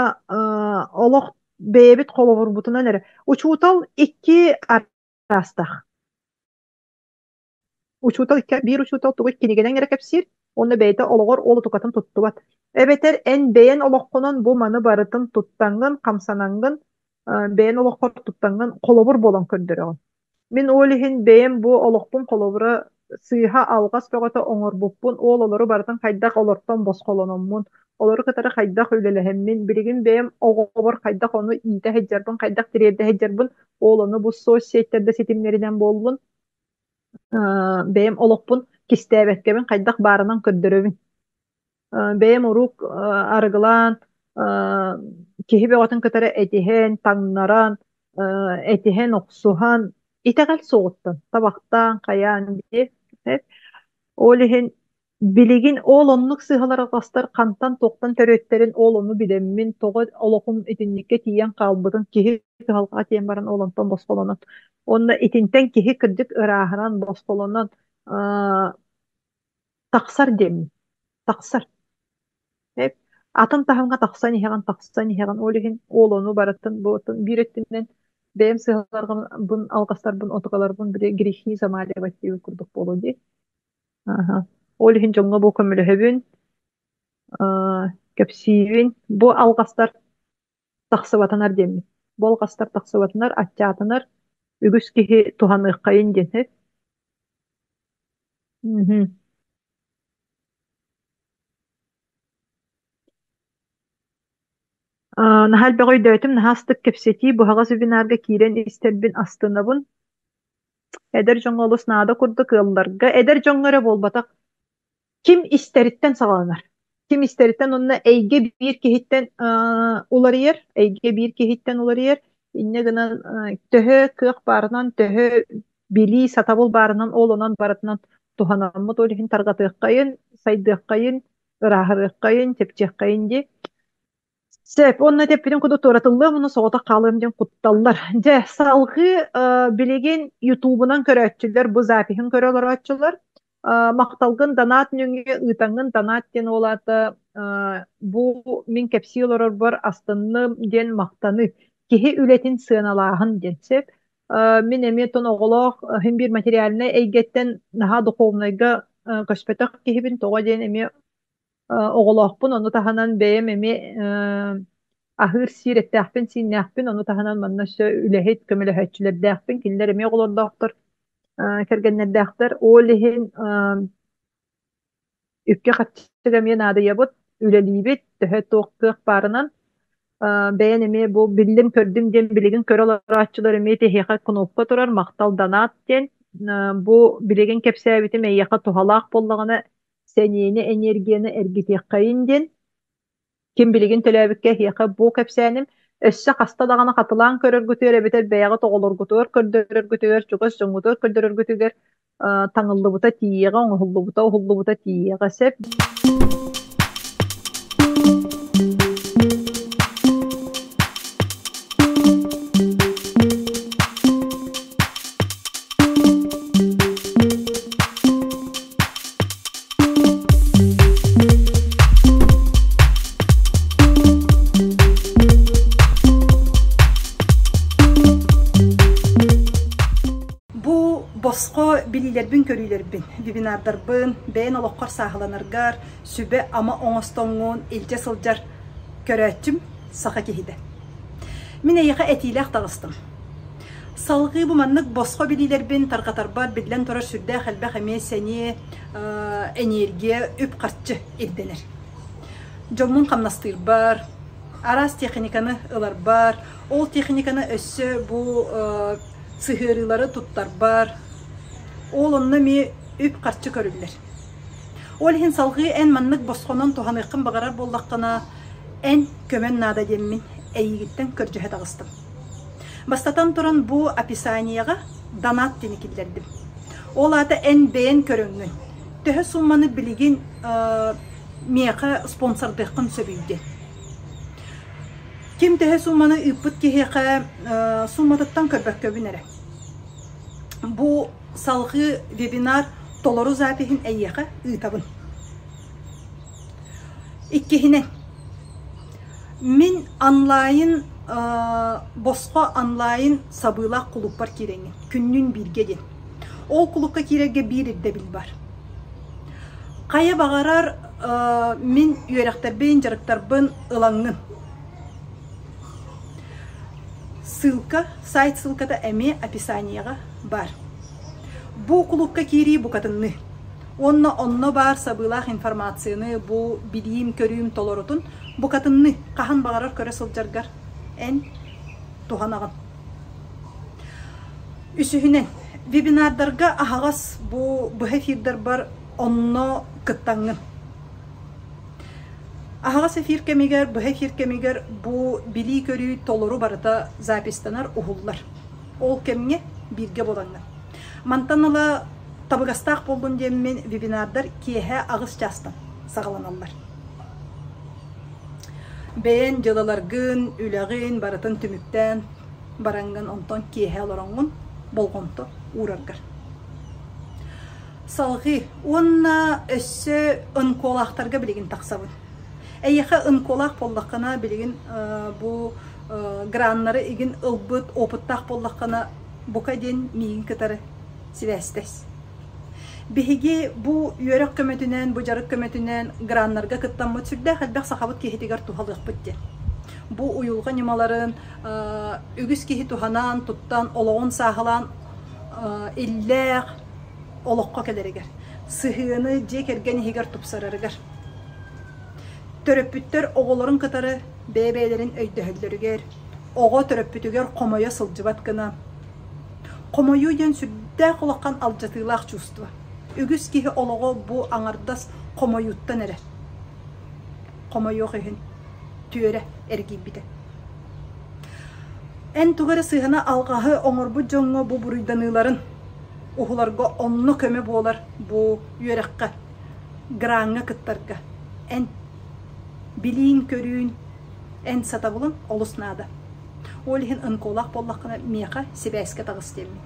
олох бэйэбит холобурбутунан эрэ. Учуутал икки араастаах. Учуутал икки, биир учуутал тугу кинигэнэн эрэ кэпсиир, уонна бэйэтэ олоҕор ол утукатын туттубат. Эбэтэр эн бэйэн олоххунан бу маны барытын туттаҥҥын, хамсанаҥҥын, бэйэн олоххор туттаҥҥын холобур буолан көрдөрөҕүн. Мин ол иһин бэйэм бу олохпун холобура сыыһа алҕас бөҕөтө оҥорбуппун, ол олору барытын хайдах олортон босхолономмун, олору кытары хайдах үлэлэһэммин, билигин бэйэм оҕобор хайдах ону иитэ сылдьарбын, хайдах тириэрдэ сылдьарбын, ол ону бу соцсетьтэр да ситимнэринэн буоллун, бэйэм олохпун кистээбэккэбин хайдах баарынан көрдөрөбүн. Бэйэм урук арыгылаан, киһи бөҕөтүн кытары этиһэн, таҥнаран, этиһэн, охсуһан, итэҕэл суоҕуттан табахтаан, хайаан дии. Ол иһин билигин ол оннук сыыһалар алҕастар хантан туохтан төрүөттэрин ол ону билэммин, тоҕо олоҕум итинниккэ тиийэн хаалбытын киһи кыһалҕаҕа тиийэн баран ол онтон босхолонон. Уонна итинтэн киһи кырдьык ырааһыран, босхолонон тахсар диэммин. Тахсар. Атын таһымҥа тахсан иһэҕин, тахсан иһэҕин. Ол иһин ол ону барытын бу биир өттүнэн бэйэм сыһаларбын, алҕастарбын, отукаларбын били грехи замаливать диэбит курдук буолуо дии. Аха. Ол иһин дьоҥҥо бу көмөлөһөбүн, кэпсиибин. Бу алҕастар тахсыбатынар диэммин. Бу алҕастар тахсыбатынар, аччаатынар үгүс киһи туһаныаххайын диэн. Мгм. Наһаа элбэҕи өйдөөтүм, наһаа астык кэпсэтии, быһаҕас вебинарга киирэн истэрбин астынабын. Эдэр дьоҥҥо олус наада курдук ыалларга, эдэр дьоҥҥо эрэ буолбатах, ким истэриттэн саҕаланар. Ким истэриттэн уонна эйгэ биир киһиттэн уларыйар, эйгэ биир киһиттэн уларыйар. Инньэ гынан төһө кыах баарынан, төһө билии, сатабыл баарынан ол онон барытынан туһанаммыт ол иһин тарҕатыаххайын, сайдыаххайын, ырааһырыаххайын, чэпчиэххэйин дии. Сөп, уонна тэппитин курдук туоратыллыам уонна соҕотох хаалыам диэн кутталлар. Дьэ, салҕыы билигин Ютубунан көрөөччүлэр, бу запиһын көрө олорооччулар махталгын донат нөҥүө ыытаҥҥын донат диэн ол аата бу мин кэпсии олорорбор астынным диэн махтаныы киһи үлэтин сыаналааһын диэн сөп. Мин эмиэ тон оҕолоох иһин биир материальнай эйгэттэн наһаа духовнайга көспөтөх киһибин тоҕо диэн эмиэ оҕолоохпун, ону таһынан бэйэм эмиэ аһыыр сиир эттээхпин-сииннээхпин, ону таһынан манна өссө үлэһит көмөлөһөөччүлэрдээхпин, кинилэр эмиэ оҕолордоохтор, кэргэннэрдээхтэр. Ол иһин үпкэ-харчыга эмиэ наадыйабыт. үлэлиибит, төһө туох кыах баарынан. Бэйэн эмиэ бу биллим көрдүм диэн билигин көрө олорооччулар эмиэ тэһиэхэ кнопка турар махтал донат диэн бу билигин кэпсээбитим эйиэхэ туһалаах буоллаҕына сэниэни энергияны эргитиэххэйин диэн ким билигин төлөөбүккэ эһиэхэ бу кэпсээним өссө хаста даҕаны хатылаан көрөргүтүгэр эбэтэр бэйэҕит оҕолоргутугар көрдөрөргүтүгэр чугас дьоҥҥутугар көрдөрөргүтүгэр таҥыллыбыта тиийиэҕэ оҥоһуллубута уһуллубута тиийиэҕэ сөп. Бу босхо билиилэрбин-көрүүлэрбин, вебинардарбын бэйэн олоххор сааһыланаргар сүбэ-ама оҥостоҥҥун илдьэ сылдьар көрөөччүм саха киһитэ. Мин эйиэхэ этиилээх таҕыстым. Салҕыы бу маннык босхо билиилэрбин тарҕатарбар биллэн турар сүрдээх элбэх эмиэ сэниэ, энергия, үп-харчы ирдэнэр. Дьоммун хамнастыырбар, араас техниканы ыларбар, ол техниканы өссө бу сыһыарыылары туттарбар, ол онно эмиэ үп-харчы көрүллэр. Ол иһин салҕыы эн маннык босхонон туһаныаххын баҕарар буоллаххына, эн көмөн наада диэммин эйигиттэн көрдьөһө таҕыстым. Бастатан туран бу описаниеҕа донат диэни киллэрдим. Ол аата эн бэйэн көрөҥҥүн, төһө суумманы билигин миэхэ спонсордыаххын сөбүй диэн. Ким төһө суумманы ыыппыт киһиэхэ суумматыттан көрбөккөбүн эрэ. Бу салҕыы вебинар толору запиһын эйиэхэ ыытабын. Иккиһинэн, мин онлайн босхо онлайн сабыылаах кулууппар киирэҥҥин, күннүүн бииргэ диэн. Ол кулуупка киирэргэ биир ирдэбил бар. Хайа баҕарар мин үөрэхтэрбин, дьарыктарбын ылаҥҥын. Ссылка, сайт ссылката эмиэ описаниеҕа баар. Бу кулуупка киирии букатынныы. Уонна онно баар сабыылаах информацияны бу билиим-көрүүм толорутун букатынныы хаһан баҕарар көрө сылдьаргар эн туһанаҕын. Үсүһүнэн, вебинардарга аһаҕас бу быһа эфирдарбар онно кыттаҥҥын. Аһаҕас эфир кэмигэр, быһа эфир кэмигэр бу билии-көрүү толору барыта запистанар, уһуллар. Ол кэмҥэ бииргэ буолаҥҥын. Мантан ыла табыгастаах буоллун диэммин вебинардар киэһэ 8 чаастан саҕаланаллар. Бэйэн дьыалаларгын, үлэҕин барытын түмүктээн бараҥҥын онтон киэһэ олороҥҥун болҕомто уураргар. Салҕыы уонна өссө ынколаахтарга билигин тахсабын. Эйиэхэ ынколаах буоллаххына билигин бу граннары игин ылбыт опыттаах буоллаххына бука диэн миигин кытары сибээстэс. Биһиги бу үөрэх көмөтүнэн, бу дьарык көмөтүнэн граннарга кыттаммыт сүрдээх элбэх сахабыт киһитигэр туһалыахпыт диэн. Бу уйулҕа ньымаларын үгүс киһи туһанан, туттан, олоҕун сааһылаан иллээх олоххо кэлэригэр, сыһыаны дьиэ кэргэн иһигэр тупсарарыгар. Төрөппүттэр оҕолорун кытары бэйэ-бэйэлэрин өйдөһөллөрүгэр, оҕо төрөппүтүгэр хомойо сылдьыбат гына Хомойуу диэн сүрдээх улахан алдьатыылаах чувство. Үгүс киһи олоҕо бу аҥардас хомойууттан эрэ хомойуох иһин түөрэ эргийбитэ. Эн тугу эрэ сыыһаны алҕаһы оҥорбут дьоҥҥо бу буруйданыыларын уһуларга онно көмө буолар бу үөрэххэ, граҥҥа кыттарга эн билииҥ-көрүүн, эн сатабылыҥ олус наада. Ол иһин ынколаах буоллаххына миэхэ сибээскэ таҕыс диэммин.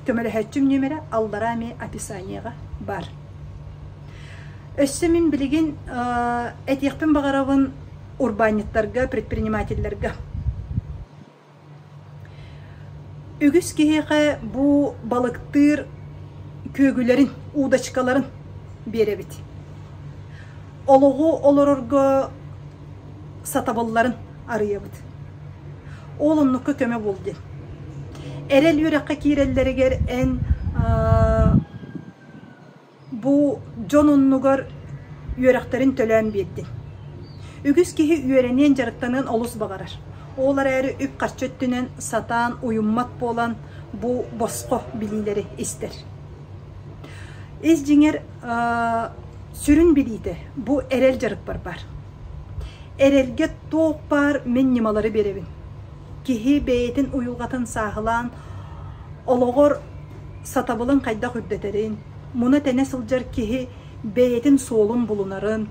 Көмөлөһөөччүм нүөмэрэ аллараа эмиэ описаниеҕа баар. Өссө мин билигин этиэхпин баҕарабын урбаанньыттарга, предпринимателлэргэ. Үгүс киһиэхэ бу балыктыыр күөгүлэрин, удочкаларын биэрэбит. Олоҕу олорорго сатабылларын арыйабыт. Ол оннукка көмө буол диэн. Эрэл үөрэххэ киирэллэригэр эн бу дьон оннугар Үөрэхтэрин төлөөн биэрдин. Үгүс киһи үөрэниэн дьарыктаныан олус баҕарар. Ол эрээри үп-харчы өттүнэн сатаан уйуммат буолан бу босхо билиилэри истэр. Ис дьиҥэр сүрүн билиитэ бу эрэл дьарыкпар баар. Эрэлгэ туох баар мин ньымалары биэрэбин. Киһи бэйэтин уйулҕатын сааһылаан олоҕор сатабылын хайдах үрдэтэрин, муна-тэнэ сылдьар киһи бэйэтин суолун булунарын,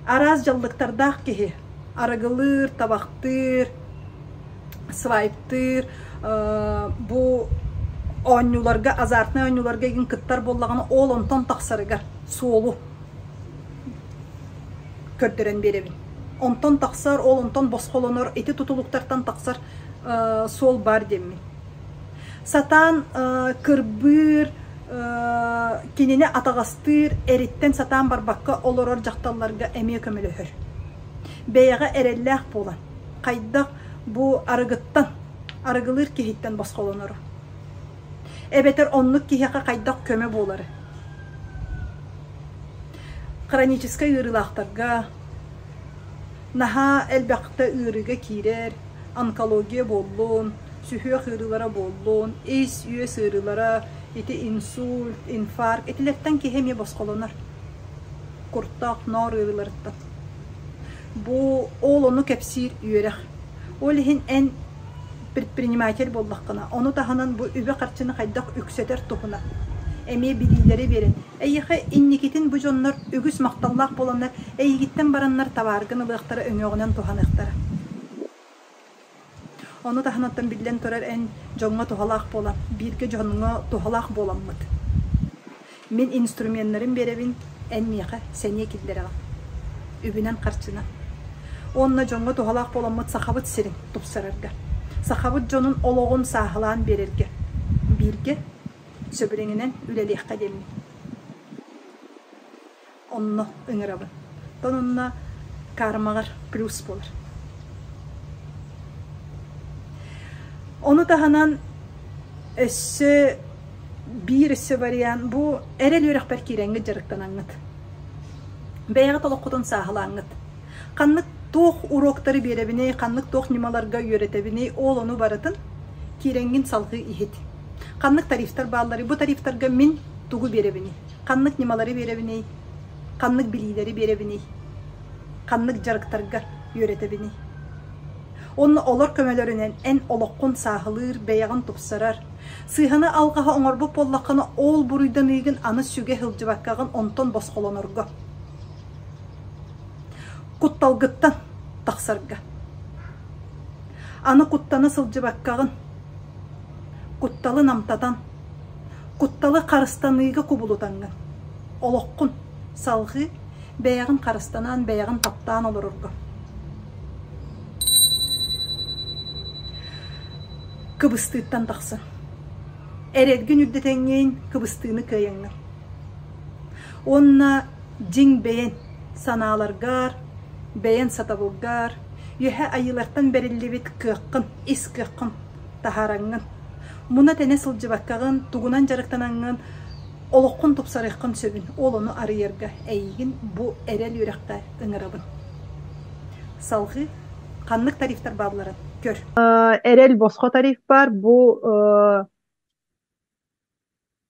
араас дьаллыктардаах киһи арыгылыыр, табахтыыр, свайптыыр, бу оонньууларга, азартнай оонньууларга игин кыттар буоллаҕына, ол онтон тахсарыгар суолу көрдөрөн биэрэбин. Онтон тахсар, ол онтон босхолонор, ити тутулуктартан тахсар суол баар диэммин. Сатаан кырбыыр, кинини атаҕастыыр, эриттэн сатаан барбакка олорор дьахталларга эмиэ көмөлөһөр. Бэйэҕэ эрэллээх буолан, хайдах бу арыгыттан, арыгылыыр киһиттэн босхолонору. Эбэтэр оннук киһиэхэ хайдах көмө буолары. Хроническай ыарыылаахтарга наһаа элбэхтэ ыарыыга киирэр, онкология буоллун, сүһүөх ыарыылара буоллун, ис-үөс ыарыылара, ити инсульт, инфаркт итилэртэн киһи эмиэ босхолонор. Куртах, ноор ыарыыларыттан. Бу ол ону кэпсиир үөрэх. Ол иһин эн предприниматель буоллаххына, ону таһынан бу үбү-харчыны хайдах үксэтэр туһунан эмиэ билиилэри биэрэн, эйиэхэ инникитин бу дьоннор үгүс махталлаах буоланнар эйигиттэн бараннар табааргын ылыахтара, өҥөҕүнэн туһаныахтара. Ону таһынан биллэн турар эн дьоҥҥо туһалаах буолан, бииргэ дьоҥҥо туһалаах буоламмыт. Мин инструменнарын биэрэбин, эн миэхэ сэниэ киллэрэҕин. Үбүнэн-харчынан. Уонна дьоҥҥо туһалаах буоламмыт Сахабыт сирин тупсарарга, сахабыт дьонун олоҕун сааһылаан биэрэргэ бииргэ сөбүлэҥинэн үлэлиэххэ диэммин. Онно ыҥырабын. Оттон онно кармаҕар плюс буолар. Ону таһынан өссө биир өссө вариант бу эрэл үөрэхпэр киирэҥҥит дьарыктанаҥҥыт. Бэйэҕит олоххутун сааһылааҥҥыт. Ханнык туох уроктары биэрэбиний, ханнык туох ньымаларга үөрэтэбиний, ол ону барытын киирэҥҥин салҕыы иһит. Ханнык тарифтар баалларый, бу тарифтарга мин тугу биэрэбиний? Ханнык ньымалары биэрэбиний? Ханнык билиилэри биэрэбиний? Ханнык дьарыктарга үөрэтэбиний? Уонна олор көмөлөрүнэн эн олоххун сааһылыыр, бэйэҕин тупсарар. Сыыһаны алҕаһы оҥорбут буоллаххына, ол буруйданыыгын аны сүгэ сылдьыбаккаҕын онтон босхолонорго. Кутталгыттан тахсарга. Аны куттана сылдьыбаккаҕын, кутталы намтатан, Кутталы харыстаныыга кубулутаҥҥын, олоххун салҕыы, бэйэҕин харыстанан, бэйэҕин таптаан олорорго. Кыбыстыыттан тахсан. Эрэлгин үрдэтэҥҥин, кыбыстыыны кыайаҥҥын. Уонна дьиҥ бэйэн санааларгар, бэйэн сатабылгар, үөһэ айыылартан бэриллибит кыаххын, ис кыаххын таһаараҥҥын, муна-тэнэ сылдьыбаккаҕын, тугунан дьарыктанаҥҥын олоххун тупсарыаххын сөбүн, ол ону арыйарга эйигин бу эрэл үөрэххэ ыҥырабын. Салҕыы ханнык тарифтар баалларын көр. Эрэл босхо тариф баар. Бу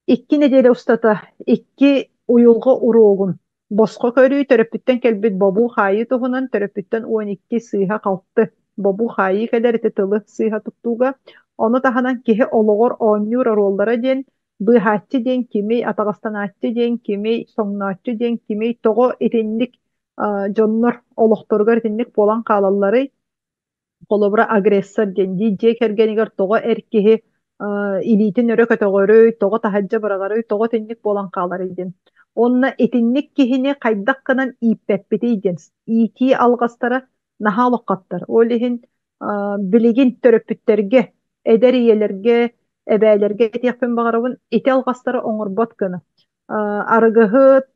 Икки нэдиэлэ устата икки уйулҕа уруогун босхо көрүү, төрөппүттэн кэлбит бобуу-хаайыы туһунан төрөппүттэн 12 сыыһа-халты бобуу-хаайыы кэлэр ити тылы сыыһа туттууга, ону таһынан киһи олоҕор оонньуур оруоллара диэн быыһааччы диэн кимий, атаҕастанааччы диэн кимий, соҥнооччу диэн кимий, тоҕо итинник дьоннор олохторугар итинник буолан хаалалларый Холобура, агрессор диэн дии дьиэ кэргэнигэр тоҕо эр киһи илиитин өрө көтөҕөрүй, тоҕо таһырдьа быраҕарый, тоҕо итинник буолан хааларый диэн. Уонна итинник киһини хайдах гынан ииппэппитий диэн иитии алҕастара наһаа олоххоттор. Ол иһин билигин төрөппүттэргэ, эдэр ийэлэргэ, эбээлэргэ этиэхпин баҕарабын, ити алҕастары оҥорбот гына. Арыгыһыт,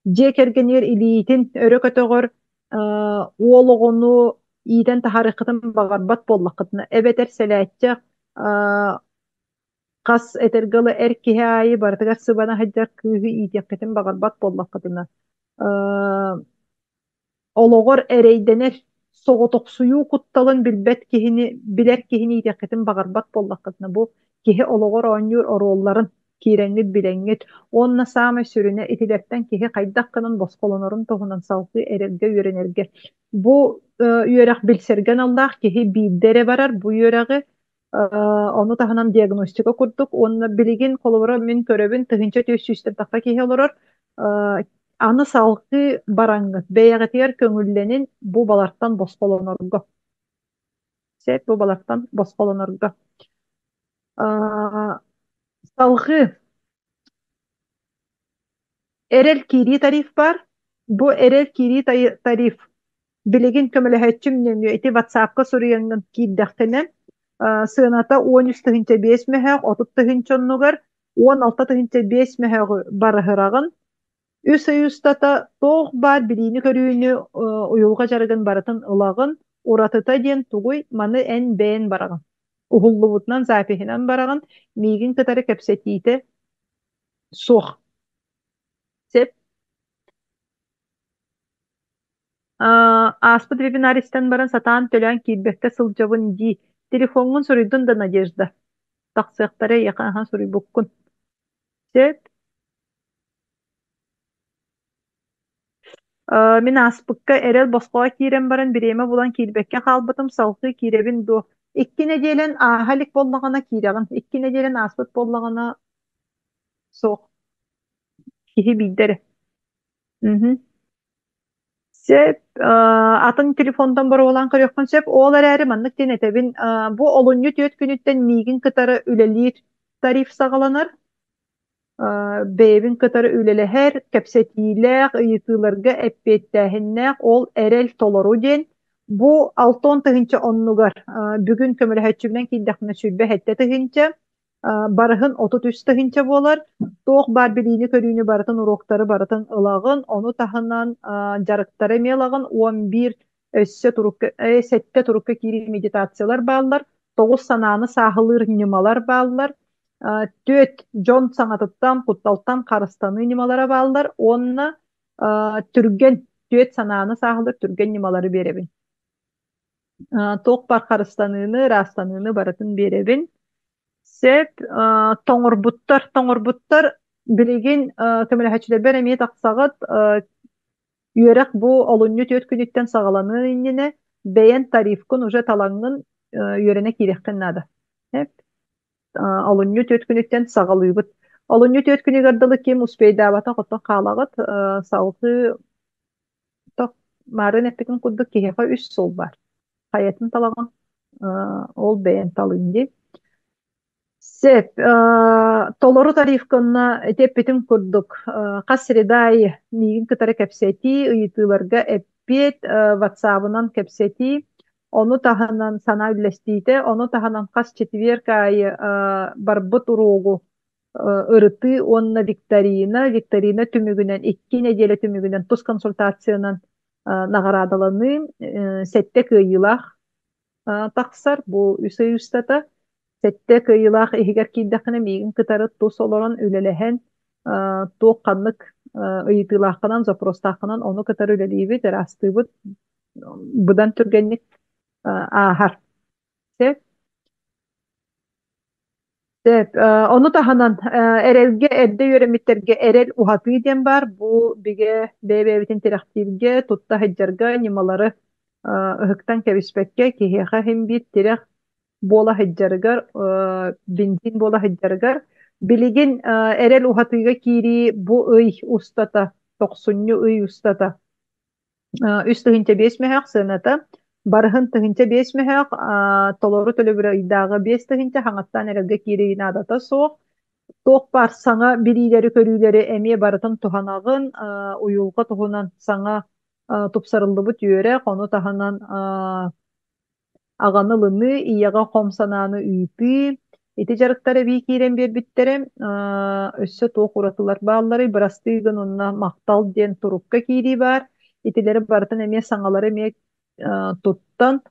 дьиэ кэргэнигэр илиитин өрө көтөҕөр уол оҕону иитэн таһаарыаххытын баҕарбат буоллаххытына эбэтэр сэлээччэх Хас этэргэ дылы эр киһи аайы барытыгар сыбана сылдьар кыыһы иитиэххитин баҕарбат буоллаххытына, олоҕор эрэйдэнэр, соҕотохсуйуу кутталын билбэт киһини, билэр киһини иитиэххитин баҕарбат буоллаххытына, бу киһи олоҕор оонньуур оруолларын киирэҥҥит билэҥҥит уонна саамай сүрүнэ итилэртэн киһи хайдах гынан босхолонорун туһунан салгыы эрэлгэ үөрэнэргэ. Бу үөрэх билсэргэ аналлаах киһи биирдэ эрэ барар бу үөрэҕи ону таһынан диагностика курдук уонна билигин холобура мин көрөбүн 1400 тахса киһи олорор аны салгыы бараҥҥыт бэйэҕитигэр көҥүллэнин бу балартан босхолонорго сөп бу балартан босхолонорго салгыы эрэл киирии тариф баар бу эрэл киирии тариф Билигин көмөлөһөөччүм нөҥүө ити ватсапка суруйаҥҥын киирдэххинэ, сыаната 13 500 мөһөөх, 30 тыһыынча оннугар 16 500 мөһөөҕү барыһыраҕын. Үс ый устата туох баар билиини-көрүүнү, уйулҕа дьарыгын барытын ылаҕын. Уратыта диэн тугуй, маны эн бэйэн бараҕын. Уһуллубутунан, запиһынан бараҕын, миигин кытары кэпсэтиитэ суох. Сөп. Ааспыт вебинар истэн баран сатаан төлөөн киирбэккэ сылдьабын дии. Телефоҥҥун суруйдун да, Надежда. Тахсыахтара эйиэхэ аһа суруйбуккун. Сөп. Мин ааспыкка эрэл босхоҕо киирэн баран бириэмэ булан киирбэккэ хаалбытым, салгыы киирэбин дуо? 2 нэдиэлэн ааһа илик буоллаҕына киирэҕин, 2 нэдиэлэн ааспыт буоллаҕына суох. Киһи биирдэ эрэ. Мгм. Сөп, атын телефонтан боруобалаан көрүөххүн сөп. Ол эрээри маннык диэн этэбин, бу олунньу 4 күнүттэн миигин кытары үлэлиир тариф саҕаланар. Бэйэбин кытары үлэлэһэр, кэпсэтиилээх, ыйытыыларга эппиэттээһиннээх ол эрэл толору диэн. Бу 60 тыһыынча оннугар бүгүн көмөлөһөөччүбүнэн киирдэхпинэ 27 тыһыынча, барыһын 33 тыһыынча буолар. Туох баар билиини-көрүүнү барытын, уруоктары барытын ылаҕын, ону таһынан дьарыктары эмиэ ылаҕын, 11 өссө турукка, сэттэ турукка киирии медитациялар бааллар, тоҕус санааны сааһылыыр ньымалар бааллар, түөрт дьон саҥатыттан, кутталтан харыстаныы ньымалара бааллар уонна түргэн, түөрт санааны сааһылыыр түргэн ньымалары биэрэбин. Туох баар харыстаныыны, ыраастаныыны барытын биэрэбин. Сөп, тоҥорбуттар, тоҥорбуттар билигин көмөлөһөөччүлэрбэр эмиэ тахсаҕыт. Үөрэх бу олунньу 4 күнүттэн саҕаланыан иннинэ бэйэн тарифкын уже талаҥҥын үөрэнэ киириэххин наада. Сөп. Олунньу 4 күнүттэн саҕалыыбыт. Олунньу 4 күнүгэр дылы ким успейдаабатах оттон хаалаҕыт. Салгыы марын эппитин курдук киһиэхэ үс суол баар. Хайатын талаҕын, ол бэйэн талын дии. Сөп. Толору тарифканна ити эппитим курдук хас среда аайы миигин кытары кэпсэтии, ыйытыыларга эппиэт, ватсабынан кэпсэтии, ону таһынан санаа үллэстиитэ, ону таһынан хас четверг аайы барбыт уруогу ырытыы уонна викторина, викторина түмүгүнэн 2 нэдиэлэ түмүгүнэн тус консультациянан наҕараадаланыы, сэттэ кыайыылаах тахсар. Бу үс ый устата сэттэ кыайыылаах иһигэр киирдэххинэ миигин кытары тус олорон үлэлэһэн туох ханнык ыйытыылааххынан, запростааххынан ону кытары үлэлиибит, ыраастыыбыт, быдан түргэнник ааһар. Сөп. Сөп. Ону таһынан эрэлгэ эрдэ үөрэммиттэргэ эрэл уһатыы диэн баар. Бу бигэ бэйэ-бэйэбитин тирэхтииргэ, тутта сылдьарга ньымалары ыһыктан кэбиспэккэ киһиэхэ иһин биир тирэх буола сылдьарыгар, бензин буола сылдьарыгар билигин эрэл уһатыыга киирии бу ый устата, тохсунньу ый устата 3 500 мөһөөх сыаната, барыһын 1500 мөһөөх, толору төлөбүрэ ыйдааҕы 5 тыһыынча хаҥаттан эрэлгэ киирии наадата суох. Туох баар саҥа билиилэри-көрүүлэри эмиэ барытын туһанаҕын, уйулҕа туһунан саҥа тупсарыллыбыт үөрэх, ону таһынан аҕаны ылыныы, ийэҕэ хом санааны ыытыы, ити дьарыктар эбии киирэн биэрбиттэрэ. Өссө туох уратылар баалларый? Бырастыы гын уонна махтал диэн турукка киирии баар. Итилэри барытын эмиэ саҥалары эмиэ туттан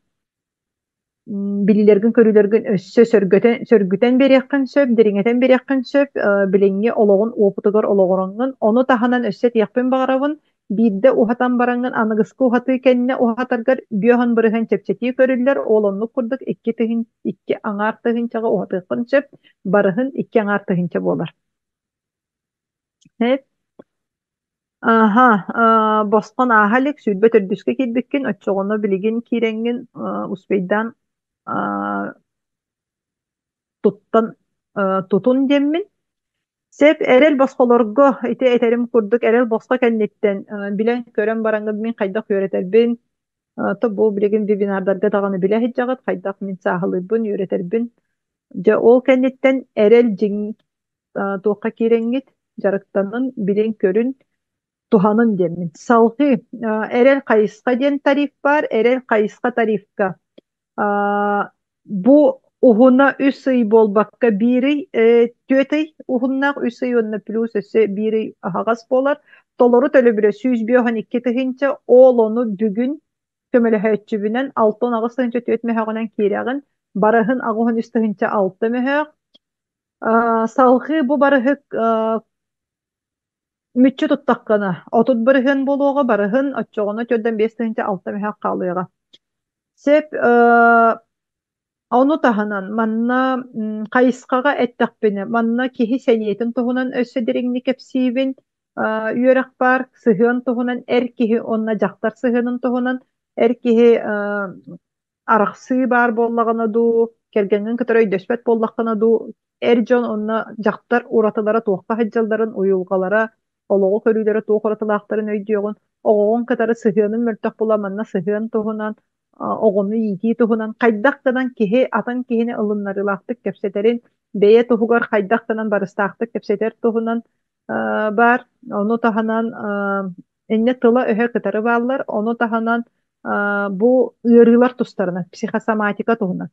Билиилэргин-көрүүлэргин өссө сөргөтөн, сөргүтэн биэриэххин сөп, дириҥэтэн биэриэххин сөп, билиҥҥи олоҕун уопутугар олоҕураҥҥын. Ону таһынан өссө этиэхпин баҕарабын, биирдэ уһатан бараҥҥын аныгыскы уһатыы кэннэ уһатаргар 50% чэпчэтии көрүллэр, ол оннук курдук 2,5 тыһыынчаҕа уһатыаххын сөп, барыһын 2,5 тыһыынча буолар. Аһа, босхон ааһа илик, 24-үскэ киирбиккин, оччоҕуна билигин киирэҥҥин успейдаан туттан тутун диэммин. Сөп, эрэл босхолорго ити этэрим курдук эрэл босхо кэнниттэн билэн-көрөн бараҥҥын мин хайдах үөрэтэрбин, то бу билигин вебинардарга даҕаны билэ сылдьаҕыт, хайдах мин сааһылыырбын, үөрэтэрбин. Дьэ ол кэнниттэн эрэл дьиҥ туохха киирэҥҥит дьарыктанын, билин-көрүн, туһанын диэммин. Салҕыы эрэл хайысха диэн тариф баар, эрэл хайысха тарифка бу уһуна 3 ый буолбакка 1 ый, 4 ый уһуннаах 3 ый уонна плюс өссө 1 ый аһаҕас буолар. Толору төлөбүрэ 152 тыһыынча, ол ону бүгүн көмөлөһөөччүбүнэн 68 тыһыынча 4 мөһөҕүнэн киирэҕин, барыһын 83 тыһыынча 6 мөһөөх. Салҕыы бу барыһык мүччү туттаххына 30% буолуоҕа, барыһын оччоҕуна 405 тыһыынча 6 мөһөөх хаалыаҕа. Сөп, ону таһынан манна хайысхаҕа эттэхпинэ, манна киһи сэниэтин туһунан өссө дириҥник кэпсиибин, үөрэх баар, сыһыан туһунан, эр киһи уонна дьахтар сыһыанын туһунан, эр киһи арахсыы баар буоллаҕына дуу, кэргэҥҥин кытары өйдөспөт буоллаххына дуу, эр дьон уонна дьахтар уратылара туохха сылдьалларын, уйулҕалара, олоҕу көрүүлэрэ туох уратылаахтарын өйдүөҕүн, оҕоҕун кытары сыһыанын мөлтөх була манна сыһыан туһунан, оҕону иитии туһунан, хайдах гынан киһи атын киһини ылыннарыылаахтык кэпсэтэрин, бэйэ туһугар хайдах гынан барыстаахтык кэпсэтэр туһунан баар. Ону таһынан инньэ тыла-өһө кытары бааллар. Ону таһынан бу ыарыылар тустарынан, психосоматика туһунан.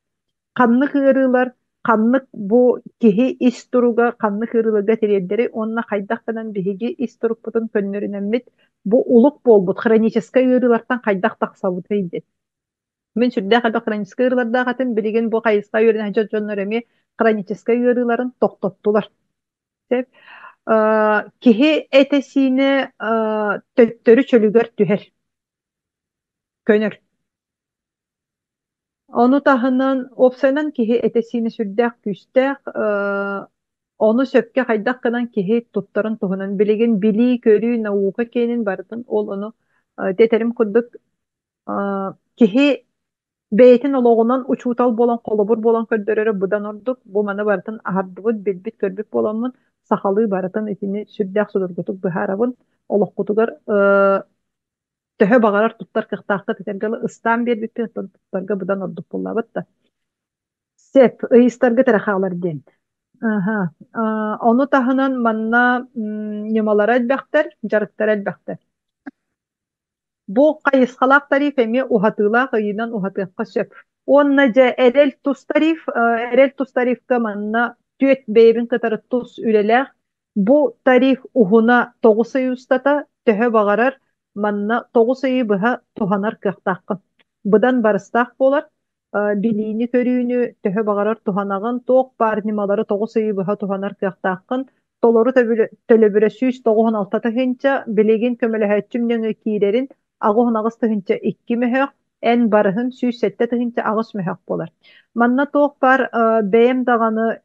Ханнык ыарыылар, ханнык бу киһи ис туруга ханнык ыарыыларга тириэрдэри уонна хайдах гынан биһиги ис турукпутун көннөрүнэммит бу улук буолбут хроническай ыарыылартан хайдах тахсабытый диэн. Мин сүрдээх элбэх хроническай ыарыылардаах этим. Билигин бу хайысха үөрэнэ дьоннор эмиэ хроническай ыарыыларын тохтоттулар. Сөп. Киһи этэ-сиинэ төттөрү чөлүгэр түһэр, көнөр. Ону таһынан, уопсайынан киһи этэ-сиинэ сүрдээх күүстээх, ону сөпкө хайдах гынан киһи туттарын туһунан билигин билии-көрүү, наука киэнин барытын ол ону тэтэрим курдук киһи бэйэтин олоҕунан учуутал буолан, холобур буолан көрдөрөрө быдан ордук. Бу маны барытын аһардыбыт, билбит-көрбүт буоламмын, сахалыы барытын итини сүрдээх судургутук быһаарабын. Олоххутугар төһө баҕарар туттар кыахтааххыт этэргэ дылы ыстаан биэрбиппин оттон туттарга быдан ордук буоллаабыт да. Сөп, ыйыстаргыт эрэ хаалар диэн. Аһа. Ону таһынан манна ньымалара элбэхтэр, дьарыктара элбэхтэр. Бу хайысхалаах тариф эмиэ уһатыылаах ыйынан уһатыахха сөп. Уонна дьэ эрэл тус тариф, эрэл тус тарифка манна түөрт бэйэбин кытары тус үлэлээх. Бу тариф уһуна 9 ый устата төһө баҕарар манна 9 ыйы быһа туһанар кыахтааххын. Быдан барыстаах буолар. Билиини-көрүүнү төһө баҕарар туһанаҕын, туох баар ньымалары 9 ыйы быһа туһанар кыахтааххын. Толору төлөбүрэ 196 тыһыынча, билигин көмөлөһөөччүм нөҥүө киирэрин 88 тыһыынча 2 мөһөөх, эн барыһын 107 тыһыынча 8 мөһөөх буолар. Манна туох баар бэйэм даҕаны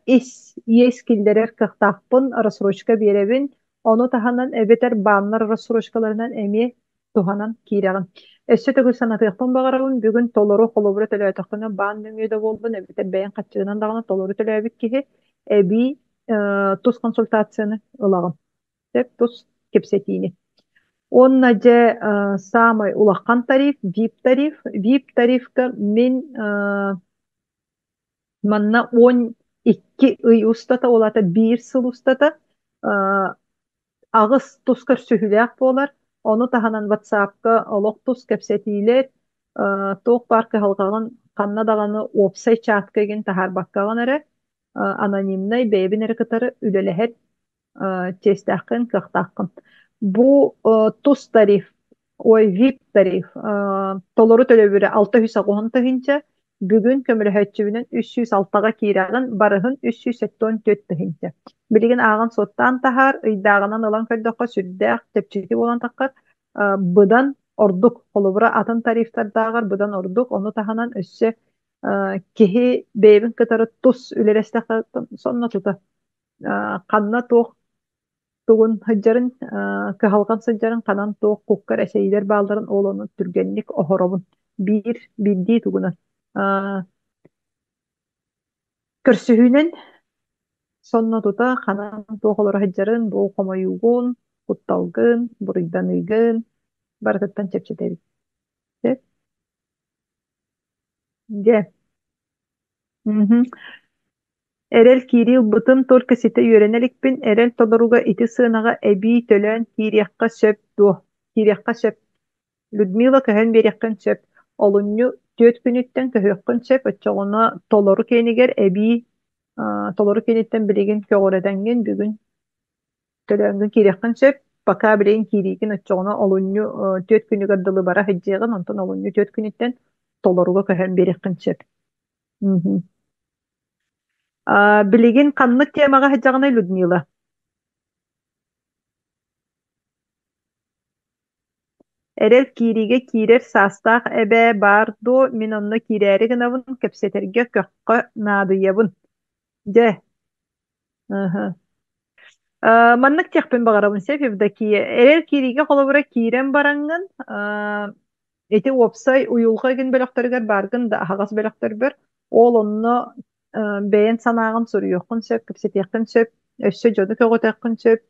ис иэс киллэрэр кыахтаахпын, рассрочка биэрэбин, ону таһынан эбэтэр бааннар рассрочкаларынан эмиэ туһанан киирэҕин. Өссө төгүл санатыахпын баҕарабын, бүгүн толору холобура төлөөтөххүнэ баан нөҥүө да буоллун эбэтэр бэйэҥ хаччыгынан даҕаны толору төлөөбүт киһи эбии тус консультацияны ылаҕын. Сөп тус кэпсэтиини. Уонна дьэ саамай улахан тариф VIP тариф. VIP тарифка мин манна 12 ый устата, ол аата 1 сыл устата аҕыс тус көрсүһүүлээх буолар. Ону таһынан WhatsApp-ка олох тус кэпсэтиилэр, туох баар кыһалҕаҕын ханна даҕаны уопсай чатка игин таһаарбаккаҕын эрэ, анонимнай бэйэбин эрэ кытары үлэлэһэр чиэстээххин, кыахтааххын. Бу тус тариф. Ой, VIP тариф. Толору төлөбүрэ 680 тыһыынча, бүгүн көмөлөһөөччүбүнэн 306-га киирэҕин, барыһын 374 тыһыынча. Билигин ааҕан суоттаан таһаар, ыйдааҕынан ылан көрдөххө сүрдээх чэпчэки буолан таххар, быдан ордук. Холобура, атын тарифтардааҕар быдан ордук, ону таһынан өссө киһи бэйэбин кытары тус үлэлэстэххэ сонно тута ханна туох тугун сылдьарын, кыһалҕан сылдьарын, ханан туох куккар эсэйилэр баалларын ол ону түргэнник оһоробун. Биир биирдии тугунан. Көрсүһүүнэн сонно тута ханан туох олоро сылдьарын, бу хомойуугун, кутталгын, буруйданыыгын барытыттан чэпчэтэбит. Сөп? Дьэ. Мгм. Эрэл киирии ылбытым, только ситэ үөрэнэ иликпин, эрэл толоруга ити сыанаҕа эбии төлөөн киириэххэ сөп дуо? Киириэххэ сөп. Людмила көһөн биэриэххин сөп. Олунньу 4 күнүттэн көһүөххүн сөп, оччоҕуна толору киэнигэр эбии толору киэниттэн билигин көҕүрэтэҥҥин бүгүн төлөөҥҥүн киириэххин сөп. Пока билигин киириигин оччоҕуна олунньу 4 күнүгэр дылы бара сылдьыаҕын, онтон олунньу 4 күнүттэн толоруга көһөн биэриэххин сөп. Мгм. Билигин ханнык темаҕа сылдьаҕыный, Людмила? Эрэл киириигэ киирэр саастаах эбээ баар дуо, мин онно киирээри гынабын, кэпсэтэргэ көххө наадыйабын. Дьэ, ыһы. Маннык диэхпин баҕарабын сөп, Евдокия. Эрэл киириигэ холобура киирэн бараҥҥын, ити уопсай уйулҕа игин бөлөхтөрүгэр бааргын да аһаҕас бөлөхтөрбөр, ол онно бэйэн санааҕын суруйуоххун сөп, кэпсэтиэххин сөп, өссө дьону көҕүтүөххүн сөп,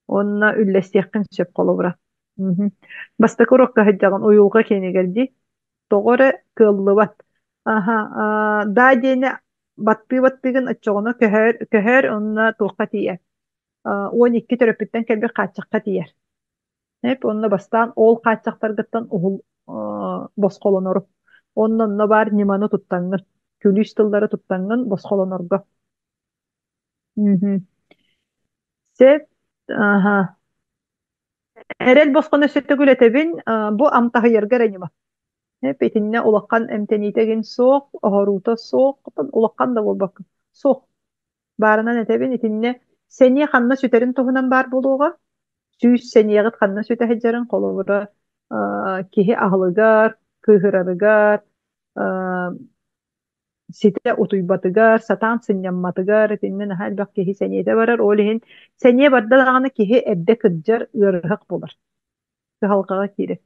уонна үллэстиэххин сөп холобура. Мгм. Бастакы урокка сылдьаҕын уйулҕа киэнигэр дии. Тоҕо эрэ кыаллыбат. Аха, даа диэни баттыы-баттыыгын оччоҕуна көһөр, көһөр уонна туохха тиийэр. 12 төрөппүттэн кэлбит хааччахха тиийэр. Эп онно бастаан ол хааччахтаргыттан уһул босхолонору. Онно онно баар ньыманы туттаҥҥын, күлүүс тыллары туттаҥҥын босхолонорго. Мгм. Сөп. Аха. Эрэл босхону өссө төгүл этэбин, бу амтаһыйарга эрэ ньыма. Эп итиннэ улахан эмтэниитэ игин суох, оһоруута суох, улахан да буолбакка суох. Баарынан этэбин, итиннэ сэниэ ханна сүтэрин туһунан баар буолуоҕа. Сүүс сэниэҕит ханна сүтэ сылдьарын, холобура, киһи аһылыгар, кыыһырарыгар, ситэ утуйбатыгар, сатаан сынньамматыгар итиннэ наһаа элбэх киһи сэниэтэ барар. Ол иһин сэниэ барда даҕаны киһи эрдэ кырдьар, ыарыһах буолар. Кыһалҕаҕа киирэр.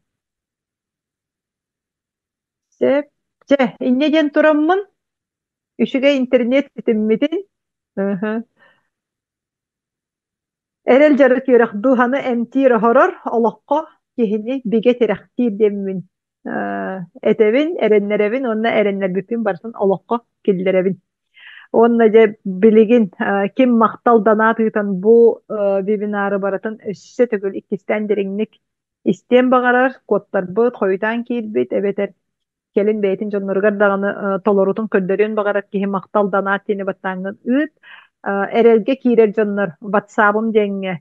Сөп. Чэ, инньэ диэн тураммын, үчүгэй интернет ситиммитин Ыһы. Эрэл дьарык үөрэх дууһаны эмтиир-оһорор, олоххо киһини бигэ тирэхтиир диэммин этэбин, эрэннэрэбин уонна эрэннэрбиппин барытын олоххо киллэрэбин. Уонна дьэ билигин ким махтал данаат ыытан бу вебинары барытын өссө төгүл иккистээн дириҥник истиэн баҕарар, куоттарбыт, хойутаан киирбит эбэтэр кэлин бэйэтин дьонноругар даҕаны толорутун көрдөрүөн баҕарар киһи махтал данаат диэни баттааҥҥын ыыт. Эрэлгэ киирэр дьоннор ватсабым диэҥҥэ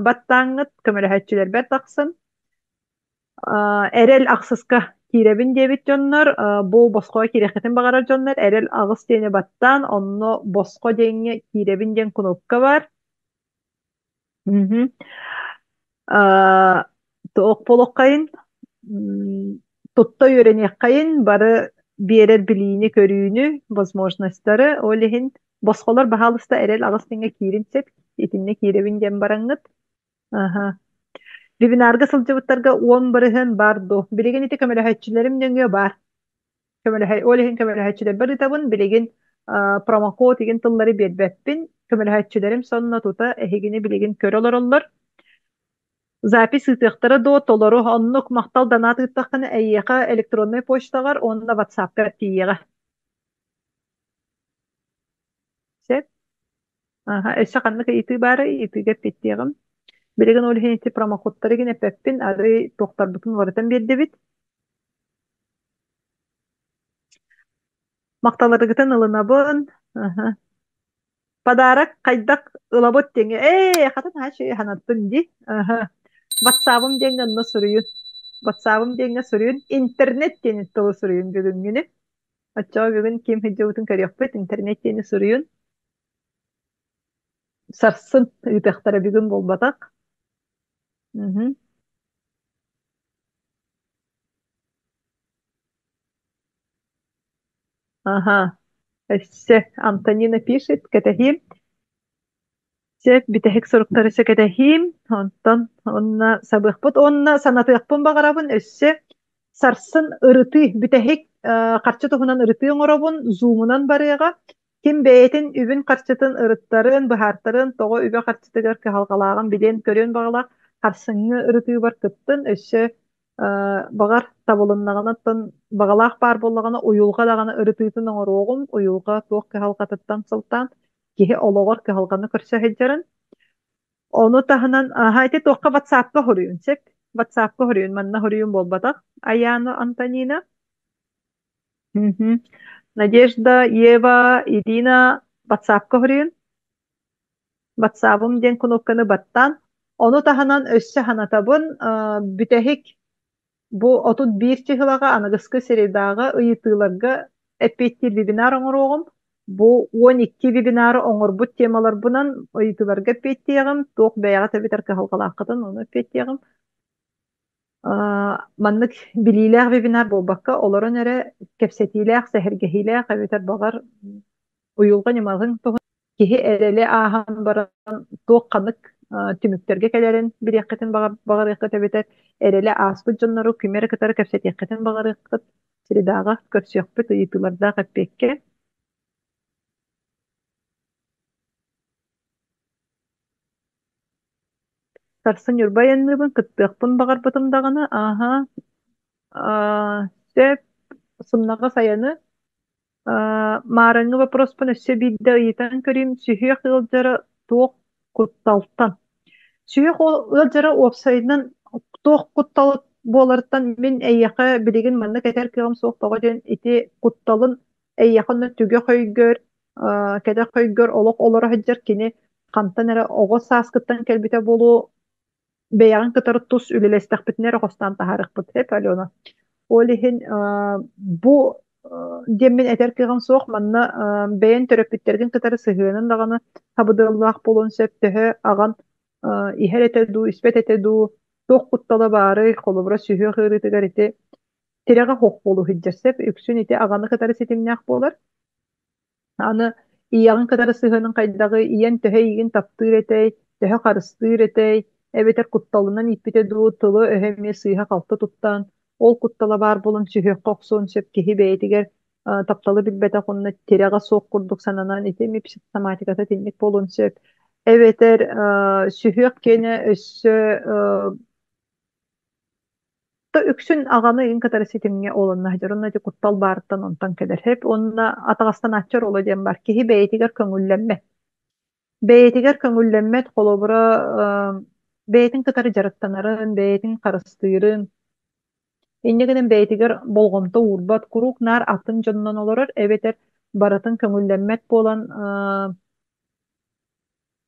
баттааҥҥыт көмөлөһөөччүлэрбэр тахсын. Эрэл ахсыска киирэбин диэбит дьоннор, бу босхо киириэххитин баҕарар дьоннор эрэл аҕыс диэни баттаан, онно босхо диэҥҥэ киирэбин диэн кнопка бар. Мгм. Туох буолуоххайын, тутта үөрэниэххэйин, бары биэрэр билиини-көрүүнү, возможностары, ол иһин босхолор баһаалыста эрэл аҕыс тиҥэ киирин сөп, итиннэ киирэбин диэн бараҥҥыт. Аха. Вебинарга сылдьыбыттарга 10% баар дуо? Билигин ити көмөлөһөөччүлэрим нөҥүө баар. Көмөлөһө, ол иһин көмөлөһөөччүлэрбэр ыытабын, билигин промокод игин тыллары биэрбэппин, көмөлөһөөччүлэрим сонно тута эһигини билигин көрө олороллор. Запись ыытыахтара дуо, толору оннук махтал донат ыыттаххына эйиэхэ электроннай почтаҕар уонна ватсапка тиийиэҕэ. Сөп? Аха, өссө ханнык ыйытыы баарый? Ыйытыыга эппиэттиэҕим. Билигин ол иһин ити промокодтары гин эппэппин, арый туохтарбытын уларытан биэрдибит. Махталаргытын ылынабын. Аха. Подарок хайдах ылабыт диэҥҥэ, ээ, хатын хаачы ханаттын дии. Аха. Ватсабым диэҥҥэ онно суруйун. Ватсабым диэҥҥэ суруйун, интернет диэн тылы суруйун бүгүҥҥүнү. Оччоҕо бүгүн ким сылдьыбытын көрүөхпүт, интернет диэни суруйун. Сарсын ыытыахтара бүгүн буолбатах. Мгм. Аха. Өссө Антонина пишет, кэтэһиим. Сөп, бүтэһик суруктары сөкэтэһиим, онтон уонна сабыахпыт уонна санатыахпын баҕарабын өссө сарсын ырытыы, бүтэһик харчы туһунан ырытыы оҥоробун, зумунан барыаҕа. Ким бэйэтин үбүн-харчытын ырыттарын, быһаартарын, тоҕо үбэ харчытыгар кыһалҕалааҕын билиэн-көрүөн баҕалаах сарсыҥҥы ырытыыбар кыттын, өссө баҕар табылыннаҕына оттон баҕалаах баар буоллаҕына уйулҕа даҕаны ырытыытын оҥоруоҕум, уйулҕа туох кыһалҕатыттан сылтаан киһи олоҕор кыһалҕаны көрсө сылдьарын. Ону таһынан, аһа ити туохха WhatsApp-ка хоруйун сөп. WhatsApp-ка хоруйун, манна хоруйун буолбатах. Аяна Антонина. Мгм. Надежда, Ева, Ирина WhatsApp-ка хоруйун. WhatsApp-ым диэн кнопканы баттаан. Ону таһынан өссө санатабын, бүтэһик Бу 31 чыһылаҕа аныгыскы средааҕы ыйытыыларга эппиэттиир вебинар оҥоруоҕум. Бу 12 вебинары оҥорбут темаларбынан ыйытыыларга эппиэттиэҕим, туох бэйэҕит эбэтэр кыһалҕалааххытын ону эппиэттиэҕим. Маннык билиилээх вебинар буолбакка, олорон эрэ кэпсэтиилээх, сэһэргэһиилээх эбэтэр баҕар уйулҕа ньыматын туһунан киһи эрэли ааһан баран туох-ханнык түмүктэргэ кэлэрин билиэххитин баҕарыаххыт эбэтэр эрэли ааспыт дьоннору кими эрэ кытары кэпсэтиэххитин баҕарыаххыт средаҕа көрсүөхпүт ыйытыылардаах эппиэккэ. Сарсын Ньурба айанныыбын, кыттыахпын баҕарбытым даҕаны, ааһа, сөп, сымнаҕас айаны. Маарыҥҥы боппуруоспун өссө биирдэ ыйытан көрүүм, сүһүөх ыалдьара туох кутталтан? Сүһүөх ыалдьара уопсайынан туох куттал буоларыттан мин эйиэхэ билигин маннык этэр кыаҕым суох тоҕо диэн ити кутталын эйиэхэ онно түгэх өйгөр, кэтэх өйгөр олох олоро сылдьар кини хантан эрэ оҕо сааскыттан кэлбитэ буолуо бэйэҕин кытары тус үлэлэстэхпитинэ эрэ хостоон таһаарыахпыт сөп, Алена. Ол иһин бу диэммин этэр кыаҕым суох. Манна бэйэн төрөппүттэргин кытары сыһыанын даҕаны сабыдыаллаах буолуон сөп. Төһө аҕан иһэр этэ дуу, испэт этэ дуу, туох куттала баарый, холобура сүһүөх ыарыытыгар ити тирэҕэ суох буолуу сылдьар сөп. Үксүн ити аҕаны кытары ситимнээх буолар. Аны ийэҕин кытары сыһыаныҥ хайдаҕый, ийэҥ төһө эйигин таптыыр этэй, төһө харыстыыр этэй, эбэтэр кутталынан ииппитэ дуу, тылы-өһө эмиэ сыыһа-халты туттан, ол куттала баар буолан сүһүөххэ охсуон сөп киһи бэйэтигэр тапталы билбэтэх уонна тирэҕэ суох курдук сананан ити эмиэ психосоматиката итинник буолуон сөп. Эбэтэр сүһүөх киэнэ өссө То үксүн аҕаны ыйын кытары ситимҥэ олонно сылдьар уонна ити куттал баарыттан онтон кэлэр. Сөп уонна атаҕастанааччы оруола диэн баар. Киһи бэйэтигэр көҥүллэммэт. Бэйэтигэр көҥүллэммэт, холобура, бэйэтин кытары дьарыктанарын, бэйэтин харыстыырын, инньэ гынан бэйэтигэр болҕомто уурбат, куруук наар атын дьонунан олорор эбэтэр барытын көҥүллэммэт буолан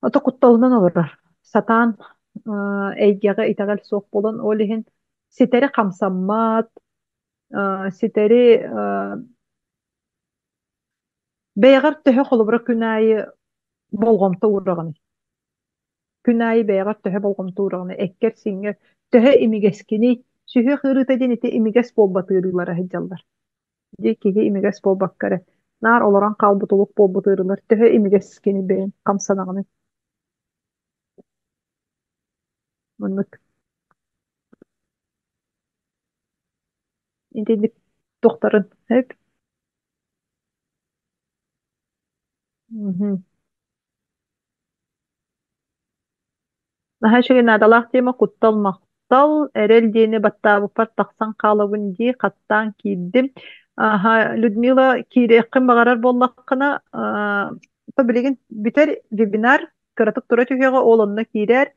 ото кутталынан олорор. Сатаан эйгэҕэ итэҕэл суох буолан, ол иһин ситэри хамсаммат, ситэри бэйэҕэр төһө холобура күн аайы болҕомто уураҕыный? Күн аайы бэйэҕэр төһө болҕомто уураҕыный? Эккэр-сииҥҥэр төһө имигэскиний? Сүһүөх ыарыыта диэн ити имигэс буолбат ыарыылара сылдьаллар. Дии киһи имигэс буолбакка эрэ, наар олорон хаалбыт олук буолбут ыарыылар төһө имигэс кини бэйэҥ хамсанаҕыный? Маннык итинник туохтарын сөп. Мгм. Наһаа үчүгэй наадалаах тема куттал махтал эрэл диэни баттаабыппар тахсан хаалабын дии хаттаан киирдим. Аха, Людмила киириэххин баҕарар буоллаххына, то билигин бүтэр вебинар кыратык тура түһүөҕэ, ол онно киирэр.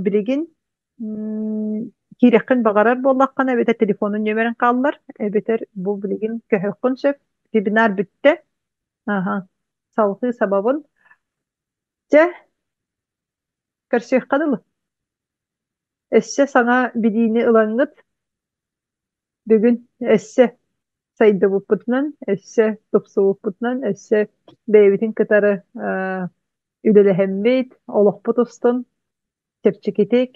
Билигин киириэххин баҕарар буоллаххына, эбэтэр телефонун нүөмэрин хааллар, эбэтэр бу билигин көһүөххүн сөп. Вебинар бүттэ. Аха, салҕыы сабабын. Дьэ, көрсүөххэ дылы. Өссө саҥа билиини ылаҥҥыт. Бүгүн өссө сайдыбыппытынан, өссө тупсубуппутунан, өссө бэйэбитин кытары үлэлэһэммит, олохпут устун чэпчэкитик,